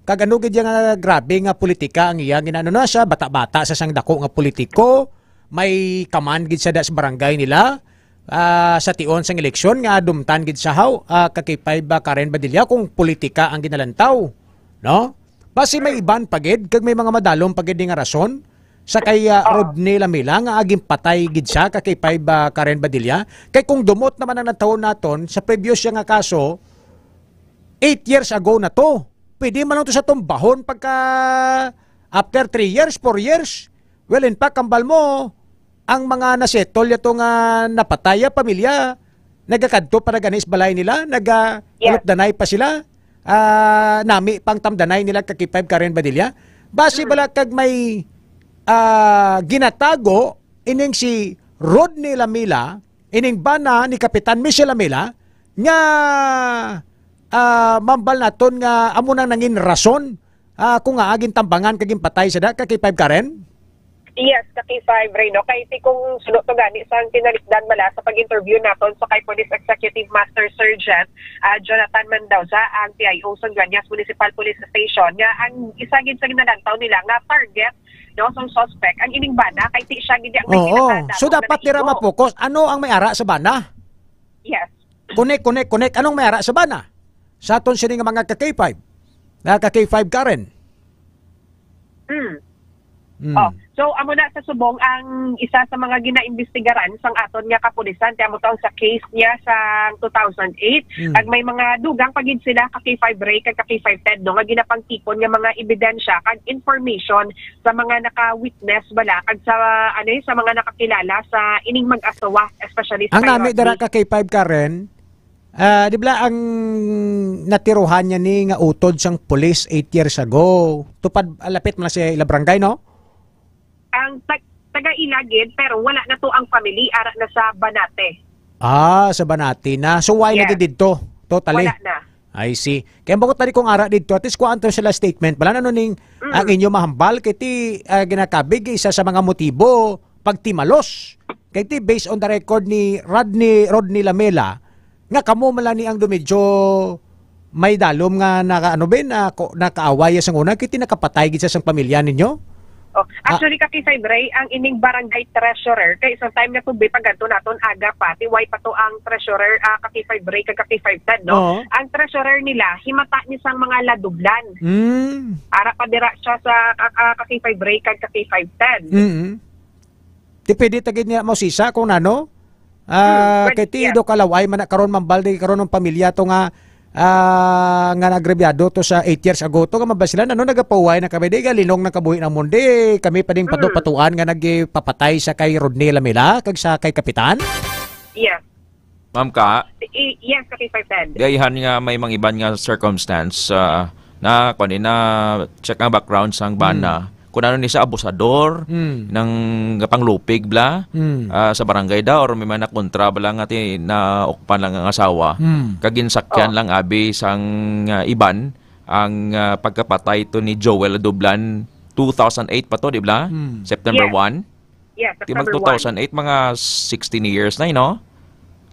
Kag ano gid yang, ah, grabe nga politika ang iya ginano na siya, bata-bata sa sang dako nga politiko, may command gid siya da sa barangay nila, ah, sa tion sang eleksyon nga dumtan gid siya haw, ah, ka K five ba Karen Badilla kung politika ang ginalantaw, no? Basi may iban pa gid, kag may mga madalom pa gid nga rason sa kay, ah, Oo. Rodney Lamela nga ginpatay gid siya ka K five ba Karen Badilla. Kay kung dumot naman ang natawon naton sa previous siya nga kaso, eight years ago na to. Pwede man lang to sa tumbahon pagka after three years, four years. Well, in fact, kambal mo, ang mga nasetol yato nga napatay nga pamilya, nagakadto pa na gani sa balay nila, naga Yes. ulupdanay pa sila. Ah, nami pang tamdanay nila ka K five Karen Badilla. Basi Mm. bala kag may, ah, ginatago ining si Rodney Lamila, ining bana ni Kapitan Michel Lamila, nga, ah, mambal naton nga amo nang nangin rason, ah, kung nga gintambangan kag ginpatay sa da ka K five Karen? Yes, ka K five, Reno. Kay ti kung suno to gani sa tinalikdan bala sa pag-interview naton sa kay Police Executive Master Sergeant, ah, Jonathan Mendoza, ang P I O sa Dueñas Municipal Police Station, nga ang isa gid sa ginalantaw nila nga target, no, sa suspect, ang ining bana, kay ti siya gid ang may Oo. kinakadako So, nga dapat dira naigo. ma-focus. Ano ang may ara sa bana? Yes. Connect, connect, connect. Anong may ara sa bana? Sa aton sini nga mga ka K five. Nga ka K five Karen. Mm. Mm. Oh, so amo na sa subong ang isa sa mga ginaimbestigaran sang aton nga kapulisan, kay amo to ang sa case niya sa two thousand eight. Mm. Kag may mga dugang pa gid sila ka K five Ray kag ka K five Ted, no, nga ginapangtipon nga mga ebidensya kag information sa mga naka-witness bala kag sa, ano, sa mga nakakilala sa ining mag-asawa, especially sa Ang nami Rodney. dara ka K five Karen, ah, di bala ang natiruhan niya ni nga utod sang pulis eight years ago? Tupad, ah, lapit man na sa ila barangay, no? Ang tag-, taga-ila gid, pero wala na to ang family, ara na sa Banate. Ah, sa Banate na. So, why na Yes. gid didto? Totally. Wala na. I see. Kaya bakit tadi kung ara didto, at least kuhaan to sila statement. Bala na nuning Mm. ang inyo mahambal, kay ti, ah, ginakabig, isa sa mga motibo, pagtimalos. Kay ti, based on the record ni Rodney, Rodney Lamela, nga kamo man lang ni ang dumidyo may dalom nga naka, ano, ben, ah, ko-, nakaaway sang una, kay ti nakapatay gid sa sang pamilya ninyo? Oh, Ah. actually, ka K five Ray, ang ining barangay treasurer, kay isang time nga to, be, pag adto naton aga pa, ti way pa to ang treasurer, ah, ka K five Ray, kag ka K five Ted, no? Oo. Ang treasurer nila, himata ni sang mga ladublan. Mm. Ara pa dira siya sa, ah, ah, ka K five Ray, kag ka K five Ted. Mm. Ti pwede ta gid niya mausisa kung nano? Ah, Hmm, pwede, kay ti yeah. do kalaway man na karon, mambal di karon ang pamilya to nga, ah, nga naagrabyado to sa eight years ago to, nga mabasilan, ano, nagapauway na kami, di galinong na kabuhi namon, di kami pa ding Hmm. patu-patuan nga nagpapatay sa kay Rodney Lamela kag sa kay Kapitan? Yes. Ma'am Ka? I-, yes, ka K five Ted. Gayihan nga may mga iban nga circumstance, ah, na, kuwan, na check ang background sang bana. Hmm. Kung ano ni sa abusador, Hmm. nang panglupig bala, Hmm. ah, sa barangay daw, or may mga nakontra bala nga ti-, naukpan lang ang asawa. Hmm. Kag ginsakyan Oh. lang abi sang, ah, iban ang, ah, pagkapatay to ni Joel Dublan, two thousand eight pa to, di bala? Hmm. September Yes. one. Yes, Di mag September one. two thousand eight, mga sixteen years na, eh, no?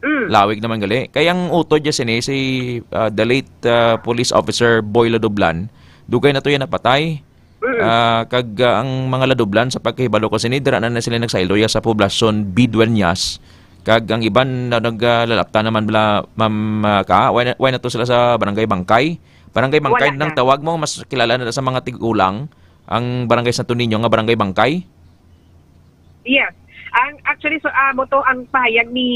Mm. Lawig naman gali. Kay ang utod niya sini, si, ah, the late, ah, police officer Boy Ladublan, dugay na to yan napatay. Mm. Ah, kag, ah, ang mga Ladublan, sa pagkahibalo ko sini, dira na, na sila nagsaylo ya sa poblasyon Bidueñas. Kag ang iban na naglalapta naman bala, Ma'am, ah, Ka, why na, why na to sila sa Barangay Bangkay? Barangay Bangkay Wala nang na. tawag mo, mas kilala na sa mga tigulang ang Barangay Santo Niño nga Barangay Bangkay? Yes. Ang, actually, so, ah, mo to ang pahayag ni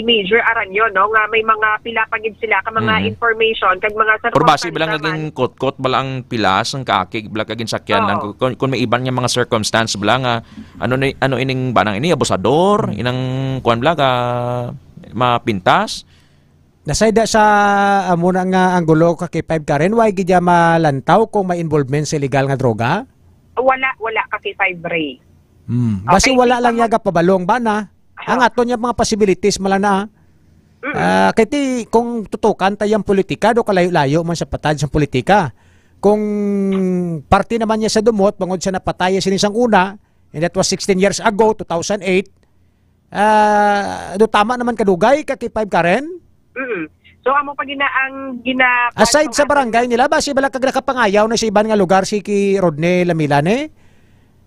Major Aranyo, no, nga may mga pila pa gid sila ka mga Mhm. information kag mga Or basi sarungan bala nga naman. Gin kot-kot bala ang pilas, ang kaakig bala kag ginsakyan lang. Oo. Kung, kung may iban nga mga circumstance bala nga, ano ni, ano ining banang ini, abusador, Mm. inang kuwan bala ka mapintas? Nasayda sa amo na nga anggulo ka K five Karen, way gid ya malantaw kung may involvement sa illegal nga droga? Wala, wala ka K five Ray. Hmm. Basi Okay, wala di lang pa niya mo- gapabalong ba na? Ang Ah. aton niya mga possibilities mala na. Mm. Ah, kay ti, kung tutukan ta yang politika, do kalayo-layo man sa patad sa politika. Kung parte naman niya sa dumot, bangod sa napatay sini sang una, and that was sixteen years ago, two thousand eight, ah, do tama naman kadugay ka K five Karen? Mm. So, amo pa gina-, ang gina-, Aside sa barangay nila, basi bala kag nakapangayaw na sa iban nga lugar si ki Rodney Lamilane?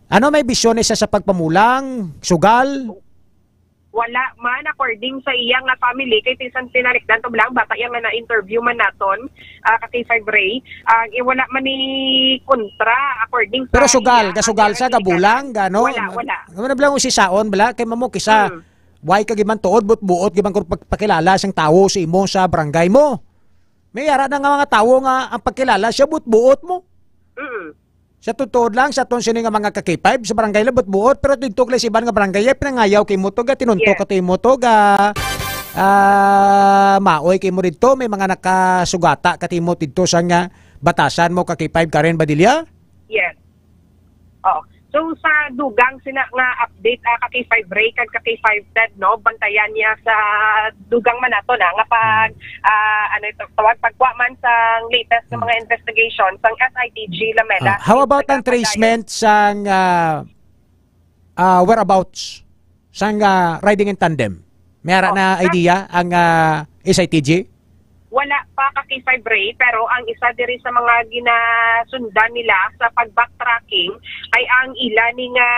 Ano, may bisyon na siya sa pagpamulang, sugal? Wala man, according sa iya nga family, kay bisan tinalikdan to lang, bata iya nga na-interview man naton, ah, ka K five Ray, ah, eh, wala man ni kontra, according sa Pero sugal, iya, gasugal ang sa nabilikan. Gabulang, gano? Wala, wala. Ano na bala ang usisaon, bala? Kay mamo, kisa, Hmm. Why ka giman tuod, buot-buot giman kung pagpakilala sang tawo sa imo sa barangay mo? May ara na nga mga tawo nga ang pagkilala siya, buot-buot mo. Mm. Sa tutuod lang, sa aton sini nga mga ka-K five, sa barangay Labot-buot, pero didto kay sa iban nga barangay, ay pinangayaw kay mo to, ga tinuntok Yes. ka to imo to, ga, ah, maoy kay mo didto, may mga nakasugata ka timo didto sa nga batasan mo ka-K five Karen Badilla? Yes. Oh. So sa dugang sina nga update, ah, ka-K five Ray kag ka-K five Ted, no, bantayan niya sa dugang man nato na nga pag, ah, ano ito, tawag, pagkuha man sa latest nga Hmm. mga investigation sang S I T G Lamela. Ah, how about ang tracement sang, ah, ah, whereabouts sang, ah, riding in tandem? May ara Oh, na sa idea ang, ah, S I T G? Wala pa ka-K five Ray, pero ang isa diri sa mga ginasundan nila sa pag-backtracking ay ang ila ni nga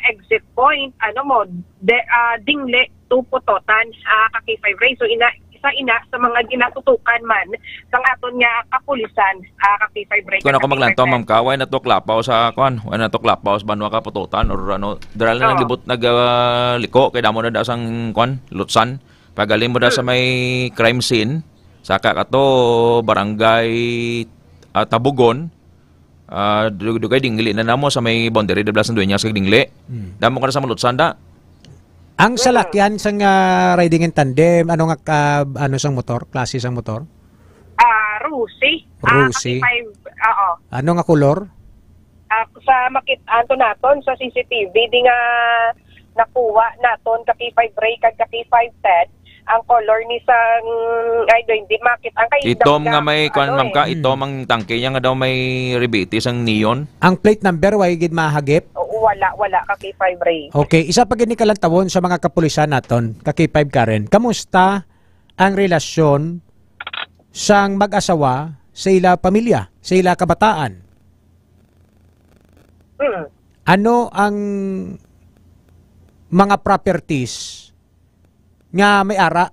exit point, ano mo, de, ah, Dingle to Pototan, ah, ka-K five Ray. So ina, isa ina sa mga ginatutukan man sang aton nga kapulisan, ah, ka-K five Ray, Kung ako ka-K five maglantaw, Ray. Ma'am, ka, why na to klapaw sa, kwan? Why na to klapaw sa banwa ka Pototan? Or ano, dira lang Oo. naglibot, nag, ah, liko, kay damo na da sang, kwan, lutsan. Pagaling mo da sa Hmm. may crime scene, saka ka to barangay, ah, Tabugon, ah, du-, dugay Dingle na namo sa may boundary, Dablas ng Dueñas kag Dingle. Hmm. Damo ka na sa malutsan da. Ang Mm. salakyan sang, ah, riding in tandem, ano nga ka-, ano sang motor? Klase sang motor? Ah, Rusi. Ah, Rusi. K five, oo. Ano nga kolor? Ah, sa makit-an to naton sa C C T V, di nga nakuha naton ka-K five Ray kag ka-K five Ted, ang color ni sang, ay, do, hindi makit-an kay Itom daw nga may, na, kwan, ano, ma'am, ka, eh. Itom Hmm. ang tangke niya nga daw may ribiti sang neon. Ang plate number, way gid mahagip? Oo, wala, wala ka-K five Ray. Okay, isa pa gid ni kalantawon sa mga kapulisan naton, ka-K five Karen. Kamusta ang relasyon sang mag-asawa sa ila pamilya, sa ila kabataan? Hmm. Ano ang mga properties nga may ara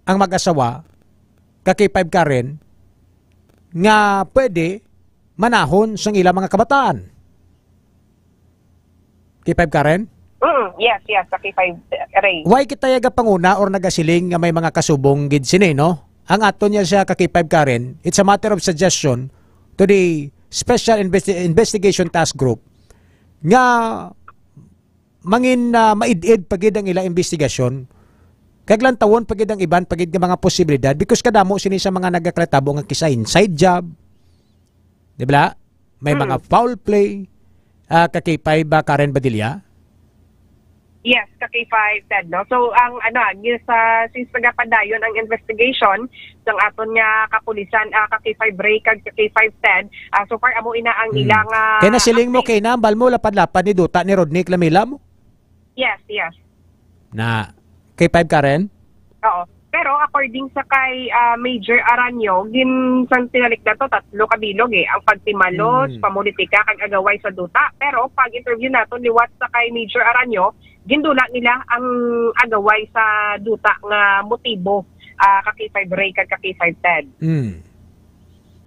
ang mag-asawa, ka-K five Karen, nga pwede manahon sang ila mga kabataan? K five Karen? Mm, yes, yes, sa K five Ray. Why kita yagapanguna or nagasiling nga may mga kasubong gid sini, no? Ang aton niya siya ka-K five Karen, it's a matter of suggestion to the Special Investi-, Investigation Task Group nga mangin, ah, maid-id pa gid ang ila investigasyon. Kag lantawon pa gid ang iban pa gid nga mga posibilidad because kadamo sini sa mga nagaklatabo nga kisa inside job. Di ba? May Mm. mga foul play, ah, ka-K five ba, Karen Badilla? Yes, ka-K five Ted, no? So, ang, ano, ah, news, ah, since nagapadayon ang investigation sang aton nga kapulisan, ah, ka-K five Ray kag ka-K five Ted, ah, so far, amo ina ang Hmm. ilang, ah, Kaya nasiling mo, update. Kay nambal mo, lapad-lapad ni duta ni Rodney Clamila mo? Yes, yes. Na, K five Karen? Oo. Pero according sa kay, ah, Major Aranyo, gin-, sang tinalik na to, tatlo ka bilog eh, ang pagtimalos, Hmm. pamulitika, kag agaway sa duta. Pero pag interview nato liwat sa kay Major Aranyo, gindula nila ang agaway sa duta nga motibo, ah, ka-K five Ray kag ka-K five Ted. Hmm.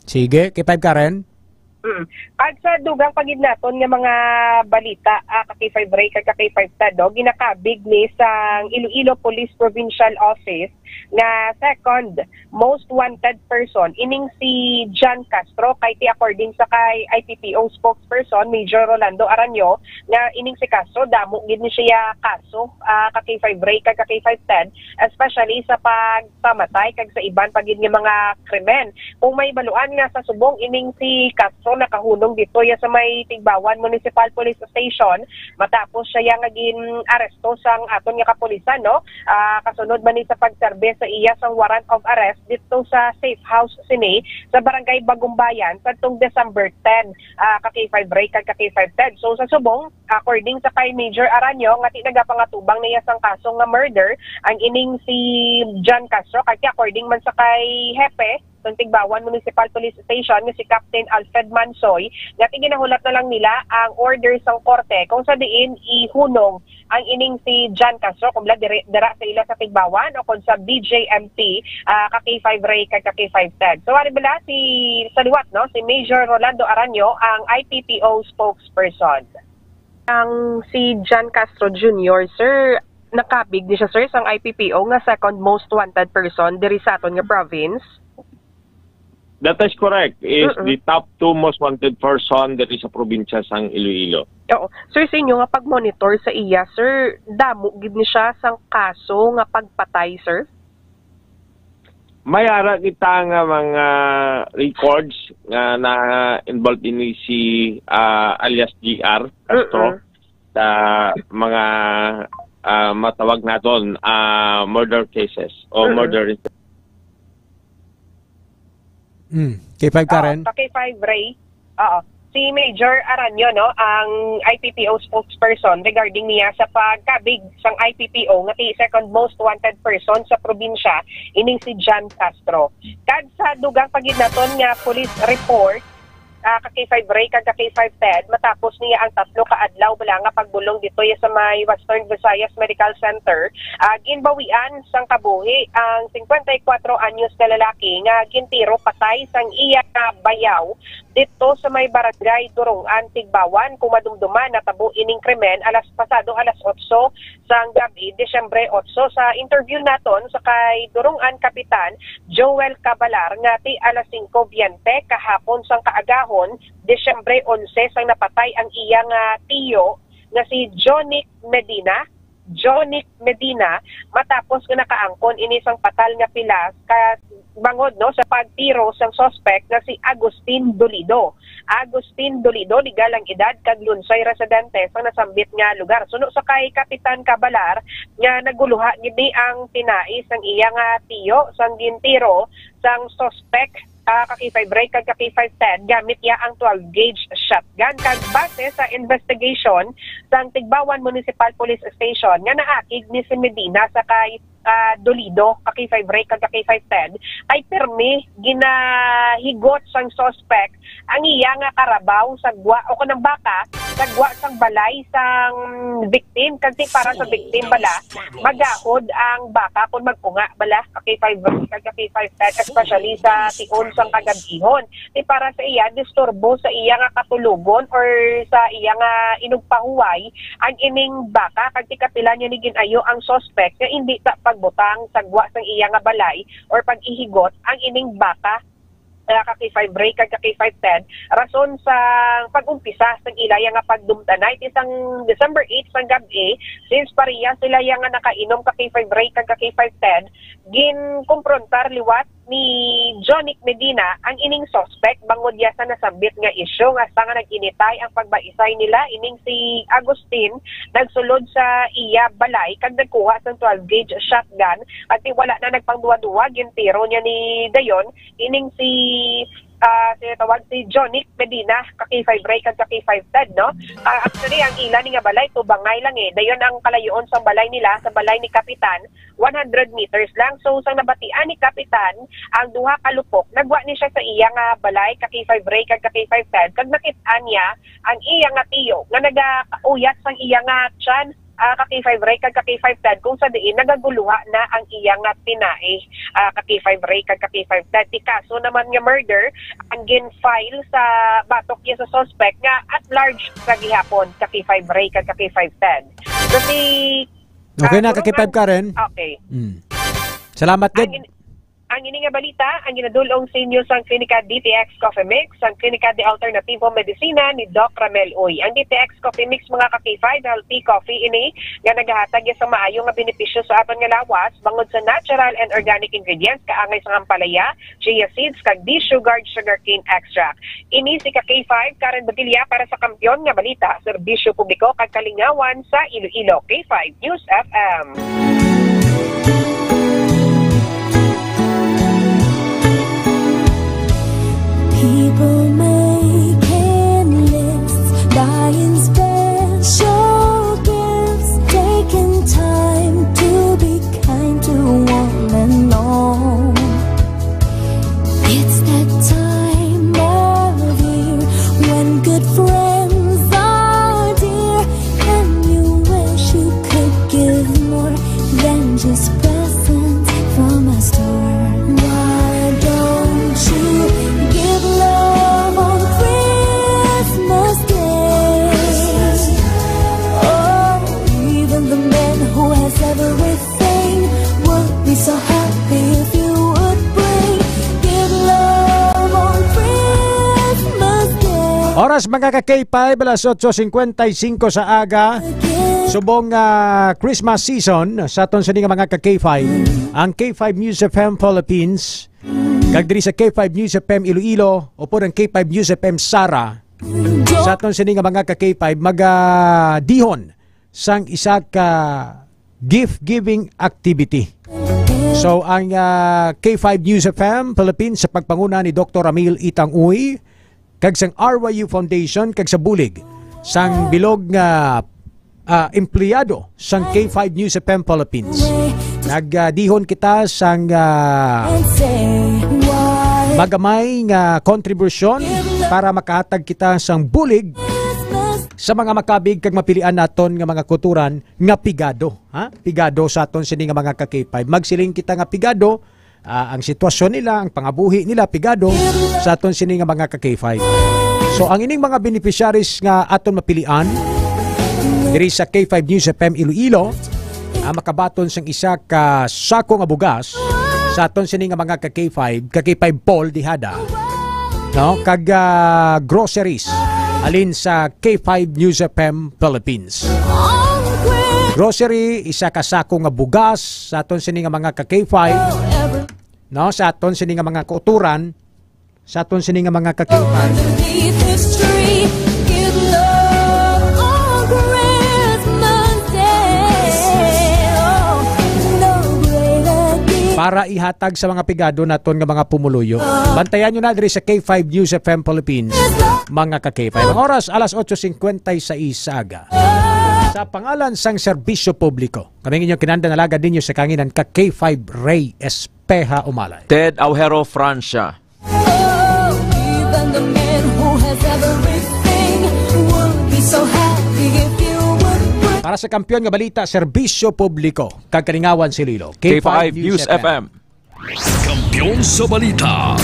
Sige, K five Karen? Mm. At sa dugang pa gid naton nga mga balita, ah, ka-K five Ray kag ka-K five Ted, no, ginakabig ni sang Iloilo Police Provincial Office nga second most wanted person ining si John Castro, kay ti according sa kay I P P O spokesperson Major Rolando Aranyo nga ining si Castro damo gid ni siya kaso, ah, ka-K five Ray kag ka-K five Ted, especially sa pagpamatay kag sa iban pa gid nga mga krimen. Kung may baluan nga sa subong ining si Castro nakahunong dito ya sa may Tigbawan Municipal Police Station, matapos siya ya nga gin-aresto sang aton nga kapulisan, no? Ah, kasunod man ni sa pagserbe sa iya sang warrant of arrest dito sa safe house sini sa Barangay Bagumbayan sadtong December ten, ah, ka-K five Ray kag ka-K five Ted. So sa subong, according sa kay Major Aranyo, nga ti nagapangatubang niya sang kaso nga murder ang ining si John Castro, kay according man sa kay Hepe sang Tigbawan Municipal Police Station nga si Captain Alfred Mansoy, nga ti ginahulat na lang nila ang order sang korte kung sa diin ihunong ang ining si John Castro, kung bala dire-, dira sa ila sa Tigbawan o kung sa B J M P, ah, ka-K five Ray kag ka-K five Ted. So, ari bala si, sa liwat, no, si Major Rolando Aranyo ang I P P O spokesperson. Ang si John Castro Junior, sir, nakabig ni siya, sir, sang I P P O nga second most wanted person diri sa aton nga province? That is correct. Is Mm-mm. the top two most wanted person diri sa probinsya sang Iloilo. Oo. Sir, sa inyo nga pag-monitor sa iya, sir, damo gid ni siya sang kaso nga pagpatay, sir? May ara kita nga mga records nga na-involved ini si, ah, alias G R Castro Mm-mm. sa mga, ah, matawag naton, ah, murder cases o Mm-mm. murder Mm. K five, Karen? Oo, sa K five, Ray. Oo. Si Major Aranyo, no, ang I P P O spokesperson regarding niya sa pagkabig sang I P P O nga ti second most wanted person sa probinsya, ining si John Castro. Kag sa dugang pa gid naton nga police report, ah, ka K five Ray kag ka K five Ted, matapos niya ang tatlo ka adlaw bala nga pagbulong ditoy sa may Western Visayas Medical Center, ah, ginbawian sang kabuhi ang singkwenta y kuwatro anyos nga lalaki nga gintiro patay sang iya nga bayaw didto sa may barangay Durong-an, Tigbawan. Kung madumduman, natabo ining krimen alas, pasado alas otso sang gab-i, Disyembre otso. Sa interview naton sa kay Durong-an Kapitan Joel Cabalar nga ti alas singko biyente kahapon sang kaagahon, Disyembre onse, sang napatay ang iya nga tiyo nga si Jonic Medina, Jonic Medina, matapos nga nakaangkon ini sang patal nga pilas ka bangod, no, sa pagtiro sang suspect nga si Agustin Dolido. Agustin Dolido, legal ang edad kag lunsay residente sa nasambit nga lugar. Suno sa kay Kapitan Cabalar nga naguluha gid ni ang tinai sang iya nga tiyo sang gintiro sang suspect, ah, ka K five Ray kag ka K five Ted, gamit iya ang twelve gauge shotgun. Kag base sa investigation sang Tigbawan Municipal Police Station nga naakig ni si Medina sa kay, ah, Dolido, ka K five Ray kag ka K five Ted, ay pirmi ginahigot sang suspect ang iya nga karabaw sa gwa o kanang baka sa gwa sang balay sang victim. Kag ti para sa victim bala, magahod ang baka kon mag-unga bala ka K five, ka K five Ted, especially sa tion sang kagab-ihon. Ti para sa iya, disturbo sa iya nga katulogon or sa iya nga inugpahuway ang ining baka. Kag ti kapila niya ni gin-ayo ang suspect nga indi ta pagbutang sa gwa sang iya nga balay or pag-ihigot ang ining baka, ah, ka K five Ray kag ka K five Ted, rason sa pag-umpisa sang ila ya nga pagdumtanay. Ti sang December eight sang gab-i, since pareha sila ya nga nakainom ka K five Ray kag ka K five Ted, ginkumprontar liwat ni Jonic Medina ang ining suspect bangod ya sa nasambit nga isyu, nga sa nga nag-initay ang pagbaisay nila, ining si Agustin nagsulod sa iya balay kag nagkuha sang twelve gauge shotgun, at wala na nagpangduwa-duwa, gintiro niya ni dayon ining si, ah, si tawag si Jonic Medina, ka K five Ray kag ka K five Ted, no? Ah, actually, ang ila ni nga balay tubangay lang, eh. Dayon ang kalayuon sa balay nila, sa balay ni Kapitan, one hundred meters lang. So, sang nabatian ni Kapitan ang duha ka lupok, nagwa ni siya sa iya nga balay, ka K five Ray kag ka K five Ted, kag nakit-an niya ang iya nga tiyo nga nagauyat sang iya nga tiyan, ah, ka K five Ray kag ka K five Ted, kung sa diin nagaguluha na ang iya nga tinai, ah, ka K five Ray kag ka K five Ted. Ti kaso naman nga murder ang gin-file sa batok niya sa suspect nga at large sa gihapon, ka K five Ray kag ka K five Ted. So, si, Okay ah, na, ka K five Karen. Okay. Mm. Salamat, Ang gid. in-, ang ini nga balita ang ginadul-ong sa inyo sang Klinika D T X Coffee Mix, ang Klinika de Alternativo Medicina ni Doc Ramel Uy. Ang D T X Coffee Mix, mga ka K five, healthy coffee ini nga nagahatag ya sa maayo nga benepisyo sa aton nga lawas bangod sa natural and organic ingredients, kaangay sang ampalaya, chia seeds, kag desugared sugarcane extract. Ini si ka K five, Karen Badilla, para sa Kampiyon nga Balita, Serbisyo Publiko kag Kalingawan sa Iloilo, K five News F M. People making lists, buying special gifts, taking time to be kind to one and all. It's that time of year when good friends are dear, and you wish you could give more than just Oras, mga ka K five, alas otso cincuenta y cinco sa aga. Subong, ah, Christmas season sa aton sini nga mga ka K five, ang K five News F M Philippines, kag diri sa K five News F M Iloilo, o po ang K five News F M Sara, sa aton sini nga mga ka K five, magadihon sang isa ka gift-giving activity. So, ang, ah, K five News F M Philippines sa pagpanguna ni Doktor Ramil Itang Uy, kag sang R Y U Foundation, kag sa bulig sang bilog nga, ah, empleyado sang K five News F M Philippines, nagdihon kita sang, ah, magamay nga kontribusyon para makahatag kita sang bulig sa mga makabig kag mapilian naton nga mga kautoran nga pigado, ha? Pigado sa aton sini nga mga ka K five. Magsiling kita nga pigado, ah, ang sitwasyon nila, ang pangabuhi nila pigado sa aton sini nga mga ka K five. So, ang ining mga beneficiaries nga aton mapilian diri sa K five News F M Iloilo, ah, makabaton sang isa ka sako nga bugas sa aton sini nga mga ka K five, ka K five Paul Dihada, no? Kag, ah, groceries halin sa K five News F M Philippines. Grocery, isa ka sako nga bugas sa aton sini nga mga ka K five, no? Sa aton sini nga mga kautoran, sa aton sini nga mga ka K five. Para ihatag sa mga pigado naton nga mga pumuluyo. Bantayan nyo na diri sa K five News F M Philippines, mga ka K five. Ang oras, alas otso cincuenta y seis sa aga. Sa pangalan sang serbisyo publiko, kami ang inyong kinanda nalaga ninyo sa kanginan ka K five Ray Espeha Umalay. Ted Aujero Francia. Oh, even the man who has everything would be so happy if you would bring Para sa kampiyon nga balita, serbisyo publiko, kag kalingawan sa Iloilo, K five News F M. Kampiyon sa balita.